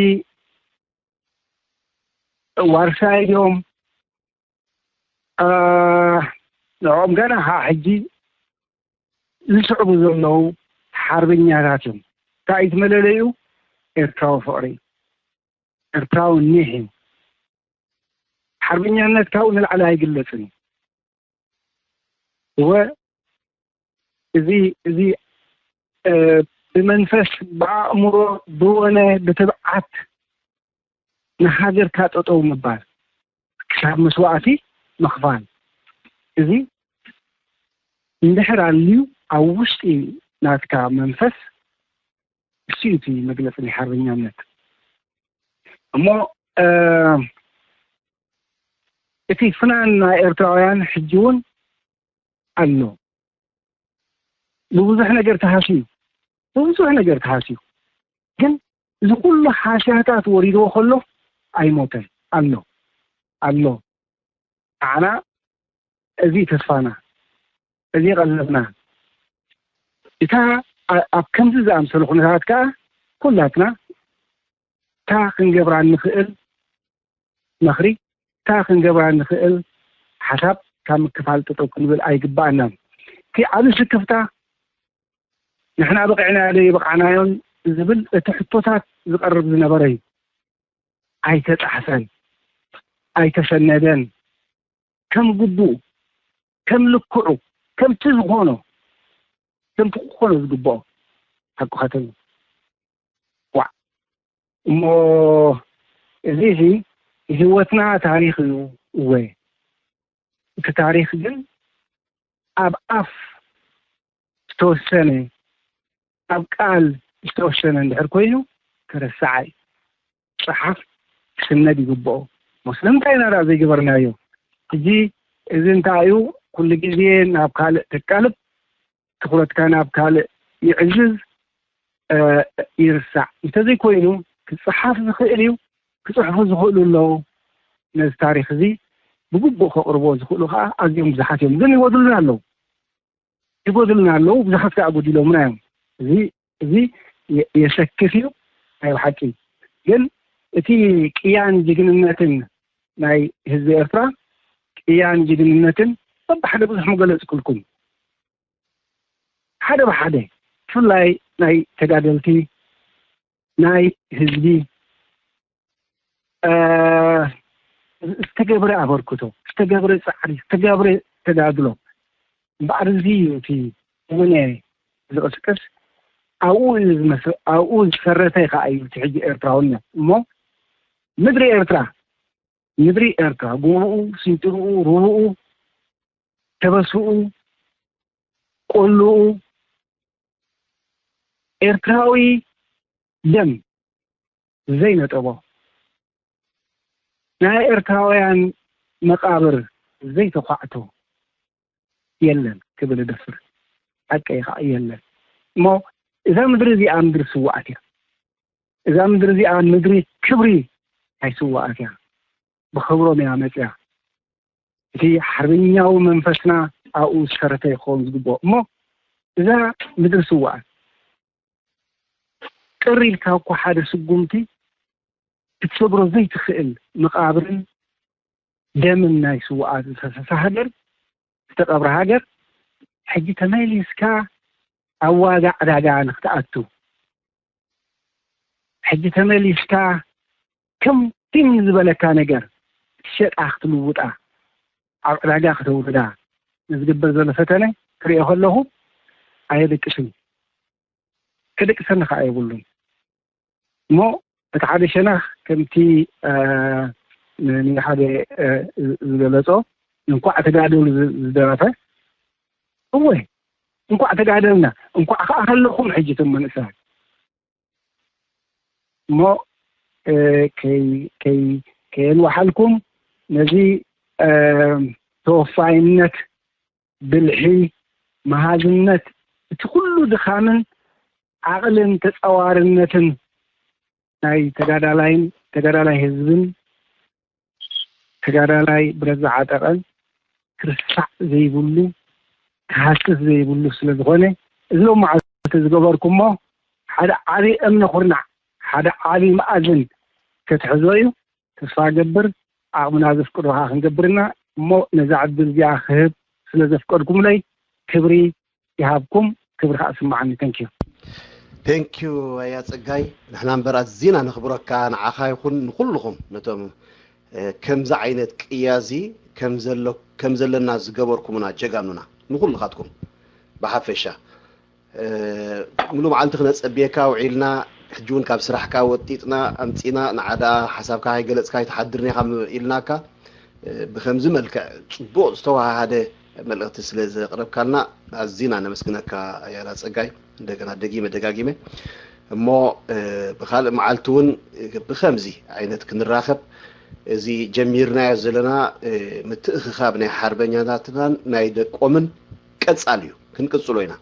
ዋርሳይ እዮም ንዕኦም ገና ከዓ ሕጂ ዝስዕቡ ዘለዉ ሓርበኛታት እዮም። እንታይ እቲ መለለዩ? ኤርትራዊ ፍቕሪ እዩ። ኤርትራዊ ኒሕ እዩ። ሓርበኛነት ካብኡ ንላዕሊ ኣይግለፅን እዩ። እወ እዚ እዚ ብመንፈስ ብኣእምሮ ብወነ ብትብዓት ንሃገርካ ጠጠው ምባል ክሳብ መስዋእቲ ምኽፋል እዚ እንድሕር ኣልዩ ኣብ ውሽጢ ናትካ መንፈስ እሱ እዩ እቲ መግለፂ ናይ ሓርበኛነት እሞ እቲ ፍናን ናይ ኤርትራውያን ሕጂ እውን ኣሎ ብብዙሕ ነገር ተሃስዩ ብብዙሕ ነገር ተሃስዩ ግን እዚ ኩሉ ሓስያታት ወሪድዎ ከሎ ኣይሞተን ኣሎ ኣሎ ንዓና እዚ ተስፋና እዚ ቀለብና እታ ኣብ ከምዚ ዝኣምሰሉ ኩነታት ከዓ ኩላትና እታ ክንገብራ እንኽእል መኽሪ እታ ክንገብራ እንኽእል ሓሳብ ካብ ምክፋል ጠጠው ክንብል ኣይግባኣናን እቲ ዓብ ስክፍታ ንሕና በቂዕናዮ ዶ ይበቃዕናዮን ዝብል እቲ ሕቶታት ዝቀርብ ዝነበረ እዩ ኣይተፃሕፈን ኣይተሰነደን ከም ግቡኡ ከም ልክዑ ከምቲ ዝኾኖ ከምቲ ክኾኖ ዝግብኦ ሓቁ ከተሉ እሞ እዚ እዚ ህይወትና ታሪኽ እዩ። እወ፣ እቲ ታሪኽ ግን ኣብ ኣፍ ዝተወሰነ፣ ኣብ ቃል ዝተወሰነ እንድሕር ኮይኑ፣ ክርሳዕ እዩ። ጽሓፍ ክስነድ ይግብኦ። እሞ ስለምንታይ ኢና ደኣ ዘይገበርናዮ? ሕጂ እዚ እንታይ እዩ? ኩሉ ግዜ ናብ ካልእ ተቃልብ፣ ትኹረትካ ናብ ካልእ ይዕዝዝ፣ እ፣ ይርሳዕ። እንተዘይኮይኑ፣ ክጽሓፍ ዝኽእል እዩ፣ ክጽሕፉ ዝኽእሉ ኣለዉ። ነዚ ታሪኽ እዚ ብግቡእ ከቕርቦ ዝኽእሉ ከኣ ኣዝዮም ብዙሓት እዮም። ግን ይጎድሉና ኣለዉ። ይጎድሉና ኣለዉ፣ ብዙሓት ከኣ ጎዲሎምና እዮም። እዚ፣ እዚ የ-፣ የሰክፍ እዩ፣ ናይ ብሓቂ። ግን እቲ ቅያን ጅግንነትን ናይ ህዝቢ ኤርትራ፣ ቅያን ጅግንነትን በብሓደ ብዙሕ ምገለጽኩልኩም። ሓደ ብሓደ፣ ብፍላይ ናይ ተጋደልቲ፣ ናይ ህዝቢ፣ እ፣ ዝተገብረ ኣበርክቶ፣ ዝተገብረ ጻዕሪ፣ ዝተገብረ ተጋድሎ። እምበኣር እዚ እዩ እቲ እውን ዝቕስቅስ፣ ኣብኡ እዩ ዝመስ-፣ ኣብኡ ዝሰረተ ከኣ እዩ እቲ ሕጂ ኤርትራውነት። እሞ ምድሪ ኤርትራ፣ ምድሪ ኤርትራ፣ ጎቦኡ፣ ስንጭርኡ፣ ሩብኡ፣ ከበስኡ፣ ቆልኡ፣ ኤርትራዊ ደም ዘይነጠቦ፣ ናይ ኤርትራውያን መቃብር ዘይተኳዕቶ የለን ክብል እደፍር። ሓቀይ ከኣ የለን። እሞ እዛ ምድሪ እዚኣ ምድሪ ስውኣት እያ። እዛ ምድሪ እዚኣ ምድሪ ክብሪ ናይ ስውኣት እያ። ብኽብሮም እያ መጽያ። እቲ ሓርበኛዊ መንፈስና ኣብኡ ዝሰረተ ይኸውን ዝግብኦ። እሞ እዛ ምድሪ ስውኣት፣ ቅር ኢልካ እኮ ሓደ ስጉምቲ ክትሰብሮ ዘይትኽእል መቓብርን ደምን ናይ ስውኣት ዝፈሰሰ ሃገር፣ ዝተቐብረ ሃገር፣ ሕጂ ተመሊስካ ኣብ ዋጋ ዕዳጋ ንክትኣቱ፣ ሕጂ ተመሊስካ ከም ቲም ዝበለካ ነገር ክትሸጣ ክትልውጣ፣ ኣብ ዕዳጋ ክተውርዳ ንዝግበር ዘሎ ፈተነ ክሪኦ ከለኹ ኣየደቅስን እዩ። ከደቅሰኒ ከኣ የብሉን። እሞ እቲ ሓደ ሸነኽ ከምቲ፣ እ፣ ን-፣ ንሓደ፣ እ፣ ዝገለጾ፣ እንኳዕ ተጋደሉ ዝ-፣ ዝደረፈ፣ እወ፣ እንኳዕ ተጋደልና፣ እንኳዕ ከኣ ከለኹም ሕጂ እቶም መንእሰያት። እሞ፣ እ፣ ከይ-፣ ከይ-፣ ከየንዋሓልኩም ነዚ፣ እ፣ ተወፋይነት፣ ብልሒ፣ መሃዝነት፣ እቲ ኩሉ ድኻምን ዓቕልን ተጻዋርነትን ናይ ተጋዳላይን፣ ተጋዳላይ ህዝብን፣ ተጋዳላይ ብረት ዝዓጠቐን ክርሳዕ ዘይብሉ፣ ክሃስስ ዘይብሉ ስለ ዝኾነ፣ እዚ ሎማዓንቲ ዝገበርኩሞ ሓደ ዓቢ እምነ ኩርናዕ፣ ሓደ ዓቢ መኣዝን ክትሕዞ እዩ። ተስፋ እገብር፣ ዓቕምና ዘፍቅዶ ከኣ ክንገብር ኢና። እሞ ነዛ ዕድል እዚኣ ክህብ ስለ ዘፍቀድኩምለይ ክብሪ ይሃብኩም፣ ክብሪ ከኣ ስምዓኒ። Thank you። Thank you ኣያ ጸጋይ፣ ንሕና እምበር ኣዚና ነኽብረካ፣ ንዓኻ ይኹን ንኹልኹም ነቶም፣ እ፣ ከምዚ ዓይነት ቅያ እዚ ከም ዘሎ-፣ ከም ዘለና ዝገበርኩምና ጀጋኑና፣ ንኹልኻትኩም ብሓፈሻ። እ፣ ሙሉ መዓልቲ ክነጸብየካ ውዒልና፣ ሕጂ እውን ካብ ስራሕካ ወጢጥና ኣምጺና፣ ንዓ ደኣ ሓሳብካ ከይገለጽካ ኣይትሓድርን ኢኻ ም-፣ ኢልናካ። እ፣ ብኸምዚ መልክዕ ጽቡቕ ዝተወሃሃደ መልእኽቲ ስለ ዘቕረብካልና ኣዚና ነመስግነካ ኣያና ጸጋይ። እንደገና ደጊመ ደጋጊመ እሞ፣ እ፣ ብኻልእ መዓልቲ እውን ብኸምዚ ዓይነት ክንራኸብ፣ እዚ ጀሚርናዮ ዘለና፣ እ፣ ምትእኽኻብ ናይ ሓርበኛታትናን ናይ ደቆምን ቀጻሊ እዩ፣ ክንቅጽሎ ኢና።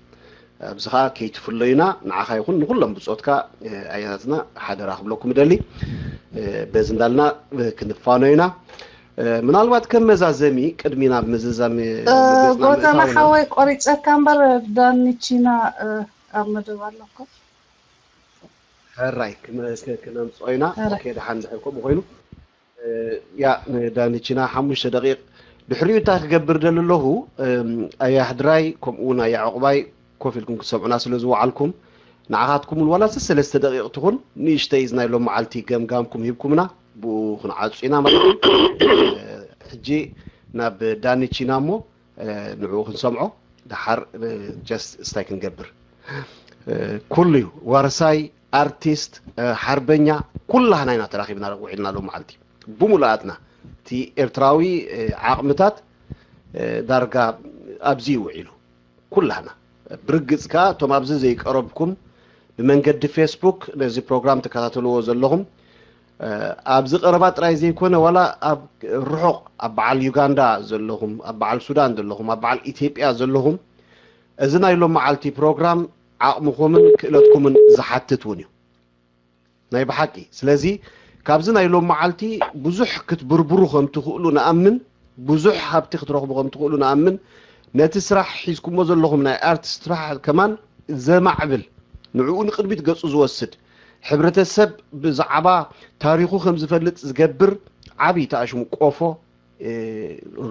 ኣብዚ ኸኣ ከይትፍለዩና ንዓኻ ይኹን ንኹሎም ብጾትካ፣ እ፣ ኣያታትና ሓደራ ክብለኩም እደሊ። እ፣ በዚ እንዳልና፣ እ፣ ክንፋኖ ኢና። እ፣ ምናልባት ከም መዛዘሚ ቅድሚ ናብ ምዝዛም፣ እ፣ መግለጽና ጎተማ ምእታውና ሓወይ ቆሪጸካ እምበር ዳኒቺና፣ እ፣ ኣብ መደብ ኣለኩ። ሕራይ ክመ-፣ ክ-፣ ክነምጽኦ ኢና። ሕራይ። ኦኬ፣ ደሓን ድሕር ከምኡ ኮይኑ፣ እ፣ ያ፣ ንዳኒቺና ሓሙሽተ ደቂቕ ድሕሪኡ እንታይ ክገብር ደሊ ኣለኹ፣ እም፣ ኣያ ሕድራይ ከምኡ እውን ኣያ ዕቑባይ ኮፍ ኢልኩም ክትሰምዑና ስለ ዝወዓልኩም፣ ንዓኻትኩም እውን ዋላ ሰለስተ ደቂቕ ትኹን ንእሽተይ እዚ ናይ ሎሚ መዓልቲ ገምጋምኩም ሂብኩምና፣ ብኡ ክንዓጹ ኢና ማለት እዩ። እ፣ ሕጂ ናብ ዳኒቺና እሞ፣ እ፣ ንዕኡ ክንሰምዖ፣ ደሓር፣ እ፣ ጀስት ስታይ ክንገብር። እ፣ ኩሉ እዩ ዋርሳይ ኣርቲስት፣ ሓርበኛ፣ ኩላህና ኢና ተራኺብና ውዒልና ሎም መዓልቲ ብሙሉኣትና። እቲ ኤርትራዊ ዓቕምታት ዳርጋ ኣብዚ ውዒሉ ኩላህና። ብርግጽ ከኣ እቶም ኣብዚ ዘይቀረብኩም ብመንገዲ ፌስቡክ ነዚ ፕሮግራም ትከታተልዎ ዘለኹም ኣብዚ ቀረባ ጥራይ ዘይኮነ ዋላ ኣብ ርሑቕ ኣብ በዓል ዩጋንዳ ዘለኹም ኣብ በዓል ሱዳን ዘለኹም ኣብ በዓል ኢትዮጵያ ዘለኹም እዚ ናይ ሎም መዓልቲ ፕሮግራም ዓቕምኹምን ክእለትኩምን ዝሓትት እውን እዩ ናይ ብሓቂ። ስለዚ ካብዚ ናይ ሎም መዓልቲ ብዙሕ ክትብርብሩ ከም ትኽእሉ ንኣምን፣ ብዙሕ ሃብቲ ክትረኽቡ ከም ትኽእሉ ንኣምን። ነቲ ስራሕ ሒዝኩሞ ዘለኹም ናይ ኣርት ስራሕ ከማን ዘማዕብል፣ ንዕኡ ንቕድሚት ገጹ ዝወስድ፣ ሕብረተሰብ ብዛዕባ ታሪኹ ከም ዝፈልጥ ዝገብር ዓብዪ ተኣሽሙ ቆፎ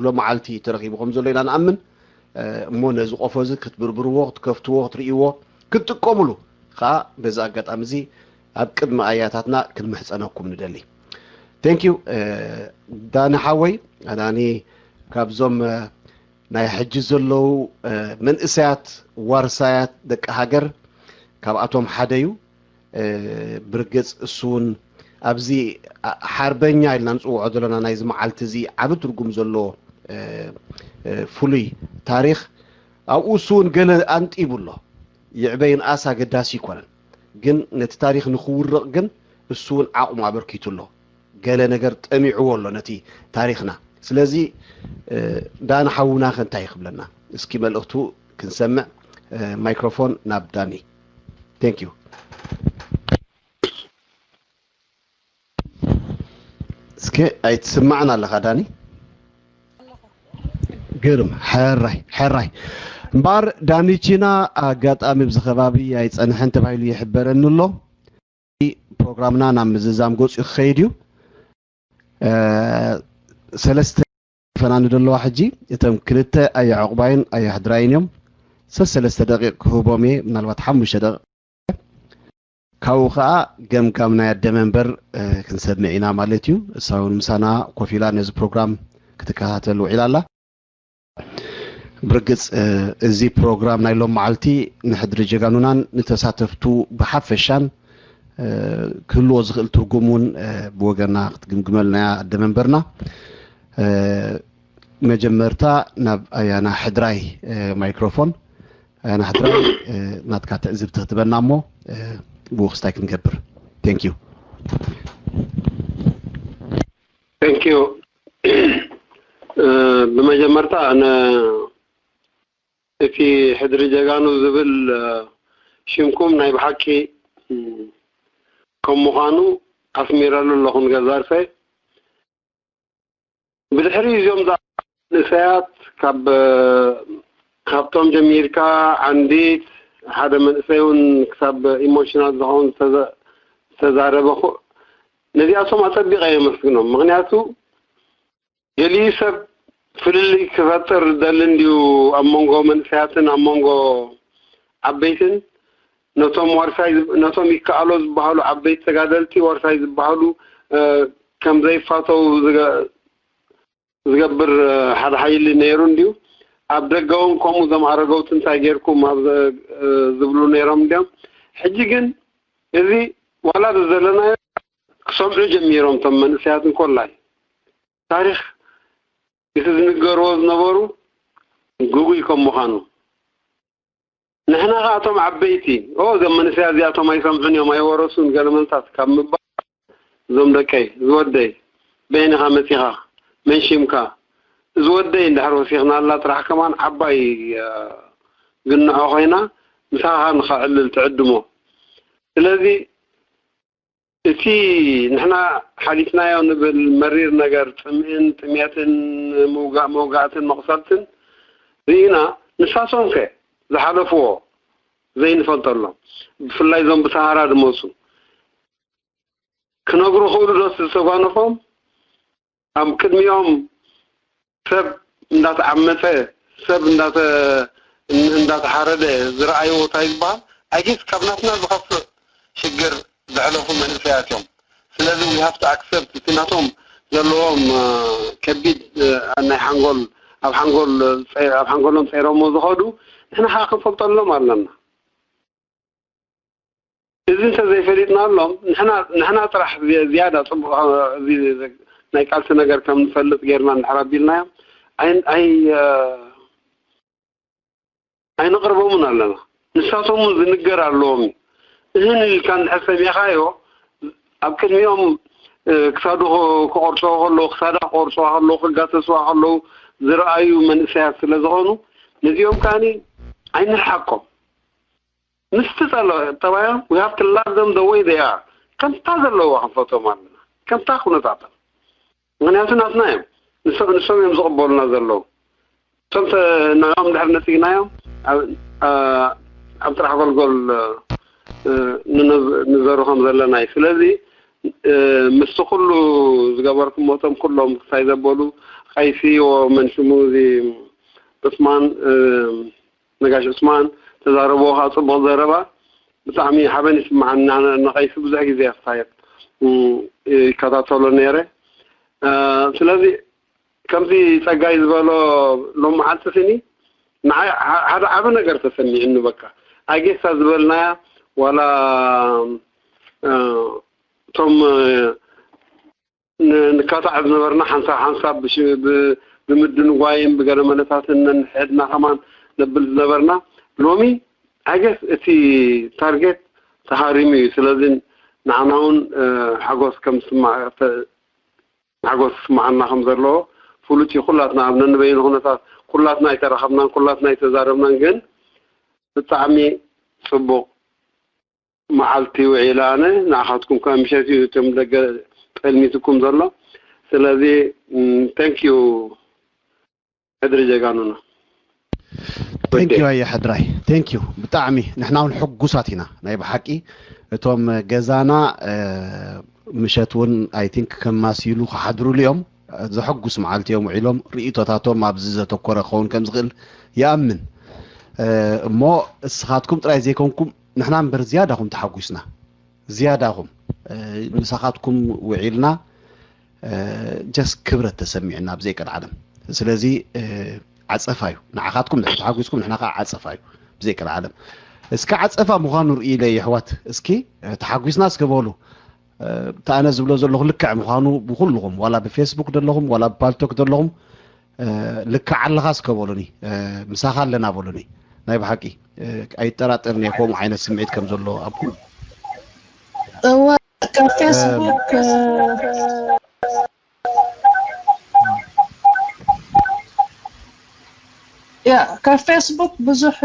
ሎመዓልቲ ተረኺቡ ከም ዘሎ ኢና ንኣምን። እሞ ነዚ ቆፎ እዚ ክትብርብርዎ፣ ክትከፍትዎ፣ ክትርእይዎ፣ ክትጥቀምሉ ከዓ በዚ ኣጋጣሚ እዚ ኣብ ቅድሚ ኣያታትና ክንምሕፀነኩም ንደሊ። Thank you ዳኒ ሓወይ። ዳኒ ካብዞም ናይ ሕጂ ዘለዉ መንእሰያት ዋርሳያት ደቂ ሃገር ካብኣቶም ሓደ እዩ። ብርግጽ እሱ እውን ኣብዚ ሓርበኛ ኢልና ንጽውዖ ዘለና ናይዚ መዓልቲ እዚ ዓቢ ትርጉም ዘለዎ ፍሉይ ታሪኽ ኣብኡ እሱ እውን ገለ ኣንጢቡ ኣሎ። ይዕበ ይንኣስ ኣገዳሲ ኣይኮነን፣ ግን ነቲ ታሪኽ ንኽውርቕ ግን እሱ እውን ዓቕሙ ኣበርኪቱ ኣሎ። ገለ ነገር ጠሚዕዎ ኣሎ ነቲ ታሪኽና። ስለዚ ዳኒ ሓውና ከ እንታይ ክብለና? እስኪ መልእኽቱ ክንሰምዕ። ማይክሮፎን ናብ ዳኒ። Thank you። እስከ ኣይትስማዕን ኣለኻ ዳኒ? ግርም። ሕራይ ሕራይ። እምበኣር ዳኒ ቺና ኣጋጣሚ ኣብዚ ከባቢ ኣይጸንሐን ተባሂሉ ይሕበረኒ ኣሎ። ፕሮግራምና ናብ ምዝዛም ገጹ ክኸይድ እዩ። ሰለስተ ፈናኒ ዘለዋ ሕጂ እቶም ክልተ ኣየዕቑባይን ኣየሕድራይን እዮም። ሰሰለስተ ደቂቕ ክህቦም እየ፣ ምናልባት ሓሙሽተ ደቂቕ። ካብኡ ኸዓ ገምጋም ናይ ኣደ መንበር ክንሰምዕ ኢና ማለት እዩ። እሳ እውን ምሳና ኮፍ ኢላ ነዚ ፕሮግራም ክትከታተል ውዒላ ኣላ። ብርግጽ እዚ ፕሮግራም ናይ ሎም መዓልቲ ንሕድሪ ጀጋኑናን ንተሳተፍቱ ብሓፈሻን ክህልዎ ዝኽእል ትርጉም እውን ብወገና ክትግምግመልና እያ ኣደ መንበርና። መጀመርታ ናብ ኣያና ሕድራይ ማይክሮፎን። ኣያና ሕድራይ ናትካ ትዕዝብቲ ክትበና እሞ ብኡ ክስታይ ክንገብር። Thank you። Thank you። ብመጀመርታ እቲ ሕድሪ ጀጋኑ ዝብል ሽምኩም ናይ ብሓቂ ከም ምዃኑ ኣስሚረሉ ኣለኹ ንገዛርሰይ። ብድሕሪ እዚኦም ንእሰያት ካብ ካብቶም ጀሚርካ ዓንዲት ሓደ መንእሰይ እውን ክሳብ ኢሞሽናል ዝኸውን ዝተዛረበ ነዚኣቶም ኣጸቢቐ የመስግኖም። ምኽንያቱ ገሊኡ ሰብ ፍልልይ ክፈጥር ዝደሊ እንድዩ ኣብ መንጎ መንእሰያትን ኣብ መንጎ ዓበይትን ነቶም ዋርሳይ ነቶም ይከኣሎ ዝበሃሉ ዓበይቲ ተጋደልቲ ዋርሳይ ዝበሃሉ ከም ዘይፋተው ዝገብር ሓደ ሓይሊ ነይሩ እንድዩ። ኣብ ደገ እውን ከምኡ እዞም ኣረገውቲ እንታይ ጌርኩም ኣብ ዝብሉ ነይሮም እንድዮም። ሕጂ ግን እዚ ዋላ ዘለናዮ ክሰምዑ ጀሚሮም እቶም መንእሰያት እንኮላይ ታሪኽ እቲ ዝንገርዎ ዝነበሩ ግጉይ ከም ምዃኑ ንሕና ኸዓ እቶም ዓበይቲ ኦ እዞም መንእሰያት እዚኣቶም ኣይሰምዑን እዮም ኣይወረሱን ገለ መልታት ካብ ምባል እዞም ደቀይ ዝወደይ በይንኻ መጺኻ መንሽምካ ዝወደይ እንድሕር ወሲኽናላ ጥራሕ ከማን ዓባይ ግንዖ ኮይና ምሳኻ ንኸዕልል ትዕድሞ ስለዚ እቲ ንሕና ሓሊፍናዮ ንብል መሪር ነገር ጽምእን ጥሜትን ምውጋእ መውጋእትን መቕሰልትን ርኢና ንሳቶም ከ ዝሓለፍዎ ዘይንፈልጠሎም ብፍላይ እዞም ብሰሃራ ዝመፁ ክነግሩ ክእሉ ዶስ ዝተጓነፎም ኣብ ቅድሚኦም ሰብ እንዳተዓመፀ ሰብ እንዳተሓረደ ዝረኣይዎ እንታይ ዝበሃል ኣይ ጌስ ካብ ናትና ዝኸፍእ ሽግር ዘሕለፉ መንእሰያት እዮም። ስለዚ we have to accept እቲ ናቶም ዘለዎም ከቢድ ናይ ሓንጎል ኣብ ሓንጎል ኣብ ሓንጎሎም ፀይሮሞ ዝኸዱ ንሕና ከዓ ክንፈልጠሎም ኣለና። እዚ እንተዘይፈሊጥናሎም ንሕና ጥራሕ ዝያዳ ፅቡቕ ናይ ቃልሲ ነገር ከም ንፈልጥ ጌርና እንድሕር ኣቢልናዮም ኣይነቕርቦምን ኣለና። ንሳቶም እውን ዝንገር ኣለዎም እዩ። እህን ኢልካ እንድሕር ሰሚዕኻዮ ኣብ ቅድሚኦም ክሳዱ ክቆርፅዎ ከለዉ ክሳዳ ክቆርፅዋ ከለዉ ክጋሰስዋ ከለዉ ዝረኣዩ መንእሰያት ስለ ዝኾኑ ነዚኦም ከዓኒ ኣይንርሓቆም። ምስቲ ጠባዮም we have to love them the way they are። ከምታ ዘለዋ ክንፈቶም ኣለና። ከምታ ኩነታቶም ምክንያቱ ናትና እዮም። ንሶም እዮም ዝቕበሉና ዘለዉ። እቶም ንዕኦም ድሕር ነፂግናዮም ኣብ ጥራሕ ኣገልጎል ንዘሩ ከም ዘለና እዩ። ስለዚ ምስቲ ኩሉ ዝገበርኩሞ እቶም ኩሎም ክሳይ ዘበሉ ቀይሲ መንሽሙ እዚ ዑስማን ነጋሽ ዑስማን ተዛረብዎ ከዓ ፅቡቕ ዘረባ ብጣዕሚ ሓበን ይስምዓኒ። ንቀይሲ ብዙሕ ግዜ ክሳየት ይከታተሎ ነይረ። ስለዚ ከምዚ ፀጋይ ዝበሎ ሎም መዓልቲ ስኒ ንዓይ ሓደ ዓቢ ነገር ተሰሚዕኒ። በቃ ኣጌሳ ዝበልናያ ዋላ እቶም ንካታዕ ዝነበርና ሓንሳብ ሓንሳብ ብምድንጓይን ብገለ መለታትን ነንሕድና ከማን ነብል ዝነበርና ሎሚ ኣጌስ እቲ ታርጌት ተሃሪሙ እዩ። ስለዚ ንዓና እውን ሓጎስ ከም ሓጎስ ክስምዓና ከም ዘለዎ ፍሉጥ እዩ። ኩላትና ኣብ ነንበይኑ ኩነታት ኩላትና ኣይተራኸብናን ኩላትና ኣይተዛረብናን፣ ግን ብጣዕሚ ፅቡቕ መዓልቲ ውዒለ ኣነ ንዓኻትኩም ከዓ ምሸት እዩ እቶም ደገ ጠልሚትኩም ዘሎ። ስለዚ thank you ሕድሪ ጀጋኑና። Thank you ኣየ ሕድራይ thank you ብጣዕሚ ንሕና እውን ሕጉሳት ኢና ናይ ብሓቂ። እቶም ገዛና ምሸት እውን I think ከማስይሉ ክሓድሩሉ እዮም። ዘሐጉስ መዓልቲ እዮም ውዒሎም። ርእይቶታቶም ኣብዚ ዘተኮረ ክኸውን ከም ዝኽእል ይኣምን። እሞ እስኻትኩም ጥራይ ዘይኮንኩም ንሕና እምበር ዝያዳኹም ተሓጒስና። ዝያዳኹም ምሳኻትኩም ውዒልና just ክብረት ተሰሚዕና ብዘይ ቀልዓለም። ስለዚ ዓፀፋ እዩ ንዓኻትኩም ድሕር ተሓጒስኩም ንሕና ከዓ ዓፀፋ እዩ ብዘይ ቀልዓለም። እስኪ ዓፀፋ ምዃኑ ርእይለ የሕዋት እስኪ ተሓጒስና እስከ በሉ። እቲ ኣነ ዝብሎ ዘለኹ ልክዕ ምዃኑ ብኩልኹም ዋላ ብፌስቡክ ዘለኹም ዋላ ብፓልቶክ ዘለኹም ልክዕ ኣለኻ እስከ በሉኒ። ምሳኻ ኣለና በሉኒ። ናይ ብሓቂ ኣይጠራጠርን እየ ከምኡ ዓይነት ስምዒት ከም ዘሎ ኣብ ኩሉ እወ ካብ ፌስቡክ ያ ካብ ፌስቡክ ብዙሕ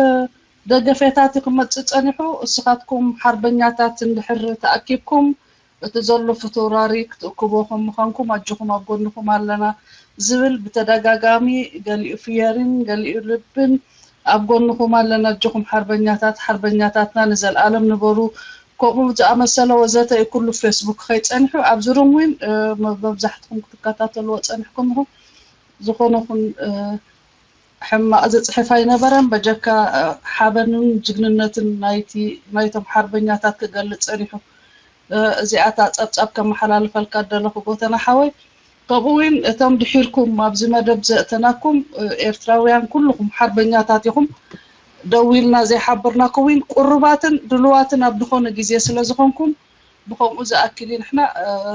ደገፌታት ክመፅእ ፀኒሑ። እስኻትኩም ሓርበኛታት እንድሕር ተኣኪብኩም እቲ ዘሎ ፍትውራሪ ክትእክቦ ከም ምዃንኩም ኣጆኹም ኣብ ጎንኹም ኣለና ዝብል ብተደጋጋሚ ገሊኡ ፍየሪን ገሊኡ ልብን ኣብ ጎንኹም ኣለና ኣጆኹም ሓርበኛታት ሓርበኛታትና ንዘልኣለም ንበሩ ከምኡ ዝኣመሰለ ወዘተ እዩ ኩሉ ፌስቡክ ከይፀንሑ ኣብዚ ሩም እውን መብዛሕትኹም ክትከታተልዎ ፀኒሕኩም ኢኹም ዝኾነ ኹን ሕማቕ ዝፅሕፍ ኣይነበረን በጀካ ሓበንን ጅግንነትን ናይቲ ናይቶም ሓርበኛታት ክገልፅ ፀኒሑ እዚኣታ ፀብፃብ ከመሓላልፈልካ ደለኹ ጎተና ሓወይ ከምኡ እውን እቶም ድሒርኩም ኣብዚ መደብ ዘእተናኩም ኤርትራውያን ኩልኹም ሓርበኛታት ኢኹም ደው ኢልና ዘይሓበርናኩም እውን ቁሩባትን ድሉዋትን ኣብ ዝኾነ ግዜ ስለ ዝኾንኩም ብኸምኡ ዝኣክል እዩ ንሕና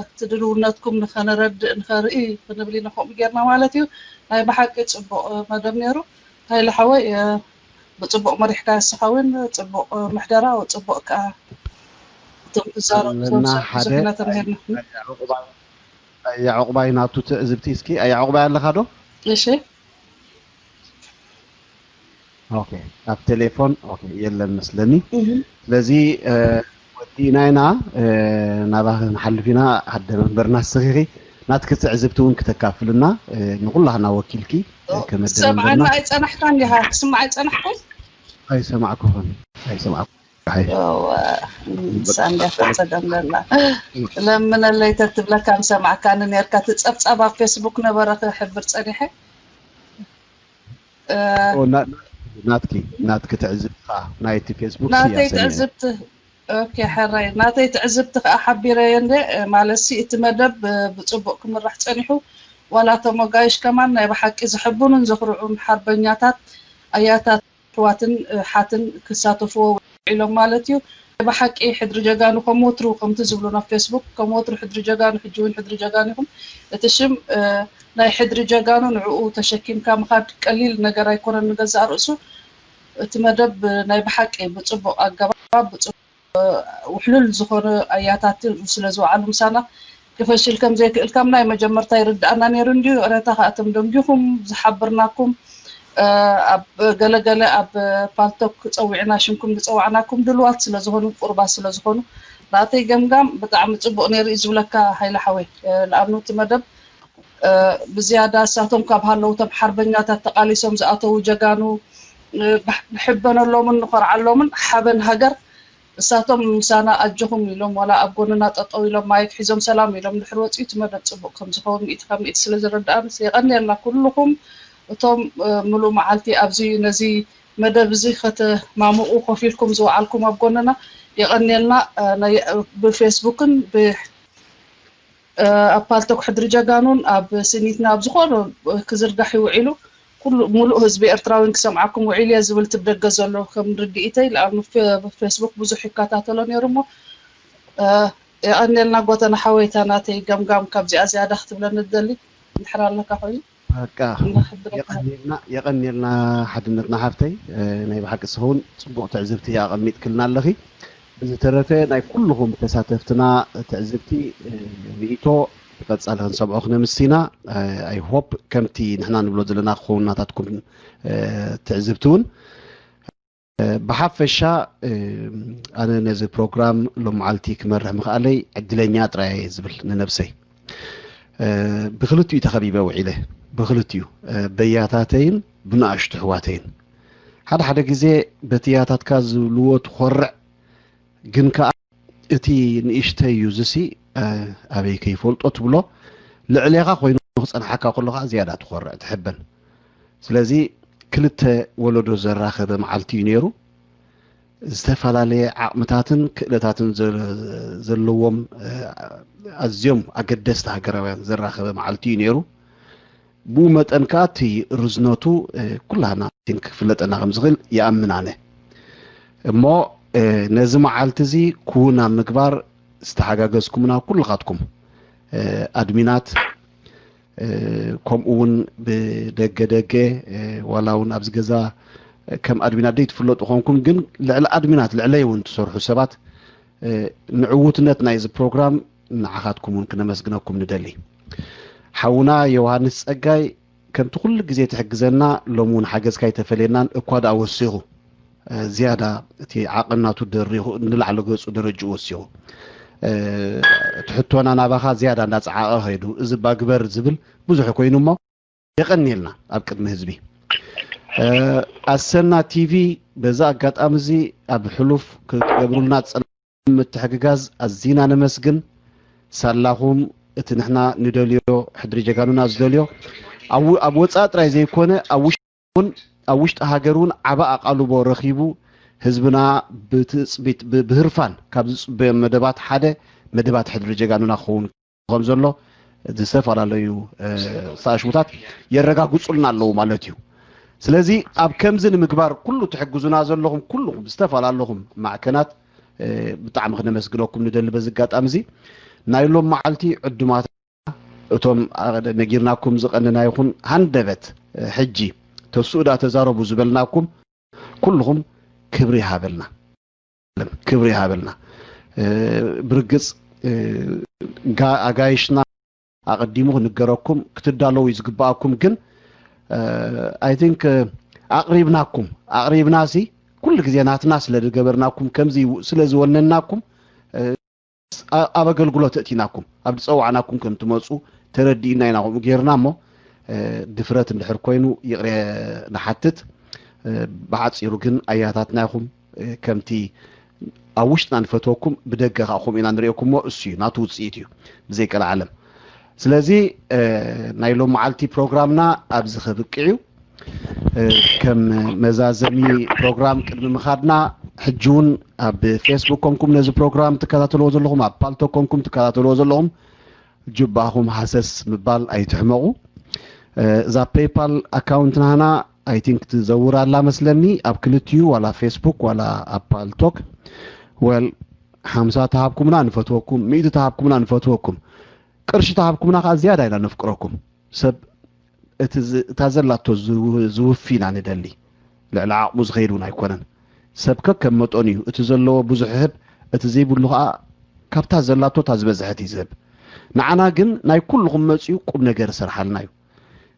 እቲ ድልውነትኩም ንኸነረድእ ንኸርኢ ክንብል ኢና ከምኡ ጌርና ማለት እዩ ናይ ብሓቂ ፅቡቕ መደብ ነይሩ ሃይለ ሓወይ ብፅቡቕ መሪሕካ ንስኻ እውን ፅቡቕ ምሕደራ ፅቡቕ ከዓ እቶም ትዛረቡ ዘለኹም ብዙሕ እናተምሂርና ኣያ ዕቑባይ ናቱ ትዕዝብቲ እስኪ ኣያ ዕቑባይ ኣለኻ ዶ እሺ ኦኬ ኣብ ቴሌፎን ኦኬ የለን መስለኒ ስለዚ ወዲእና ኢና ናባኺ ክንሓልፍ ኢና ኣደ መንበርና ስኺኺ ናትኪ ትዕዝብቲ እውን ክተካፍልና ንኩላህና ወኪልኪ ከመደመንበርና ኣይፀናሕካን ዲኻ ክስማዕ ኣይፀናሕኩን ኣይሰማዕኩኽን ኣይሰማዕኩ ሳንዳፈፀገም ዘላ ለምነለይ ተትብለካ ምሰማዕካኒ ነርካ ትፀብፃብ ኣብ ፌስቡክ ነበረ ክሕብር ፀኒሐ ናትኪ ናትኪ ትዕዝብትኻ ናይቲ ፌስቡክ ናተይ ትዕዝብቲ ኦኬ ሕራይ ናተይ ትዕዝብቲ ከዓ ሓቢረዮ እንደ ማለት ሲ እቲ መደብ ብፅቡቅ ክምራሕ ፀኒሑ ዋላ ተመጋይሽ ከማን ናይ ብሓቂ ዝሕብኑን ዘኽርዑን ሓርበኛታት ኣያታት ኣሕዋትን ኣሓትን ክሳተፍዎ ውዒሎም ማለት እዩ። ብሓቂ ሕድሪ ጀጋኑ ከም ወትሩ ከምቲ ዝብሉ ናብ ፌስቡክ ከም ወትሩ ሕድሪ ጀጋኑ ሕጂ እውን ሕድሪ ጀጋኑ ኢኹም። እቲ ሽም ናይ ሕድሪ ጀጋኑ ንዕኡ ተሸኪምካ ምኻድ ቀሊል ነገር ኣይኮነን ንገዛእ ርእሱ። እቲ መደብ ናይ ብሓቂ ብፅቡቕ ኣገባብ ብፅቡቕ ውሕሉል ዝኾነ ኣያታት ስለ ዝወዓሉ ምሳና ክፈሽል ከም ዘይክእል ከም ናይ መጀመርታ ይርድኣና ነይሩ እንድዩ። ረታ ከኣቶም ደንጊኹም ዝሓብርናኩም ኣብ ገለገለ ኣብ ፓልቶክ ፀዊዕና ሽምኩም ዝፀዋዕናኩም ድልዋት ስለ ዝኾኑ ቁርባት ስለ ዝኾኑ ናተይ ገምጋም ብጣዕሚ ፅቡቕ ነይሩ እዩ ዝብለካ ሃይለ ሓወይ። ንኣብኑ እቲ መደብ ብዝያዳ እሳቶም ካብ ሃለዉ እቶም ሓርበኛታት ተቃሊሶም ዝኣተዉ ጀጋኑ ንሕበነሎምን ንኾርዓሎምን ሓበን ሃገር እሳቶም ምሳና ኣጆኹም ኢሎም ዋላ ኣብ ጎንና ጠጠው ኢሎም ማይክ ሒዞም ሰላም ኢሎም ድሕር ወፂኡ እቲ መደብ ፅቡቅ ከም ዝኸውን ሚእቲ ካብ ሚእቲ ስለ ዝረዳኣንስ የቀንየልና ኩልኹም እቶም ሙሉእ መዓልቲ ኣብዚ ነዚ መደብ እዚ ከተማምቁ ኮፍ ኢልኩም ዝወዓልኩም ኣብ ጎንና የቀንየልና። ብፌስቡክን ኣብ ፓልቶክ ሕድሪ ጀጋኑን ኣብ ስኒትና ኣብ ዝኾነ ክዝርጋሕ ይውዒሉ። ኩሉ ሙሉእ ህዝቢ ኤርትራዊን ክሰምዓኩም ውዒል እየ ዝብል ትብደገ ዘሎ ከም ርድኢተይ ንኣብኑ ፌስቡክ ብዙሕ ይከታተሎ ነይሩ እሞ የቐንየልና ጎተና ሓወይታ ናተይ ገምጋም ካብዚኣ ዝያዳ ክትብለኒ ትደሊ እንድሕር ኣለካ ኮይኑ በቃ የቐንየልና የቐንየልና ሓድነትና ሓፍተይ ናይ ብሓቂ ስኸውን ጽቡቕ ትዕዝብቲ ኣቐሚጥክልና ኣለኺ። ብዝተረፈ ናይ ኩልኹም ተሳተፍትና ትዕዝብቲ ርኢቶ ብቐጻሊ ክንሰምዖ ክነምስ ኢና። I hope ከምቲ ንሕና ንብሎ ዘለና ክኸውን ናታትኩም ትዕዝብቲ እውን ብሓፈሻ ኣነ ነዚ ፕሮግራም ሎም መዓልቲ ክመርሕ ምኽኣለይ ዕድለኛ ጥራይ እየ ዝብል ንነብሰይ። ብክልቲኡ ተኸቢበ ውዒለ ብክልቲኡ በያታተይን ብንኣሽቱ ኣሕዋተይን ሓደ ሓደ ግዜ በቲ ያታትካ ዝብልዎ ትኾርዕ ግን ከኣ እቲ ንእሽተይ እዩ ዝሲ ኣበይ ከይፈልጦ ትብሎ ልዕሌኻ ኮይኑ ክጸንሓካ ከሎ ከዓ ዝያዳ ትኾርዕ ትሕበን ስለዚ ክልተ ወለዶ ዘራኸበ መዓልቲ እዩ ነይሩ ዝተፈላለየ ዓቕምታትን ክእለታትን ዘለዎም ኣዝዮም ኣገደስቲ ሃገራውያን ዘራኸበ መዓልቲ እዩ ነይሩ ብኡ መጠን ከዓ እቲ ርዝነቱ ኩላና ክፍለጠና ከም ዝኽእል ይኣምን ኣነ እሞ ነዚ መዓልቲ እዚ ክውን ኣብ ምግባር ዝተሓጋገዝኩምና ኩልኻትኩም ኣድሚናት ከምኡ እውን ብደገ ደገ ዋላ እውን ኣብዚ ገዛ ከም ኣድሚናት ደይ ትፍለጡ ኮንኩም ግን ልዕሊ ኣድሚናት ልዕለይ እውን ትሰርሑ ሰባት ንዕውትነት ናይዚ ፕሮግራም ንዓኻትኩም እውን ክነመስግነኩም ንደሊ ሓውና ዮሃንስ ጸጋይ ከምቲ ኩሉ ግዜ ትሕግዘና ሎም እውን ሓገዝካ ይተፈለየናን እኳ ደኣ ወሲኹ ዝያዳ እቲ ዓቕን ናቱ ደሪኹ ንላዕሊ ገጹ ደረጅኡ ወሲኹ እቲ ሕቶና ናባኻ ዝያዳ እንዳጸዓቐ ኸይዱ እዚ ባግበር ዝብል ብዙሕ ኮይኑ እሞ የቐንየልና ኣብ ቅድሚ ህዝቢ ኣሰና ቲቪ በዚ ኣጋጣሚ እዚ ኣብ ሕሉፍ ክትገብሩልና ዝጸና ምትሕግጋዝ ኣዚና ነመስግን ሳላኹም እቲ ንሕና ንደልዮ ሕድሪ ጀጋኑና ዝደልዮ ኣብ ወፃኢ ጥራይ ዘይኮነ ኣብ ውሽጢ እውን ኣብ ውሽጢ ሃገር እውን ዓበ ኣቓልቦ ረኺቡ ህዝብና ብትፅቢት ብህርፋን ካብ ዝፅበዮም መደባት ሓደ መደባት ሕድሪ ጀጋኑና ክኸውን ከም ዘሎ ዝተፈላለዩ ሳእሽሙታት የረጋግፁልና ኣለዉ ማለት እዩ ስለዚ ኣብ ከምዚ ንምግባር ኩሉ ትሕግዙና ዘለኹም ኩልኹም ዝተፈላለኹም ማዕከናት ብጣዕሚ ክነመስግነኩም ንደሊ በዚ ኣጋጣሚ እዚ ናይ ሎም መዓልቲ ዕዱማት እቶም ነጊርናኩም ዝቐንና ይኹን ሃንደበት ሕጂ ተስኡ ዳ ተዛረቡ ዝበልናኩም ኩልኹም ክብሪ ይሃበልና ክብሪ ይሃበልና ብርግፅ ኣጋይሽና ኣቐዲሙ ክንገረኩም ክትዳለዉ እዩ ዝግባኣኩም ግን I think ኣቕሪብናኩም ኣቕሪብና ሲ ኩሉ ግዜ ናትና ስለ ዝገበርናኩም ከምዚ ስለ ዝወነንናኩም ኣብ ኣገልግሎት እእቲናኩም ኣብ ዝፀዋዕናኩም ከም ትመፁ ተረዲእና ኢና ከምኡ ጌርና እሞ ድፍረት እንድሕር ኮይኑ ይቕሬ ንሓትት ብሓፂሩ ግን ኣያታትና ይኹም ከምቲ ኣብ ውሽጥና ንፈትወኩም ብደገ ከዓ ከምኡ ኢና ንሪኦኩሞ እሱ እዩ ናቱ ውፅኢት እዩ ብዘይቀልዓለም ስለዚ ናይ ሎም መዓልቲ ፕሮግራምና ኣብዚ ከብቅዕ እዩ ከም መዛዘሚ ፕሮግራም ቅድሚ ምኻድና ሕጂ እውን ኣብ ፌስቡክ ኮንኩም ነዚ ፕሮግራም ትከታተልዎ ዘለኹም ኣብ ፓልቶክ ኮንኩም ትከታተልዎ ዘለኹም ጅባኹም ሃሰስ ምባል ኣይትሕመቑ እዛ ፔይፓል ኣካውንት ናህና I think ትዘውር ኣላ መስለኒ ኣብ ክልቲኡ ዋላ ፌስቡክ ዋላ ኣብ ፓልቶክ ወል ሓምሳ ተሃብኩምና ንፈትወኩም፣ ሚእቲ ተሃብኩምና ንፈትወኩም፣ ቅርሺ ተሃብኩምና ከዓ ዝያዳ ኢና ነፍቅረኩም። ሰብ እቲ ዝ- እታ ዘላቶ ዝው- ዝውፊ ኢና ንደሊ። ልዕሊ ዓቕሙ ዝኸይድ እውን ኣይኮነን። ሰብ ከከም መጠኑ እዩ። እቲ ዘለዎ ብዙሕ ይህብ፣ እቲ ዘይብሉ ከዓ ካብታ ዘላቶ እታ ዝበዝሐት እዩ ዝህብ። ንዓና ግን ናይ ኩልኹም መፅኡ ቁም ነገር ይሰርሓልና እዩ።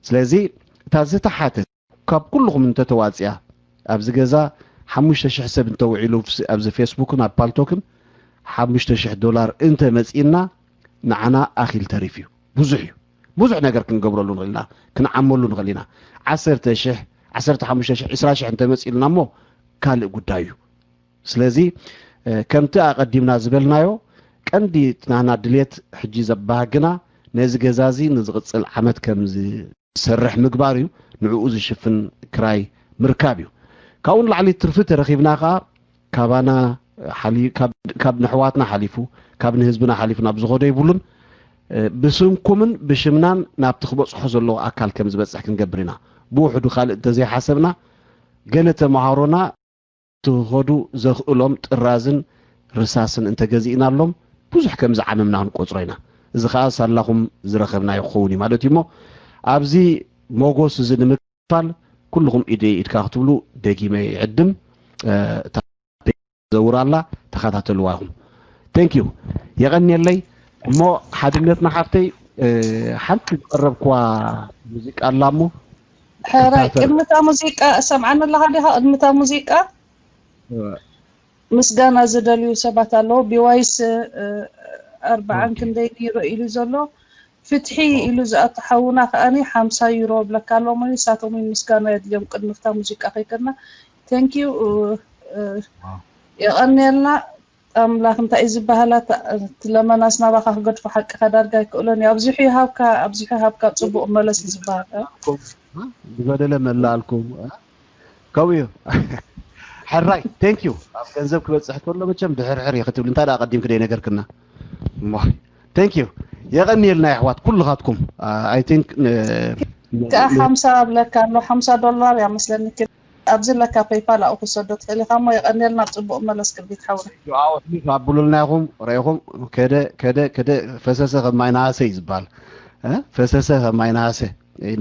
ስለዚ እታ ዝተሓተት ካብ ኩልኹም እንተተዋፅያ ኣብዚ ገዛ ሓሙሽተ ሽሕ ሰብ እንተውዒሉ ኣብዚ ፌስቡክን ኣብ ፓልቶክን ሓሙሽተ ሽሕ ዶላር እንተመፂእና ንዓና ኣኺል ተሪፍ እዩ። ብዙሕ እዩ። ብዙሕ ነገር ክንገብረሉ ንኽእል ኢና፣ ክንዓመሉ ንኽእል ኢና። ዓሰርተ ሽሕ፣ ዓሰርተ ሓሙሽተ ሽሕ፣ ዕስራ ሽሕ እንተመፂእልና እሞ ካልእ ጉዳይ እዩ። ስለዚ ከምቲ ኣቐዲምና ዝበልናዮ ቀንዲ ናህና ድልየት ሕጂ ዘባህግና ነዚ ገዛ እዚ ንዝቕፅል ዓመት ከም ዝሰርሕ ምግባር እዩ። ንዕኡ ዝሽፍን ክራይ ምርካብ እዩ። ካብኡ ንላዕሊ ትርፊ ተረኺብና ከዓ ካባና ሓሊ- ካብ- ካብ ንሕዋትና ሓሊፉ ካብ ንህዝብና ሓሊፉ ናብ ዝኾዶ ይብሉን ብስምኩምን ብሽምናን ናብቲ ክበፅሖ ዘለዎ ኣካል ከም ዝበፅሕ ክንገብር ኢና። ብውሕዱ ካልእ እንተዘይሓሰብና ገለ ተምሃሮና ትኸዱ ዘኽእሎም ጥራዝን ርሳስን እንተገዚእናሎም ብዙሕ ከም ዝዓመምና ክንቆፅሮ ኢና። እዚ ከዓ ሳላኹም ዝረኸብናዮ ክኸውን እዩ ማለት እዩ። እሞ ኣብዚ ሞጎስ እዚ ንምክፋል ኩልኹም ኢደይ ኢድካ ክትብሉ ደጊመ ይዕድም። እታ ዘውር ኣላ፣ ተኸታተልዋ ኢኹም። ቴንክ ዩ። የቐንየለይ። እሞ ሓድነትና ሓፍተይ፣ ሓንቲ ዝቀረብክዋ ሙዚቃ ኣላ እሞ ሕራይ ክታተል። ቅድሚ እታ ሙዚቃ ሰምዓኒ ኣለኻ ዲኻ? ቅድሚ እታ ሙዚቃ ምስጋና ዝደልዩ ሰባት ኣለዉ። ቢዋይስ ኣርባዓን ክንደይ ዩሮ ኢሉ ዘሎ ፍትሒ ኢሉ ዝኣቱ ሓውና ከኣኒ ሓምሳ ዩሮ ብለካ ኣሎ። እሞ ንሳቶም እውን ምስጋና የድልዮም። ቅድሚ እታ ሙዚቃ ከይከድና ቴንክ ዩ የቐንየልና። ኣምላኽ እንታይ እዩ ዝበሃላ እቲ ለመናስ ናባኻ ክገድፎ ሓቅኻ ዳርጋ ኣይክእሎን እዩ። ኣብዚሑ ይሃብካ ኣብዚሑ ይሃብካ ጽቡቕ መለስ እዩ ዝበሃልካ። ዝጎደለ መላልኩም ከምኡ እዩ። ሕራይ ቴንክ ዩ። ኣብ ገንዘብ ክበፅሕ ከሎ መቸም ድሕርሕር እዩ ክትብል እንታይ ደኣ ቀዲምክ ደይ ነገርክና። እሞ ቴንክ ዩ። የቐንየልና የሕዋት ኩልኻትኩም። ኣይ ቲንክ ከዓ ሓምሳ ኣብለካ ኣሎ ሓምሳ ዶላር እያ መስለኒ። ኣብዚ ለካ ፔይፓል ኣብኡ ክሰዶ ትኽእል ኢኻ እሞ የቐንየልና። ኣብ ፅቡቕ መለስ ክብሪት ሓውና። ሽዑ ኣሕሊፍ ኣብሉልና ኢኹም ረኢኹም ከደ ከደ ከደ ፈሰሰ ከም ማይ ነሃሰ እዩ ዝበሃል። እ? ፈሰሰ ከም ማይ ነሃሰ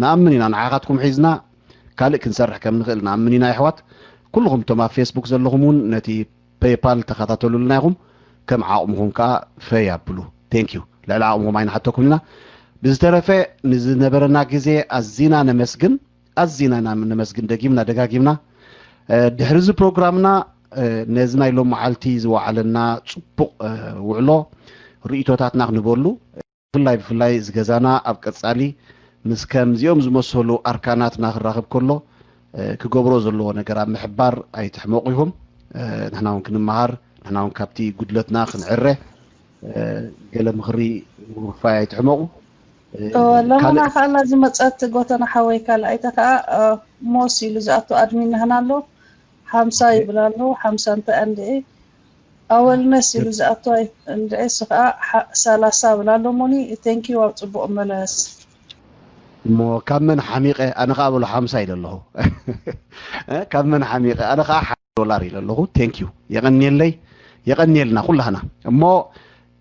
ንኣምን ኢና ንዓኻትኩም ሒዝና ካልእ ክንሰርሕ ከም ንኽእል ንኣምን ኢና የሕዋት። ኩልኹም እቶም ኣብ ፌስቡክ ዘለኹም እውን ነቲ ፔይፓል ተኸታተሉልና ኢኹም። ከም ዓቕምኹም ከዓ ፈይ ኣብሉ። ቴንክ ዩ። ልዕሊ ዓቕምኹም ኣይንሓተኩም ኢና። ብዝተረፈ ንዝነበረና ግዜ ኣዚና ነመስግን። ኣዚና ኢና ነመስግን ደጊምና ደጋጊምና። ድሕሪ እዚ ፕሮግራምና ነዚ ናይ ሎም መዓልቲ ዝወዓለና ፅቡቕ ውዕሎ ርእቶታትና ክንበሉ ብፍላይ ብፍላይ እዚ ገዛና ኣብ ቀፃሊ ምስ ከምዚኦም ዝመሰሉ ኣርካናትና ክራኸብ ከሎ ክገብሮ ዘለዎ ነገር ኣብ ምሕባር ኣይትሕመቑ ኢኹም። ንሕና እውን ክንመሃር ንሕና እውን ካብቲ ጉድለትና ክንዕረ ገለ ምኽሪ ምውፋይ ኣይትሕመቑ። ለመና ከኣላ ዝመፀት ጎተና ሓወይ ካልኣይተ ከዓ ሞስ ኢሉ ዝኣቱ ኣድሚን ናህና ኣሎ ሓምሳ ይብል ኣለዉ ሓምሳ እንተ እንድዒ ኣወልነስ ኢሉ ዝኣቱ እንድዒ እሱ ከዓ ሰላሳ ብል ኣሎ ሞኒ ቴንኪዩ ኣብ ፅቡቕ መለስ እሞ ካብ መን ሓሚቐ ኣነ ከዓ በሎ ሓምሳ ኢለ ኣለኹ ካብ መን ሓሚቐ ኣነ ከዓ ሓደ ዶላር ኢለ ኣለኹ ቴንኪዩ የቐንየለይ የቐንየልና ኩላህና እሞ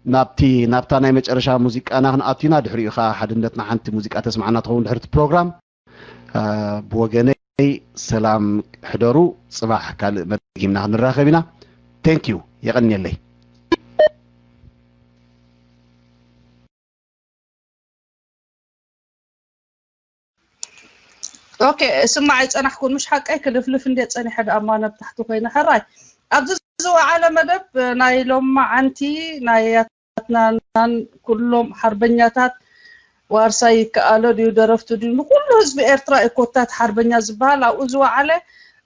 ናብቲ ናብታ ናይ መጨረሻ ሙዚቃና ክንኣቱና ድሕሪኡ ከዓ ሓድነትና ሓንቲ ሙዚቃ ተስማዕና ትኸውን ድሕርቲ ፕሮግራም ብወገነይ ሰላም ሕደሩ። ፅባሕ ካልእ መደብ ደጊምና ክንራኸብ ኢና። ቴንኪዩ የቐንየለይ። ኦኬ ስማዕ ኣይፀናሕኩን ምሽ ሓቀይ ክልፍልፍ እንደ ፀኒሐ ደኣ እማ ነብታሕቲ ኮይነ ሕራይ ኣብዚ ዝወዓለ መደብ ናይ ሎማዓንቲ ናይ ናን ኩሎም ሓርበኛታት ዋርሳይ ይከኣሎ ድዩ ደረፍቱ ድዩ ንኩሉ ህዝቢ ኤርትራ እዩ ኮታት ሓርበኛ ዝበሃል ኣብኡ ዝወዓለ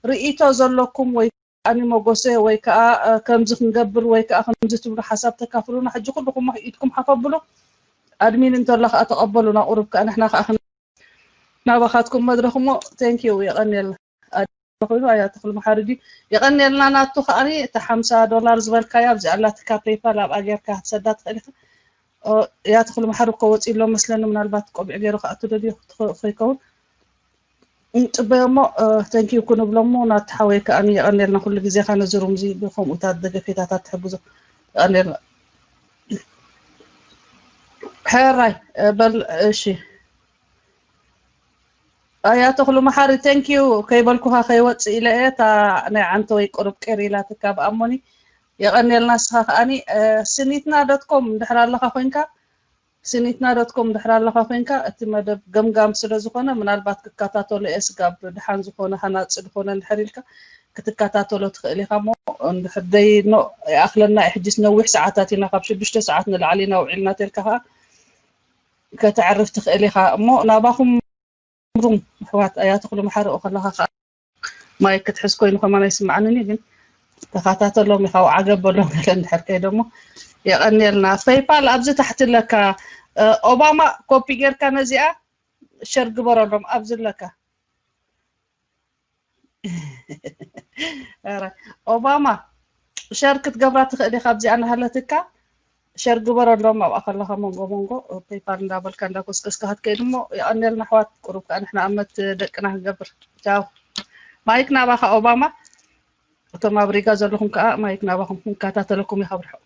ርእይቶ ዘለኩም ወይ ከኣ ሞጎሰ ወይ ከኣ ከምዚ ክንገብር ወይ ከኣ ከምዚ ትብሉ ሓሳብ ተካፍሉና ሕጂ ኩልኩም ኢድኩም ሓፍ ኣብሉ ኣድሚን እንተሎ ከኣ ተቐበሉና ቁሩብ ከኣ ንሕና ከኣ ናባኻትኩም መድረኽ እሞ thank you የቐንየልና። ኣደ ኮይኑ ኣያ ተኽሉ መሓሪ ድዩ የቐንየልና ናቱ ከኣኒ እታ ሓምሳ ዶላር ዝበልካያ ኣብዚኣ ኣላትካ ፔይፓል ኣብኣ ጌርካ ክትሰዳ ትኽእል ኢኻ። ኦ፣ እያ ተኽሉ መሓሪ እኮ ወፂኡ ኣሎ መስለኒ ምናልባት ቆቢዕ ገይሩ ክኣቱ ደልዩ ከይከውን። እንጽበዮ እሞ፣ እ፣ thank you ክንብሎ እሞ፣ ናቲ ሓወይ ከኣ የቐንየልና፣ ኩሉ ግዜኻ ነዚ ሩም እዚ ብኸምኡታት ደገፌታታት ትሕግዞ። የቐንየልና። ሕራይ፣ እ፣ በል፣ እሺ። ኣያ ተኽሉ መሓሪ፣ thank you ከይበልኩኻ ከይወጽእ ኢለ እየ። እታ ናይ ዓንተወይ ቁሩብ ቅር ኢላትካ ብኣሞኒ። የቐንየልና። ንስኻ ከኣኒ፣ እ፣ ስኒትና ዶት ኮም እንድሕር ኣለኻ ኮይንካ፣ ስኒትና ዶት ኮም እንድሕር ኣለኻ ኮይንካ፣ እቲ መደብ ገምጋም ስለ ዝኾነ፣ ምናልባት ክከታተሎ እየ፣ ስጋብ ድሓን ዝኾነ ሃናጺ ዝኾነ እንድሕር ኢልካ ክትከታተሎ ትኽእል ኢኻ። እሞ እንድሕር ደይ ኖ ይኣኽለና እዩ፣ ሕጂስ ነዊሕ ሰዓታት ኢና፣ ካብ ሽዱሽተ ሰዓት ንላዕሊ ኢና ውዒልና ተልካ ኸኣ ከተዕርፍ ትኽእል ኢኻ። እሞ ናባኹም ሩም ኣሕዋት፣ ኣያ ተኽሉ መሓሪ፣ ከለኻ ኸኣ ማይክ ክትሕዝ ኮይኑ ከማን ኣይስምዓንን እዩ፣ ግን ተኸታተሎም ኢኻ፣ ዓገብ በሎም ገለ እንድሕር ከይደ እሞ። የቐንየልና። ፔይፓል ኣብዚ ታሕቲ ኣለካ። እ፣ ኦባማ ኮፒ ጌርካ ነዚኣ ሸር ግበረሎም ኣብዚ ኣለካ። ኧረ፣ ኦባማ ሸር ክትገብራ ትኽእል ኢኻ፣ ኣብዚኣ እናሃለትካ ሸር ግበረሎም ኣብኣ ከለኻ መንጎ መንጎ ፔይፓል እንዳበልካ እንዳኮስከስካ ክትከይድ እሞ። የቐንየልና ኣሕዋት፣ ቁሩብ ከኣ ንሕና ኣመት ደቅና ክንገብር። ቻው። ማይክ ናባኻ ኦባማ። እቶም ኣብ ሪጋ ዘለኹም ከኣ ማይክ ናባኹም፣ ክንከታተለኩም እዩ ካብ ርሑቕ።